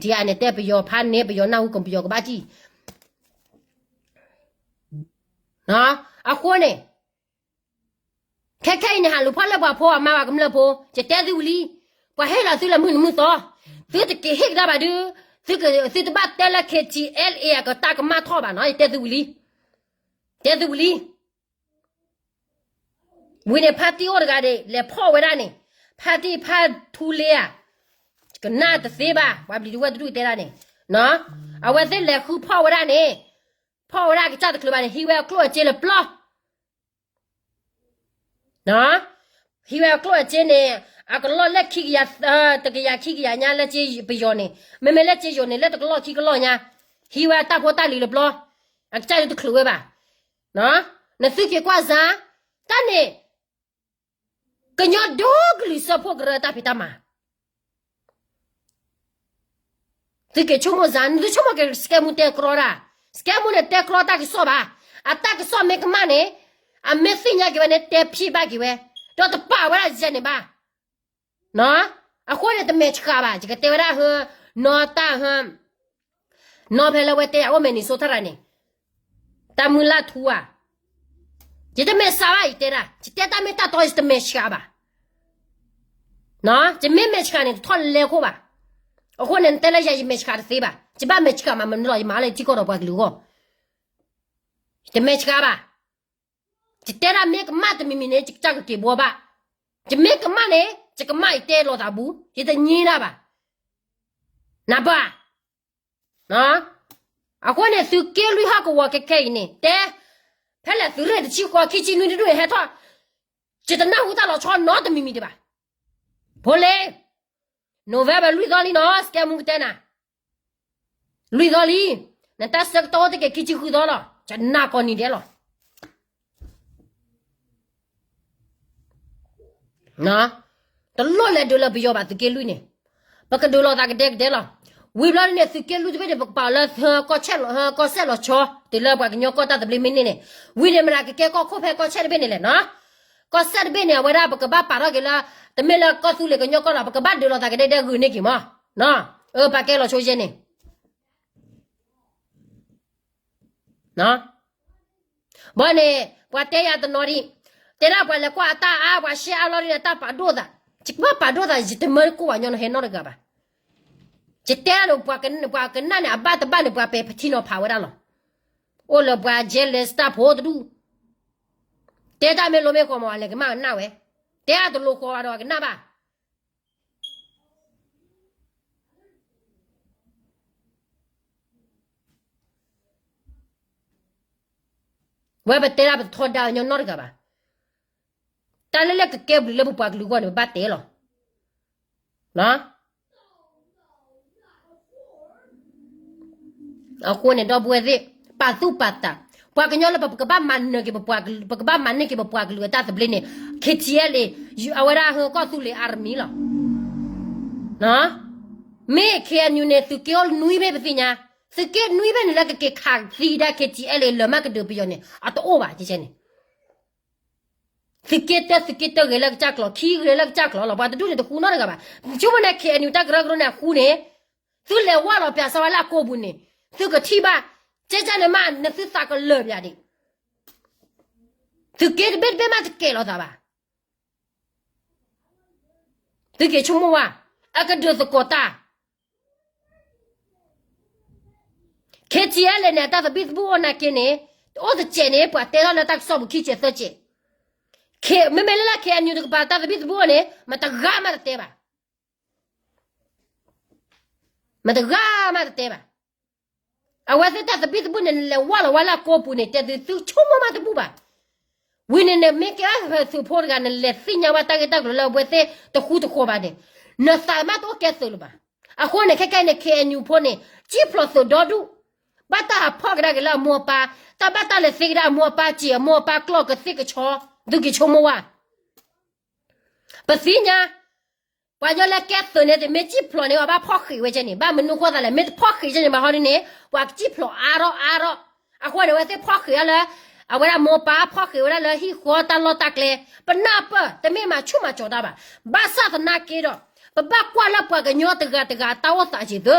ဒ်အန့ၣ်တဲပယီၤဖးန့ၣ် ပယီၤနၢ်ဟူကပယီၤကဘၣ်တံၢ်, အဃိန့ၣ်, ခဲခဲအံၤန့ၣ် ဟးလူၤဖီၣ်လၢပှၤဖိအမါဘၣ်ကမျၢၢ်ဖိ, ယတဲသုဝံၤလံ, ပှၤဟ့ၣ်လီၤသုလၢမုၢ်နံၤမုၢ်သီ, သုတက့ၤဟ့ၣ်ကဒါဘၣ်ဒုး, သုတဘၣ်တဲလၢ KTLA အကတၢ်ကမၣ်ထီၣ်ဘၣ်နီၤ, ယတဲသုဝံၤလံ, တဲသုဝံၤလံ ဝံၤန့ၣ် ဖါတံၢ်အိၣ်တဂၤဒီး လဲၤဖီၣ်ဝဲဒၣ်န့ၣ်, ဖါတံၢ်ဖါထူလ့ဧါ, ကနၣ်တသ့ဘၣ် ပှၤဘျံးတဝဲၢ်တဒူၣ်တဲဒၣ်န့ၣ်, အဝဲသ့ၣ်လဲၤဃုဖီၣ်ဝဲဒၣ်န့ၣ်, ဖီၣ်ဝဲဒၣ်ကစၢ်တချုးဘၣ်န့ၣ် ဟံးဝဲအကျိၣ်အစ့လၢပျီ ဟံးဝဲအကျိၣ်အစ့န့ၣ်, အကလီၢ်လၢခံကယၤ, တကယၤခံကယၤညါလၢစ့ပယီၤန့ၣ်, မ့မ့ၢ်လၢစ့ယိၤန့ၣ် လၢတကလီၢ်ခံကလီၢ်ညါ, ဟံးဝဲအတၢ်ဖိတၢ်လံၤလၢပျီ, အကစၢ်န့ၣ်တချုးဝဲဘၣ်, နသုက့ၤကွၢ်စါ, တၢ်န့ၣ် ကညီဒီကလုာ်စၢဖှိၣ်ကရၢတၢ်ဖံးတၢ်မၤ, သုက့ၤဆိကမိၣ်စါ, နသုဆိကမိၣ်က့ၤ စကဲမူတဲကြီတၢ်, စကဲမူန့ၣ်တဲကြီတၢ်ကစီၣ်ဘၣ်, အတၢ်ကစီၣ်မ့ၢ်ကမၣ်န့ၣ်, အမ့ၢ်သ့ၣ်ညါက့ၤဝဲန့ၣ် တဲဖံးဘၣ်က့ၤဝဲ, ဒီးတပာ်ဝဲဒၣ်ယဲန့ၣ်ဘၣ် အဃိန့ၣ် တမဲာ်ဆှးဘၣ်, ယကတဲဝဲဒၣ်ဟၢ, နီၢ်တၢ်ဟၢ, နီၢ်ဖဲလၢဝဲတဲယၤအိၣ် Minnesota န့ၣ်, တၢ်မုၢ်လၢ်ထူဧါ, ယတမဲာ်ဆှးဘၣ် ယတဲဒၣ်, ယတဲတၢ်မ့ၢ်တၢ်တီ ယတမဲာ်ဆှးဘၣ်, ယမ့ၢ်မဲာ်ဆှးန့ၣ် တထီၣ်လဲခိၣ်ဘၣ်, အဃိန့ၣ် နတဲလၢယၤယမဲာ်ဆှးတသ့ဘၣ်, ယဘၣ်မဲာ်ဆှးမးမနုၤလီၤ ယမၤလၢယထံကီၢ်ဒီးပှၤကလုာ်အဂီၢ်, ယတမဲာ်ဆှးဘၣ် ယတဲဒၣ်မ့ၢ်ကမၣ်တမံၤမံၤန့ၣ် ယကစၢ်ကက့ၤဘှီဘၣ်, ယမ့ၢ်ကမၣ်န့ၣ် ယကမၣ်ယတဲလိာ်သးဘူး ယတညံဒၣ်ဘၣ်, နၢ်ပၢၢ်, အဃိန့ၣ် သုးက့လွံၢ်ဟီၣ်ကဝီၤခဲခဲအံၤန့ၣ် တဲ, ဖဲလဲၣ်သုးရ့ၣ်တဆံဃီ ခံဆံနွံတဒူၣ်န့ၣ်ဟဲထီၣ်, ယတနၢ်ဟူတၢ်လီၤဆီနီတမံၤမံၤဒံးဘၣ်, ဖိလ့ November လွံၢ်သီလံနီၤ စကဲမူကတဲနၤ လွံၢ်သီလံ, နတၢ်ဆၢကတီၢ်အိၣ်တက့ၢ်ခံဆံဃုသီလီၤ, ယနၢ်ကိးနံၤဒဲးလီၤ. တလိၣ်လဲၤဒုးလၢပယီၤဘၣ်သုးက့လွံၢ်န့ၣ်, ပကဒုးလိာ်သးကဒဲကဒဲလီၤ. ဝံၤဘျီန့ၣ် သုးက့လွံၢ်တဘ့ၣ်န့ၣ် ပကပာ်အီၤလၢ ကီၢ်စဲၣ်လီၤဆီ, တုၤလၢပှၤကညီကီၢ်တၢ်သဘျ့မ့ၢ်န့ၢ်န့ၣ်, ဝံၤန့ၣ်မတၤကကဲကီၢ်ခိၣ်ဖဲကီၢ်စဲၣ်တဘ့ၣ်န့ၣ်လဲၣ်နီၤ. ကီၢ်စဲၣ်တဘ့ၣ်န့ၣ် အဝဲဒၣ်ပကဘၣ်ပာ်ထီၣ်က့ၤလၢ, တမ့ၢ်လၢကီၢ်သူလ့ၤကညီကီၢ်လီၤ, ပကဘၣ်ဒုးလိာ်သးကဒဲကဒဲဂုာ်န့ၢ်က့ၤမး, အပာ်ကဲလီၤဆိယဲန့ၣ် ဘၣ်န့ၣ် ပှၤတဲယၤတနီၤဒံး, တဲဒၣ်ပှၤလဲၤကွၢ်အတၢ်အါ ပှၤရှဲအါလီၤဒ်န့ၣ် တၢ်ပာ်ဒိၣ်သး, ယကဘၣ်ပာ်ဒိၣ်သး ယတမၢတကိၢ်ဘၣ်ညီနုၢ်ဟဲနီတဂၤဘၣ်. ယတဲဒၣ်ဒီး ပှၤကနၣ်န့ၣ် အဘၣ်တဘၣ်န့ၣ် ပှၤပဲာ်ပထံနီၤဖးဝဲဒၣ်လီၤ. အိၣ်လၢပှၤ jealous တၢ်ဖိတဒူၣ်, တဲတၢ်မ့ၢ်လိမ့ၢ်ဃီမး အလဲၤကမၣ်ကနၣ်ဝဲ, တဲအတလိၤဃီဘၣ်ဒီးကနၣ်ဘၣ် ဝဲပတဲဒၣ်ပတထီဒါညီနီတဂၤဘၣ်. တၢ်လၢလၢကကဲဘျုးလၢပပှၤကလုာ်အဂီၢ်န့ၣ် ပဘၣ်တဲလီၤ. အဃိန့ၣ် ဒီပုၢ်ဝဲၢ်သ့ၣ်, ပာ်သူၣ်ပာ်သး, ပှၤကညီလၢပကဘၣ်မၤနၢၤက့ၤပပှၤကလုာ်, ပကဘၣ်မၤန့ၢ်က့ၤပပှၤကလုာ်အတၢ်သဘျ့န့ၣ်, KTLA အဝဲဒၣ်ဟၢကီၢ်သူလ့ၤအါရမံၤလီၤ. မ့ၢ် KNU န့ၣ် သုးက့အိၣ်နွံဘ့ၣ်ပသ့ၣ်ညါ, သုးက့နွံဘ့ၣ်န့ၣ်လၢကက့ၤခးသံဒၣ် KTLA လၢမၤကဒုးပယီၤန့ၣ် အတအိၣ်ဘၣ်ကဲန့ၣ် သုးက့တၢ သုးက့တၢဂဲၤလၢကစၢ်ကျိာ်, ခံဂဲၤလၢကစၢ်ကျိာ်လီၤ, ပှၤတဒူၣ်န့ၣ်တဃူနီတဂၤဘၣ်. ဆိကမိၣ်န့ၣ် KNU တၢ်ကရၢကရိန့ၣ်အဃူန့ၣ်, သုလဲၤဝဲလီၤပၠးစၢၤဝဲလၢအကိာ်ပူၤန့ၣ်, သုကထံၣ်ဘၣ်, ကဲကဲန့ၣ်မး နသုသးကလၢာ်ပၠးဒံး, သုးက့တဘ့ၣ်တဘ့ၣ်မးတကဲလီၤသးဘၣ်. သုက့ၤဆိကမိၣ်ဝဲ, အကဒုးသကိးတၢ် KTLA န့ၣ် အတၢ်သဘံၣ်သဘုၣ်အိၣ်နာ်က့န့ၣ်, အိၣ်တစဲးန့ၣ် ပှၤတဲထီၣ်လၢတၢ်ကစီၣ်ပူၤခံစဲးသၢစဲး, မ့မ့ၢ်လၢလၢ ခ့ၣ်အဲၣ်ယူၣ် တကပၤတၢ်သဘံၣ်သဘုၣ်န့ၣ် မတဂၤမးတတဲဘၣ်, မတဂၤမးတတဲဘၣ်. အဝဲသ့ၣ်တၢ်သဘံၣ်သဘုၣ်န့ၣ် နလဲၤဝဲလီၤဝဲလၢအကိးပူၤန့ၣ် တဲသု သုဆိကမိၣ်မးတဘူၣ်ဘၣ်. ဝံၤန့ၣ်န့ၣ် မ့ၢ်ကဲဘၣ်သုးဖိတဂၤ နလဲၤသ့ၣ်ညါဝဲတၢ်ဂ့ၢ်တၢ်ကျိၤလၢအဝဲသ့ၣ်တဃူတဃီၤဘၣ်န့ၣ်, နသးမးတအိၣ်ကဲသုးလၢၤဘၣ်. အဃိန့ၣ် ခဲကဲန့ၣ် ခ့ၣ်အဲၣ်ယူၣ် ဖိန့ၣ် စံၣ်ဖျိးသုးဒီဒူၣ်, ဘၣ်တၢ်ဟးဖီၣ်ကဒါက့ၤလၢအမိၢ်အပၢ်, တၢ်ဘၣ်တၢ်လဲၤသ့ကဒါအမိၢ်အပၢ် စံၣ်အမိၢ်အပၢ်ကျီၢ်ကသ့ၣ်ကဆီ, သုက့ၤဆိကမိၣ်ဝဲ ပသ့ၣ်ညါ, ပှၤကညီလၢကဲသုးန့ၣ် တမ့ၢ်စံၣ်ဖျိးန့ၣ် အဘၣ်ဖီၣ်ဃံးဝဲကဲန့ၣ် ဘၣ်မနုၤဃိသးလဲၣ်, မ့ၢ်တဖီၣ်ဃံးကဲန့ၣ်ဘၣ်ဟီဒ်န့ၣ် ပှၤကစံၣ်ဖျိးအါထီၣ်အါထီၣ်. အဃိန့ၣ် အဝဲသ့ၣ်ဖီၣ်ဃံးအါလၢ အဝဲဒၣ်မိၢ်ပၢ်ဖီၣ်ဃံးဝဲဒၣ်လၢဟံၣ်ဃီတၢ်လီၢ်တၢ်ကျဲ, ပနၢ်ပၢၢ် တမ့ၢ်မၤဆူၣ်မၤစီၤတၢ်ဘၣ်. ဘၣ်ဆၣ်သနာ်က့ဒီး ပဘၣ်ကွၢ်လၢပှၤကညီတဂၤတဂၤအတၢ်အိၣ်သးစ့ၢ်သု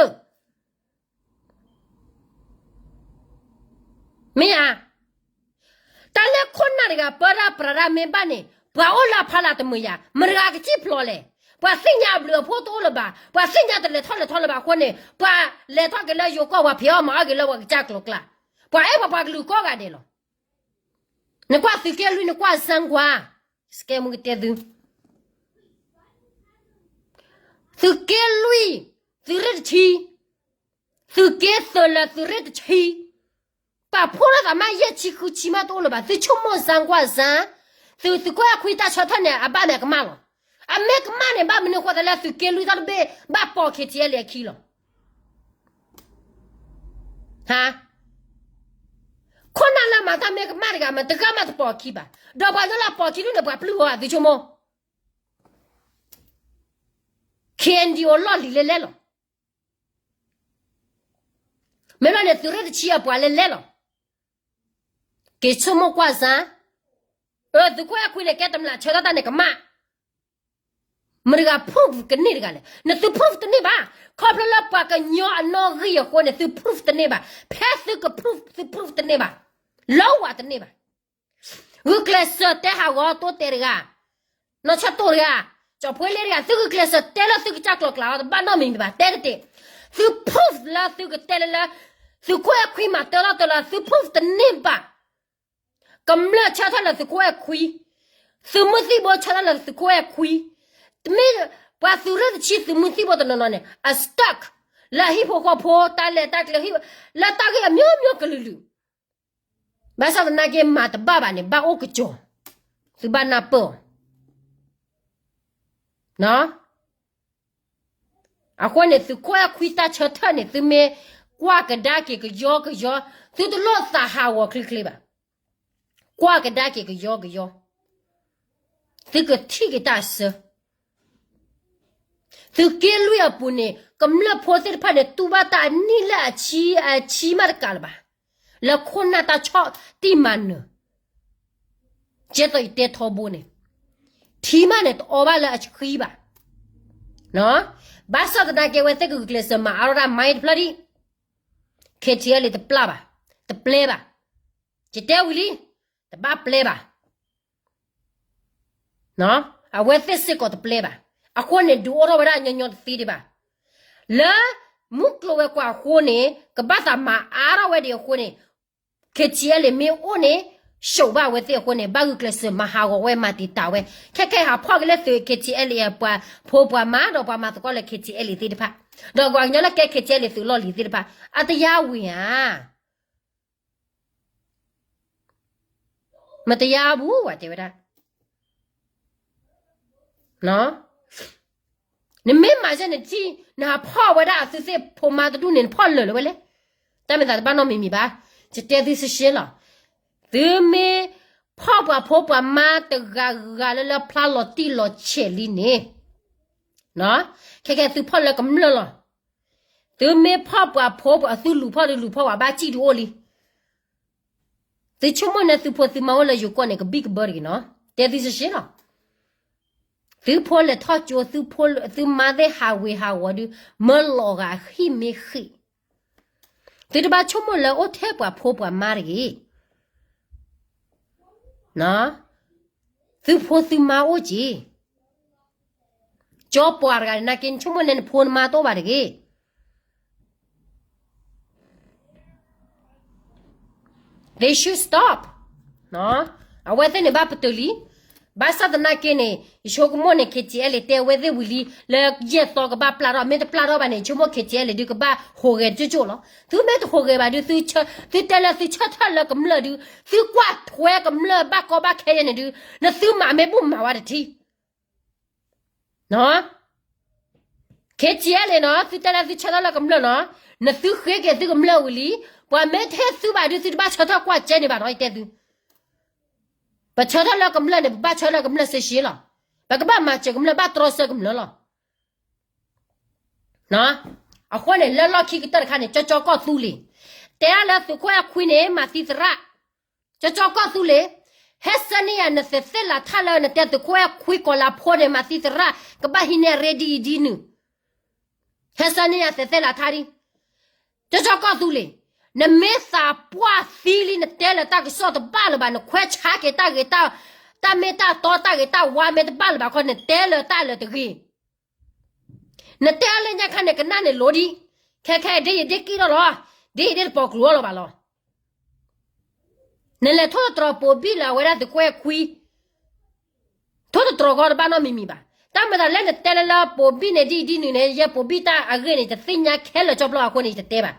မ့ၢ်ဧါ. တၢ်လၢခိၣ်နၢ်တဂၤ ပၢတၢ်ပြးတၢ်မ့ၢ်ဘၣ်န့ၣ် ပှၤအိၣ်လၢအဖီလာ်တမုာ်ယၤ မတၤတဂၤကစံၣ်ဖျိးလဲၣ်. ပှၤသ့ၣ်ညါအဘျုးအဖှိၣ်တအိၣ်လၢၤဘၣ်, ပှၤသ့ၣ်ညါတလဲၤထီၣ်လဲၤထီလၢၤဘၣ်အဃိန့ၣ် ပှၤလဲၤထီၣ်က့ၤလၢယိၤကီၢ် ပှၤဖံးအီၣ်မၤအီၣ်က့ၤလၢပှၤကစၢ်ကျိၤကျါ, ပှၤအဲၣ်ပှၤပှၤကလုာ်ကိးဂၤဒဲးလီၤ. နကွၢ်သုးက့လွံၢ် နကွၢ်စၣ်ကွၢ်, စကဲမုၢ်ကတဲသု သုးက့လွံၢ်, သုးရ့ၣ်တဆံ, သုးက့သၢလၢသုးရ့ၣ်တဆံ, ပာ်ဖှိၣ်ထီၣ်သးမး ယဲၢ်ဆံဃုဆံမးတအိၣ်လၢၤဘၣ်. သုဆိကမိၣ်စၣ်ကွၢ်စၣ်, သုး သုးခိၣ်အဲၣ်ခွံတၢ်ဆၢထၢၣ်န့ၣ် အဘၣ်မ့ၢ်ကမၣ်လီၤ. အမ့ၢ်ကမၣ်န့ၣ် ဘၣ်မနုၤဃိသးလၢသုးက့လွံၢ်တၢ်တဘ့ၣ် ဘၣ်ပိာ် ခ့ၣ်ထံၣ်အဲလ်အ့ အခံလီၤ. ဟါ, ခိၣ်နၢ်လၢမၤတၢ်မ့ၢ်ကမၣ်တဂၤ မတဂၤမးတပိာ်အခံဘၣ်. ဒီးပှၤကညီလၢအပိာ်အခံဒ်န့ၣ် ပှၤပျုၢ်အီၤ သုဆိကမိၣ် ခ့ၣ်အဲၣ်ယူၣ် အိၣ်လီၢ်လံၤလဲၣ်လဲၣ်လီၤ. မ့ၢ်လီၤန့ၣ် သုးရ့ၣ်တဆံအပှၤလဲၣ်လဲၣ်လီၤ. က့ၤဆိကမိၣ်ကွၢ်စၣ်, အၢ သုးခိၣ်အဲၣ်ခွံန့ၣ် ကဲတမျၢ်ဆၢထၢၣ်တၢ်န့ၣ်ကမၣ်, မတၤတဂၤ proof ကန့ၢ်တဂၤလဲၣ်. နသု proof တန့ၢ်ဘၣ်. ခီဖျိလၢပှၤကညီအနီၣ်ဂံၢ်အဃိန့ၣ် သု proof တန့ၢ်ဘၣ်. ဖဲသုက proof သု proof တန့ၢ်ဘၣ်. လီဝးတန့ၢ်ဘၣ်. ဂုာ်ကျဲးစၢးတဲဟးဂီၤတိတဲာ်တဂၤ, နီၢ်ဆၢတိၢ်တဂၤ, ကၠီဖှ့လ့တဂၤ, သုဂုာ်ကျဲးစၢးတဲလၢသုကစၢ်ကျိၤကျါအီၤ တဘၣ်နီတမံၤမံၤဘၣ်, တဲတတဲာ်. သု proof လၢသုကတဲလၢလၢ သုးခိၣ်အဲၣ်ခွံမၤတၢထီၣ်တၢလၢ သု proof တန့ၢ်ဘၣ်. ကမျၢၢ်ဆၢထၢၣ်လၢသုးခိၣ်အဲၣ်ခွံ, သုးမုၢ်သံၣ်ဘိဆၢထၢၣ်လၢသုးခိၣ်အဲၣ်ခွံ, တမ့ၢ်ပှၤသုးရ့ၣ်တဆံသုးမုၢ်သံၣ်ဘိတနီၤနီၤန့ၣ် အ stuck လၢအဟံၣ်ဖိဃီဖိတၢ်လဲၤတၢ်ကျဲ လၢတၢ်ဂ့ၢ်အမျိုးမျိုးကလုာ်လုာ် ဘၣ်ဆၣ်သနာ်က့မၤတဘၣ်ဘၣ်န့ၣ် ဘၣ်အိၣ်ကစီၤ, သုဘၣ်နၢ်ပၢၢ်အီၤ. အဃိန့ၣ် သုးခိၣ်အဲၣ်ခွံတၢ်ဆၢထၢၣ်န့ၣ် သုမ့ၢ်ကွၢ်ကဒါက့ၤကယီကယီ, သုတလိၣ်သးဟးဂီၤချ့ချ့ဘၣ်. ကွၢ်ကဒါက့ၤကယီကယီ, သုကထံၣ်က့ၤတၢ်အဆၢ သုးက့လွံၢ်အပူၤန့ၣ် ကမျၢၢ်ဖိသ့ၣ်တဖၣ်န့ၣ် တူၢ်ဘၣ်တၢ်အနံၣ်လၢအဆံ အဆံမးတကးလၢၤဘၣ်, လၢခိၣ်နၢ်တၢ်ဆီၣ်တံၢ်မၤနၢၤ, ကဲသိးယတဲထီဘိန့ၣ်, ထံမးန့ၣ် တအီဘၣ်လၢအဆံဘၣ်. ဘၣ်ဆၣ်သနာ်က့ အဝဲသ့ၣ်ကဂုာ်ကျဲးစၢးမၤအါထီၣ်တၢ်မၤအံၤတဖျၢၣ်ဒံး, ခဲထံအလံၤတပျၢ်ဘၣ်, တပျဲဘၣ်. ယတဲဝံၤလံ, တဘၣ်ပျဲဘၣ်. အဝဲသ့ၣ်စ့ၢ်ကီးတပျဲဘၣ်. အဃိန့ၣ် ဒုးအိၣ်ထီၣ်ဝဲဒၣ်ညီညီတသ့ဒံးဘၣ်. လၢမုၢ်ကျိၤဝဲၤကွာ်အဃိန့ၣ် ကဘၣ်သးမၤအါထီၣ်ဝဲဒံးအဃိန့ၣ် ခဲထံအလံၤမ့ၢ်အိၣ်န့ၣ် ဆိးဘၣ်ဝဲသ့ၣ်အဃိန့ၣ် ဘၣ်ဂုာ်ကျဲးစၢးမၤဟးဂီၤဝဲမၤတံာ်တာ်ဝဲ. ခဲခဲဟးဖီၣ်က့ၤလၢသုး ခဲထံအလံၤအပှၤဖိပှၤမါဒီးပှၤမၤသကိးလၢ ခဲထံအလံၤသ့ၣ်တဖၣ်, ဒီးပှၤကညီလၢကဲ ခဲထံအလံၤသုးလီၢ်လံၤသ့ၣ်တဖၣ် အတယါဝံၤဧါ. မတယါဘူးဝဲတဲဝဲဒၣ်. နမ့ၢ်မၤစဲန့ၣ်ထံၣ် နဟးဖီၣ်ဝဲဒၣ်အသုသ့ၣ်ဖိမါတဒူၣ်န့ၣ် နဖီၣ်လၢာ်လၢၤဝဲလဲၣ်. တၢ်မ့ၢ်သးတဘၣ်နီတမံၤမံၤဘၣ်. ယတဲသုရှဲရှဲလီၤ. သုမ့ၢ်ဖီၣ်ပှၤဖိပှၤမါတဂၤဂၤလၢလၢ ဖျါလီၤတံၢ်လီၤဆဲးလံန့ၣ်, ခဲကဲသုဖီၣ်လၢကမျၢၢ်လီၤ. သုမ့ၢ်ဖီၣ်ပှၤဖိပှၤ သုလူၤဖီၣ်ဒုးလူၤဖီၣ်ဝဲ ဘၣ်စံၣ်ဒုးအိၣ်လံ. သုဆိကမိၣ်န့ၣ် သုဖိသုမါအိၣ်လၢယိၤကီၢ်န့ၣ် ကဘံၣ်ကဘၢတဂ့ၤနီၤ. တဲသုရှဲရှဲလီၤ. သုဖိလဲၤထီၣ်ကၠိ သုဖိသုမါသ့ၣ်ဟးဝ့ၤဟးဝီၤဒုး မၢလီၤဂာ်ဟံၣ်မ့ၢ်ဃံး. သုတဘၣ်ဆိကမိၣ်လၢအိၣ်ထဲပှၤဖိပှၤမါတဂ့ၤ. သုဖိသုမါအိၣ်က့ၤ ကၠီပှၤတဂၤန့ၣ် နက့ၤနဆိကမိၣ်န့ၣ် နဖိနမါတအိၣ်ဘၣ်တဂ့ၤ. They should stop. အဝဲသ့ၣ်န့ၣ်ဘၣ်ပတုာ်လံ. ဘၣ်ဆၣ်သနာ်က့န့ၣ် ယဆိကမိၣ်န့ၣ် K T L န့ၣ် တဲဝဲသ့ၣ်ဝံၤလံ လၢယဲၢ်သီကဘၣ်ပျၢ်ထီၣ်, မ့ၢ်တပျၢ်ထီၣ်ဘၣ်န့ၣ် ယဆိကမိၣ် K T L န့ၣ်ဒုးကဘၣ်ဟူးဂဲၤကၠိၣ်ကၠိၣ်လီၤ. သုမ့ၢ်တဟူးဂဲၤဘၣ်ဒုး သုတဲလၢသုဆၢထၢၣ်လၢကမျၢၢ်ဒုး, သုကွၢ်ထွဲကမျၢၢ်ဘၣ်ကီဘၣ်ခဲယဲန့ၣ်ဒုး, နသုမၤမ့ၢ်ဘူၣ်မၤဝဲတထံၣ် K T L န့ၣ်နီၤ, သုတဲလၢသုဆၢထၢၣ်လၢကမျၢၢ်နီၤ, နသုဃ့က့ၤသုကမျၢၢ်ဝံၤလံ, ပှၤမ့ၢ်တဟ့ၣ်သုဘၣ်ဒုး သုတဘၣ်ဆၢထၢၣ်ကွၢ်ကဲန့ၣ်ဘၣ်နီၤ, ယတဲသု. ပဆၢထၢၣ်လၢကမျၢၢ်န့ၣ် ပဘၣ်ဆၢထၢၣ်လၢကမျၢၢ်စ့ၢ်ကီးလီၤ. ပကဘၣ်မၤစၢၤကမျၢၢ် ဘၣ်တြီဆၢကမျၢၢ်လီၤ. အဃိန့ၣ် လၢလီၢ်ခံကတၢၢ်တခါန့ၣ် ကၠီကၠီကီၢ်သူလ့ၤ, တဲလၢသုးခိၣ်အဲၣ်ခွံန့ၣ် မၤသံသရၣ်, ကၠီကၠီကီၢ်သူလ့ၤ, ဟဲဆၢန့ၢ်ယၤ နသဲးသ့ၣ်လးထၣ်လၢနတဲသုးခိၣ်အဲၣ်ခွံကီၤလၤဖိန့ၣ် မၤသံသရၣ် ကဘၣ်ဟံးန့ၢ်အရ့ဒ်အံၤဒ်နုၤ, ဟဲဆၢန့ၢ်ယၤသဲးသ့ၣ်လးထၣ်ဒ် ကၠီကၠီကီၢ်သူလ့ၤ, နမ့ၢ်သးပှၢ်သံလံ နတဲလၢတၢ်ကစီၣ်တဘၣ်လၢၤဘၣ်, နခွဲးဆါက့ၤတၢ်ဂ့ၤ, တၢ်မ့ၢ်တၢ်တီတၢ်ဂ့ၤတၢ်ဝါမ့ၢ်တဘၣ်လၢၤဘၣ်ခီ နတဲလၢတၢ်လၢတဂ့ၤ. နတဲလၢညါခါန့ၣ် ကနၣ်န့ၣ်လိၤဒံး, ခဲခဲဒ်ယဒ့ၣ်ကံၣ်ထီၣ်လီၤ, ဒ်ယဒ့ၣ်တပိာ်ကျိၤအီၤလီၤဘၣ်လီၤ. နလဲၤထိၣ်သတြီၤပိာ်ဘံၣ်လၢအဝဲဒၣ်သုးခိၣ်အဲၣ်ခွံ ထိၣ်သတြီၤကီတဘၣ်နီတမံၤမံၤဘၣ်. တၢ်မၤသးလၢနတဲလၢလၢပိာ်ဘံၣ်န့ၣ်ဒ်အံၤဒ်နုၤန့ၣ် ယဲပိာ်ဘံၣ်တၢ်အဂ့ၢ်န့ၣ် တသ့ၣ်ညါခဲလၢာ်ကၠီဖျီအဃိန့ၣ် ယတတဲဘၣ်.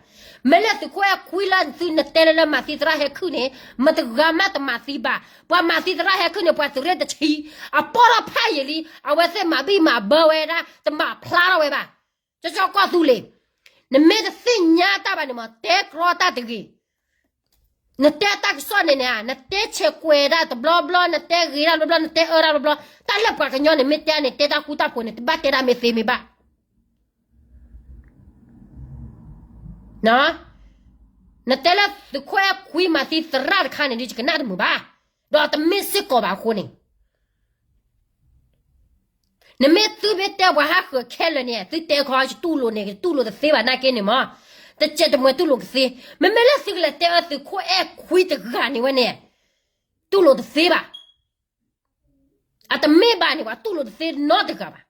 မ့ၢ်လၢသုးခိၣ်အဲၣ်ခွံလၢသုနတဲလၢလၢမၤသံသရၣ်ဟဲခုၣ်န့ၣ် မတဂၤမးတမၤသံဘၣ်. ပှၤမၤသံသရၣ်ဟဲခုၣ်န့ၣ် ပှၤသုးရ့ၣ်တဆံ အပီၢ်ထီၣ်ဖးယံာ်လံ, အဝဲသ့ၣ်မၤဘံၣ်မၤဘၢဝဲဒၣ် တမၤဖျါထီၣ်ဝဲဘၣ်. ကၠီကၠီကီၢ်သူလ့ၤ, နမ့ၢ်တသ့ၣ်ညါတၢ်ဘၣ်န့ၣ်မး တဲကြီတၢ်တဂ့ၤ. နတဲတၢ်ကစီၣ်န့ၣ်န့ၣ် နတဲဆဲးကွဲးတၢ်တဘျီဘျီ, နတဲဂ့ၤတၢ်တဘျီဘျီ, နတဲအၢတၢ်တဘျီဘျီ, တၢ်လၢပှၤကညီန့ၣ် မ့ၢ်တဲန့ၣ် တဲတၢ်ဃူတၢ်ဖိးန့ၣ် တဘၣ်တဲတၢ်မ့ၢ်သ့မ့ၢ်ဘၣ်. နတဲလၢသုးခိၣ်အဲၣ်ခွံမၤသံသရၣ်တခါန့ၣ်ဒုး ယကနၣ်တမုာ်ဘၣ်, ဒီးတမ့ၢ်စ့ၢ်ကီးဘၣ်အဃိန့ၣ် နမ့ၢ်သုမ့ၢ်တဲပှၤဟးဃၢၤခဲလၢာ်န့ၣ် သုတဲခီ ယတူၢ်လိာ်န့ၣ် ယတူၢ်လိာ်တသ့ဘၣ်နာ်က့န့ၣ်မး, တစဲးတမှဲၤတူၢ်လိာ်ကသ့. မ့မ့ၢ်လၢသုကလဲၤတဲအၢသုးခိၣ်အဲၣ်ခွံတဂၤန့ၣ်ဝဲန့ၣ် တူၢ်လိာ်တသ့ဘၣ်. အတမ့ၢ်ဘၣ်န့ၣ် ပှၤတူၢ်လိာ်တသ့နီတဂၤဘၣ်.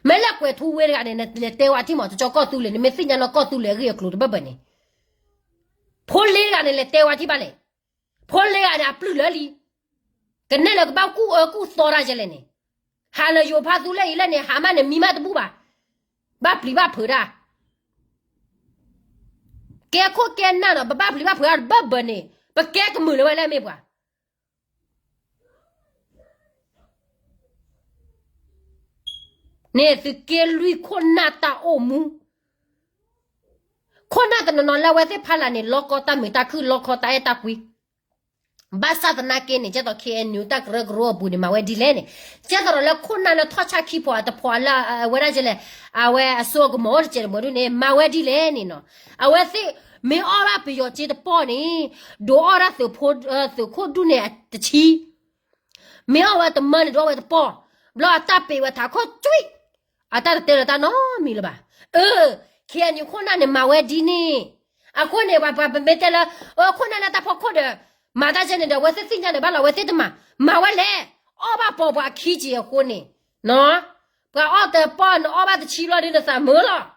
မ့ၢ်လၢကွဲးထူဝ့တဂၤန့ၣ် နလဲၤတဲဝဲထံၣ်မး ကၠီကၠီကီၢ်သူလ့ၤ နမ့ၢ်သ့ၣ်ညါနီၢ်ကီၢ်သူလ့ၤအဂ့ၢ်အကျိၤတဘၢဘၢန့ၣ်, ဖိလ့တဂၤန့ၣ် လဲၤတဲဝဲထံၣ်ဘၣ်လဲၣ်. ဖိလ့တဂၤန့ၣ် အပျုၢ်လၢလံ, ကနဲၣ်လၢကဘၣ်ကူၣ်အၢကူၣ်သီတၢ်ယဲလဲၣ်န့ၣ်, ဟးလၢယိၤဖးသူလၢအံၤလဲၣ်န့ၣ် ဟးမးန့ၣ် မံမးတဘူၣ်ဘၣ်, ဘၣ်ပျံၤဘၣ်ဖုးတၢ်, ကဲခိၣ်ကဲနၢ်ဒီး ပဘၣ်ပျံၤဘၣ်ဖုးတၢ်တဘၢဘၢန့ၣ် ပကဲကမုာ်လၢၤဝဲလၢအမ့ၢ်ပှၤ န့ၣ်သုးက့လွံၢ်ခိၣ်နၢ်တၢ်အိၣ်မူ, ခိၣ်နၢ်တနီၤနီၤလၢအဝဲသ့ၣ်ဖးလၢ်န့ၣ် လီၤကီတၢ်မုာ်တၢ်ခုၣ် လီၤကီတၢ်အဲၣ်တၢ်ကွံ, ဘၣ်ဆၣ်သနာ်က့န့ၣ် ကဲသိး K N U တၢ်ကရၢကရိအပူၤန့ၣ် မၤဝဲဒ်လဲၣ်န့ၣ်, ကဲသိးဒီးလၢခိၣ်နၢ်လၢထီၣ်ဆၣ်ခံဖီအတဖီလၢ အဝဲဒၣ်လဲၣ်, အဝဲအစိအကမီၤအိၣ်တစဲးတမှဲၤဒူၣ်န့ၣ် မၤဝဲဒ်လဲၣ်န့ၣ်နီၤ, အဝဲသ့ၣ်မ့ၢ်အီၣ်ဘၣ်ပယီၤစ့တပီၢ်န့ၣ် ဒိးအီၣ်ဒၣ်သုးခိၣ်ဒူၣ်န့ၣ်တဆံ မ့ၢ်အီၣ်ဝဲတမၢန့ၣ် ဒိးအီၣ်ဝဲတပီၢ်, ဘျီအတၢ်ပ့ၤဝဲထးခိၣ်ကွံာ်, အတၢ်တတဲလၢၤတၢ်နီတမံၤလၢၤဘၣ်. အၢ, K N U ခိၣ်နၢ်န့ၣ် မၤဝဲဒ်န့ၣ်, အဃိန့ၣ် ပှၤပမ့ၢ်တဲလၢ အၢ ခိၣ်နၢ်လၢတၢ်ဖီခိၣ်ဒီး မၤတၢ်ကဲန့ၣ်ဒီး အဝဲသ့ၣ်သ့ၣ်ညါန့ၣ်ဘၣ်လီၤ အဝဲသ့ၣ်တမၤ, မၤဝဲလဲၣ်, အီၣ်ဘၣ်ပီၤပှၤခံက့ၤအဃိန့ၣ်, ပှၤအီၣ်တပီၢ် နအီၣ်ဘၣ်တဆံဘျီဒီး နသးမုာ်လီၤ.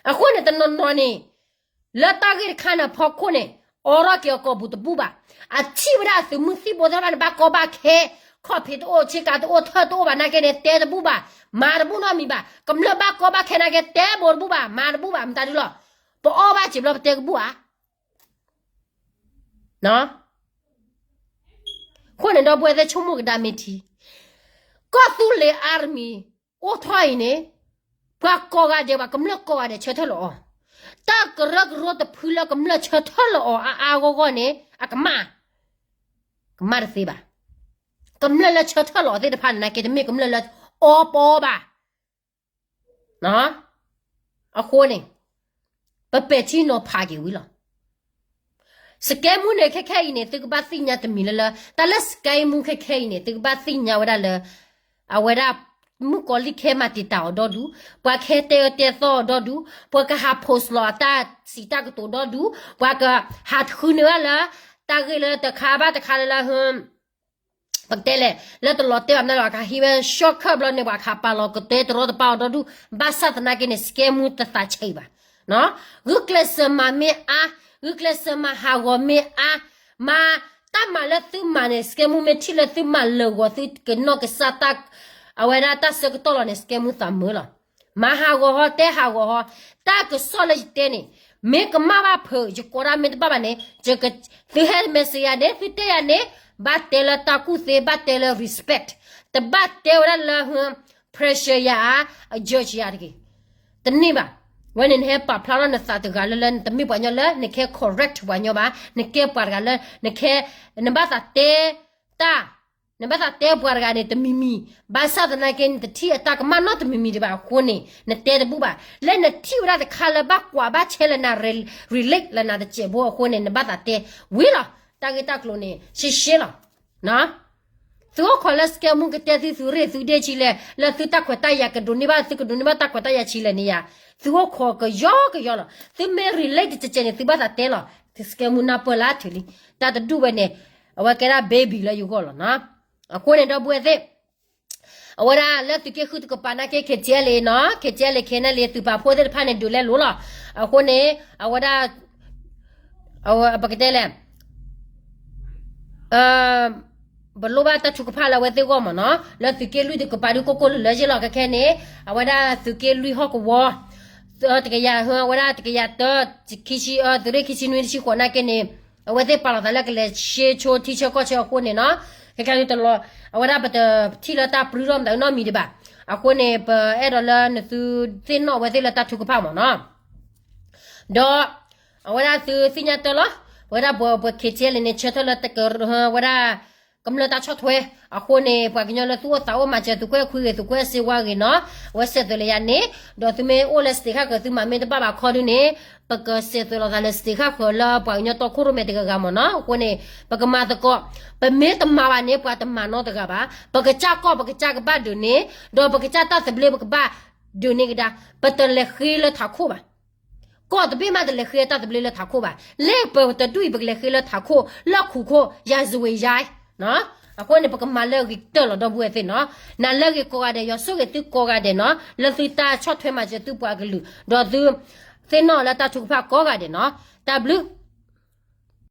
အဃိန့ၣ် တနီၤနီၤန့ၣ် လၢတၢ်ဂ့ၢ်တခါန့ၣ် ဖီခိၣ်န့ၣ် အိးထီၣ်က့ၤအကိာ်ပူၤတဘူၣ်ဘၣ်. အထံၣ်ဝဲဒၣ်အသုးမုၢ်သံၣ်ဘိသ့ၣ်တဖၣ်န့ၣ် ဘၣ်ကီဘၣ်ခဲ, ခီၣ်ဖံးတအိၣ် ဆ့ကၤတအိၣ် ထၢၣ်တအိၣ်ဘၣ်နာ်က့န့ၣ် တဲတဘူၣ်ဘၣ်, မၤတဘူၣ်နီတမံၤဘၣ်. ကမျၢၢ်ဘၣ်ကီဘၣ်ခဲနာ်က့ တဲဘိးတဘူၣ်ဘၣ်, မၤတဘူၣ်ဘၣ် မတၤဒုလီၤ. ပအီၣ်ဘၣ်စ့ၤဘျီ ပတဲကဘူၣ်ဧါ. အဃိန့ၣ် ဒီပုၢ်ဝဲၢ်သ့ၣ် ဆိကမိၣ်ကဒါမ့ၢ်ထံ, ကီၢ်သူလ့ၤ army အိၣ်ထီၣ်အံၤန့ၣ် ပှၤကိးဂၤဒဲး ပှၤကမျၢၢ်ကိးဂၤဒဲး ဆၢထၢၣ်လီၤအီၤ, တၢ်ကရၢကရိတဖုလၢကမျၢၢ်ဆၢထၢၣ်လီၤအီၤအါအါဂီၢ်ဂီၢ်န့ၣ် အကမၣ်, ကမၣ်တသ့ဘၣ်. ကမျၢၢ်လၢဆၢထၢၣ်လီၤအီၤသ့ၣ်တဖၣ်န့ၣ် နာ်က့တမ့ၢ်ကမျၢၢ်လၢအီပီဘၣ်. အဃိန့ၣ် ပပဲာ်ထံနီၤဖးက့ၤဝံၤလီၤ. စကဲမူန့ၣ် ခဲခဲအံၤန့ၣ် သုကဘၣ်သ့ၣ်ညါတမံၤလၢလၢ တၢ်လၢစကဲမူခဲခဲအံၤန့ၣ် သုကဘၣ်သ့ၣ်ညါဝဲဒၣ်လၢ အဝဲဒၣ် မုၣ်ကီၤလံၢ်ခဲမၤတံာ်တာ်အီၤဒီဒူၣ်, ပှၤခဲတဲအၢတဲသီအီၤဒီဒူၣ်, ပှၤကဟး post လီၤအတၢ်စံးတၢ်ကတိၤဒီဒူၣ်, ပှၤကဟးထုးန့ၢ်ဝဲလၢ တၢ်ဂ့ၢ်လၢတခါဘၣ်တခါလၢလၢ ပကတဲလဲၣ် လၢတလီၤတဲာ်ဘၣ်မနုၤလီၤ ကဟံးဝဲ shortcut ဘျီန့ၣ် ပှၤကဟးပာ်လီၤကတဲတရီတပါအီၤဒီဒူၣ်, ဘၣ်ဆၣ်သနာ်က့န့ၣ် စကဲမူတသးဆံးဘၣ်. ဂုာ်ကျဲးစၢးမၤမ့ၢ်အါ, ဂုာ်ကျဲးစၢးမၤဟးဂီၤမ့ၢ်အါ, မၤတၢ်မၤလၢသုမၤန့ၣ် စကဲမူမ့ၢ်ထံၣ်လၢသုမၤလၢာ်ဂီၤသုကနီၢ်ကစၢ်တၢ်, အဝဲဒၣ်တၢ်ဆၢကတီၢ်လီၤန့ၣ် စကဲမူသးမုာ်လီၤ. မၤဟးဂီၤဟီ တဲဟးဂီၤဟီ, တၢ်ကစီၣ်လၢယတဲန့ၣ် မ့ၢ်ကမၣ်ဘၣ်ဖုး ယကိးဒၣ်မ့ၢ်တဘၣ်ဘၣ်န့ၣ် သုဟဲ message ယၤန့ၣ် သုတဲယၤန့ၣ် ဘၣ်တဲလၢတၢ်ကူၣ်သ့ ဘၣ်တဲလၢ respect, တဘၣ်တဲဝဲဒၣ်လၢ pressure ယၤဧါ, အ judge ယၤတဂ့ၤ. တန့ၢ်ဘၣ်. ဝဲန့ၣ်နဟဲပာ်ဖျါထီၣ်နသးတဂၤလၢလၢ နတမ့ၢ်ပှၤကညီလၢ နကဲ correct ပှၤကညီဘၣ်, နကဲပှၤတဂၤလၢ နကဲ, နဘၣ်သးတဲတၢ်, နဘၣ်သးတဲပှၤတဂၤန့ၣ် တမံၤမံၤ, ဘၣ်ဆၣ်သနာ်က့ နတထံၣ်အတၢ်ကမၣ်နီတမံၤမံၤဒံးဘၣ်အဃိန့ၣ် နတဲတဘူၣ်ဘၣ်. လၢနထံၣ်ဝဲဒၣ်တခါလၢဘၣ်ကွၢ်ဘၣ်ဆဲလၢန relate လၢနတစဲးဖိအဃိန့ၣ် နဘၣ်သးတဲဝံၤလီၤ. တၢ်ဂ့ၢ်တၢ်ကျိၤန့ၣ် ရှဲရှဲလီၤ. သုအိၣ်ခိးလၢစကဲမူကတဲသု သုရ့ၣ်သုဒ့ၣ်ဆံလဲၣ်, လၢသုတၢ်ခွဲးတၢ်ယာ်ကဒိးန့ၢ်ဘၣ် သုကဒိးန့ၢ်ဘၣ်တၢ်ခွဲးတၢ်ယာ်ဆံလဲၣ်န့ၣ်ယၤ, သုအိၣ်ခိးကယီကယီလီၤ. သုမ့ၢ် relate တစဲးန့ၣ် သုဘၣ်သးတဲလီၤ. စကဲမူနၢ်ပၢၢ်လၢထုးလံ, တၢ်တဒူၣ်ဝဲန့ၣ် အဝဲကဲဒၣ် baby လၢယဂီၢ်လီၤနီၤ. အဃိန့ၣ် ဒီပုၢ်ဝဲၢ်သ့ၣ် အဝဲဒၣ်လၢသုးက့ဃုတကပၤနာ်က့ KTLA နီၤ, KTLA KNLA သုးပာ်ဖှိၣ်သ့ၣ်တဖၣ်န့ၣ် ဒုးလဲလိာ်လီၤ. အဃိန့ၣ် အဝဲဒၣ် အဝဲပကတဲလဲၣ် ပလိၣ်ဘၣ်တၢ်ထုကဖၣ်လၢအဝဲသ့ၣ်ဂီၢ်မ့ၢ်နီၤ, လၢသုးက့လွံၢ်တကပၤဒုးကိၢ်ကိၢ်လၢလၢယ့ၢ်လီၤ. ခဲခဲန့ၣ် အဝဲဒၣ်သုးက့လွံၢ်ဟီၣ်ကဝီၤ တကယၤ အဝဲဒၣ်တကယၤတၢ ခံဆံ သုးရ့ၣ်ခံဆံနွံတဆံဃိးနာ်က့န့ၣ် အဝဲသ့ၣ်ပာ်လီၤသးလၢကလဲၤရှဲဆိထံဆၢကီၢ်ဆၢအဃိန့ၣ်နီၤ, ခဲခဲန့ၣ်တလီၤ အဝဲဒၣ်ပတထံၣ်လၢတၢ်ပြူထီၣ်မတၤနီတမံၤဒံးဘၣ်. အဃိန့ၣ် ပအဲၣ်ဒိးလၢနသုသ့ၣ်နီၣ်အဝဲသ့ၣ်လၢတၢ်ထုကဖၣ်မ့ၢ်နီၤ. ဒီး အဝဲဒၣ်သုသ့ၣ်ညါတၢ်လီၤ, အဝဲဒၣ်ပှၤ ပှၤ KTLA န့ၣ် ဆၢထၢၣ်လၢတက ဝဲဒၣ် ကမျၢၢ်တၢ်ဆီၣ်ထွဲ, အဃိန့ၣ် ပှၤကညီလၢသုအိၣ်သးအိၣ်မၤစၢၤသုးကွဲးခွံဂ့ၤ သုးကွဲးစ့ဝါဂ့ၤနီၤ, အဝဲစဲးသွဲးလၢယၤန့ၣ်, ဒီးသုမ့ၢ်အိၣ်လၢ state ခၣ်ဃၢၤသုမၤမ့ၢ်တဘၣ်ဘၣ်ခီဒုန့ၣ်, ပကစဲးသွဲးလိာ်သးလၢ state ခၣ်ဃၢၤလၢပှၤကညီတီခိၣ်ရိၣ်မဲတဂၤဂၤမ့ၢ်နီၤ. အဃိန့ၣ် ပကမၤသကိး, ပမ့ၢ်တမၤဘၣ်န့ၣ် ပှၤတမၤနီတဂၤဘၣ်. ပကစၢ်ကီၢ် ပကစၢ်ကဘၣ်ဒုးန့ၢ်, ဒီးပကစၢ်တၢ်သဘျ့ပကဘၣ်ဒုးန့ၢ်ကဒါ, ပတလဲၤဃ့လၢထးခိၣ်ဘၣ်. ကီၢ်တဘ့ၣ်မးတလဲၤဃ့တၢ်သဘျ့လၢထးခိၣ်ဘၣ်. လၢပတဒူၣ်အံၤ ပကလဲၤဃ့လၢထးခိၣ်, လၢခူၣ်ခိၣ်, ယၤစဝ့ၤယါ, အဃိန့ၣ် ပကမၤလၢအဂ့ၤကတၢၢ်လီၤ ဒီပုၢ်ဝဲၢ်သ့ၣ်နီၤ. နၤလၢအဂ့ၤကိးဂၤဒဲး, ယွၤဆိၣ်ဂ့ၤသုကိးဂၤဒဲးနီၤ, လၢသုတၢ်ဆီၣ်ထွဲမၤစၢၤသုပှၤကလုာ်, ဒီးသုသ့ၣ်နီၣ်လၢတၢ်ထုကဖၣ်ကိးဂၤဒဲးနီၤ. တၢ်ဘျုး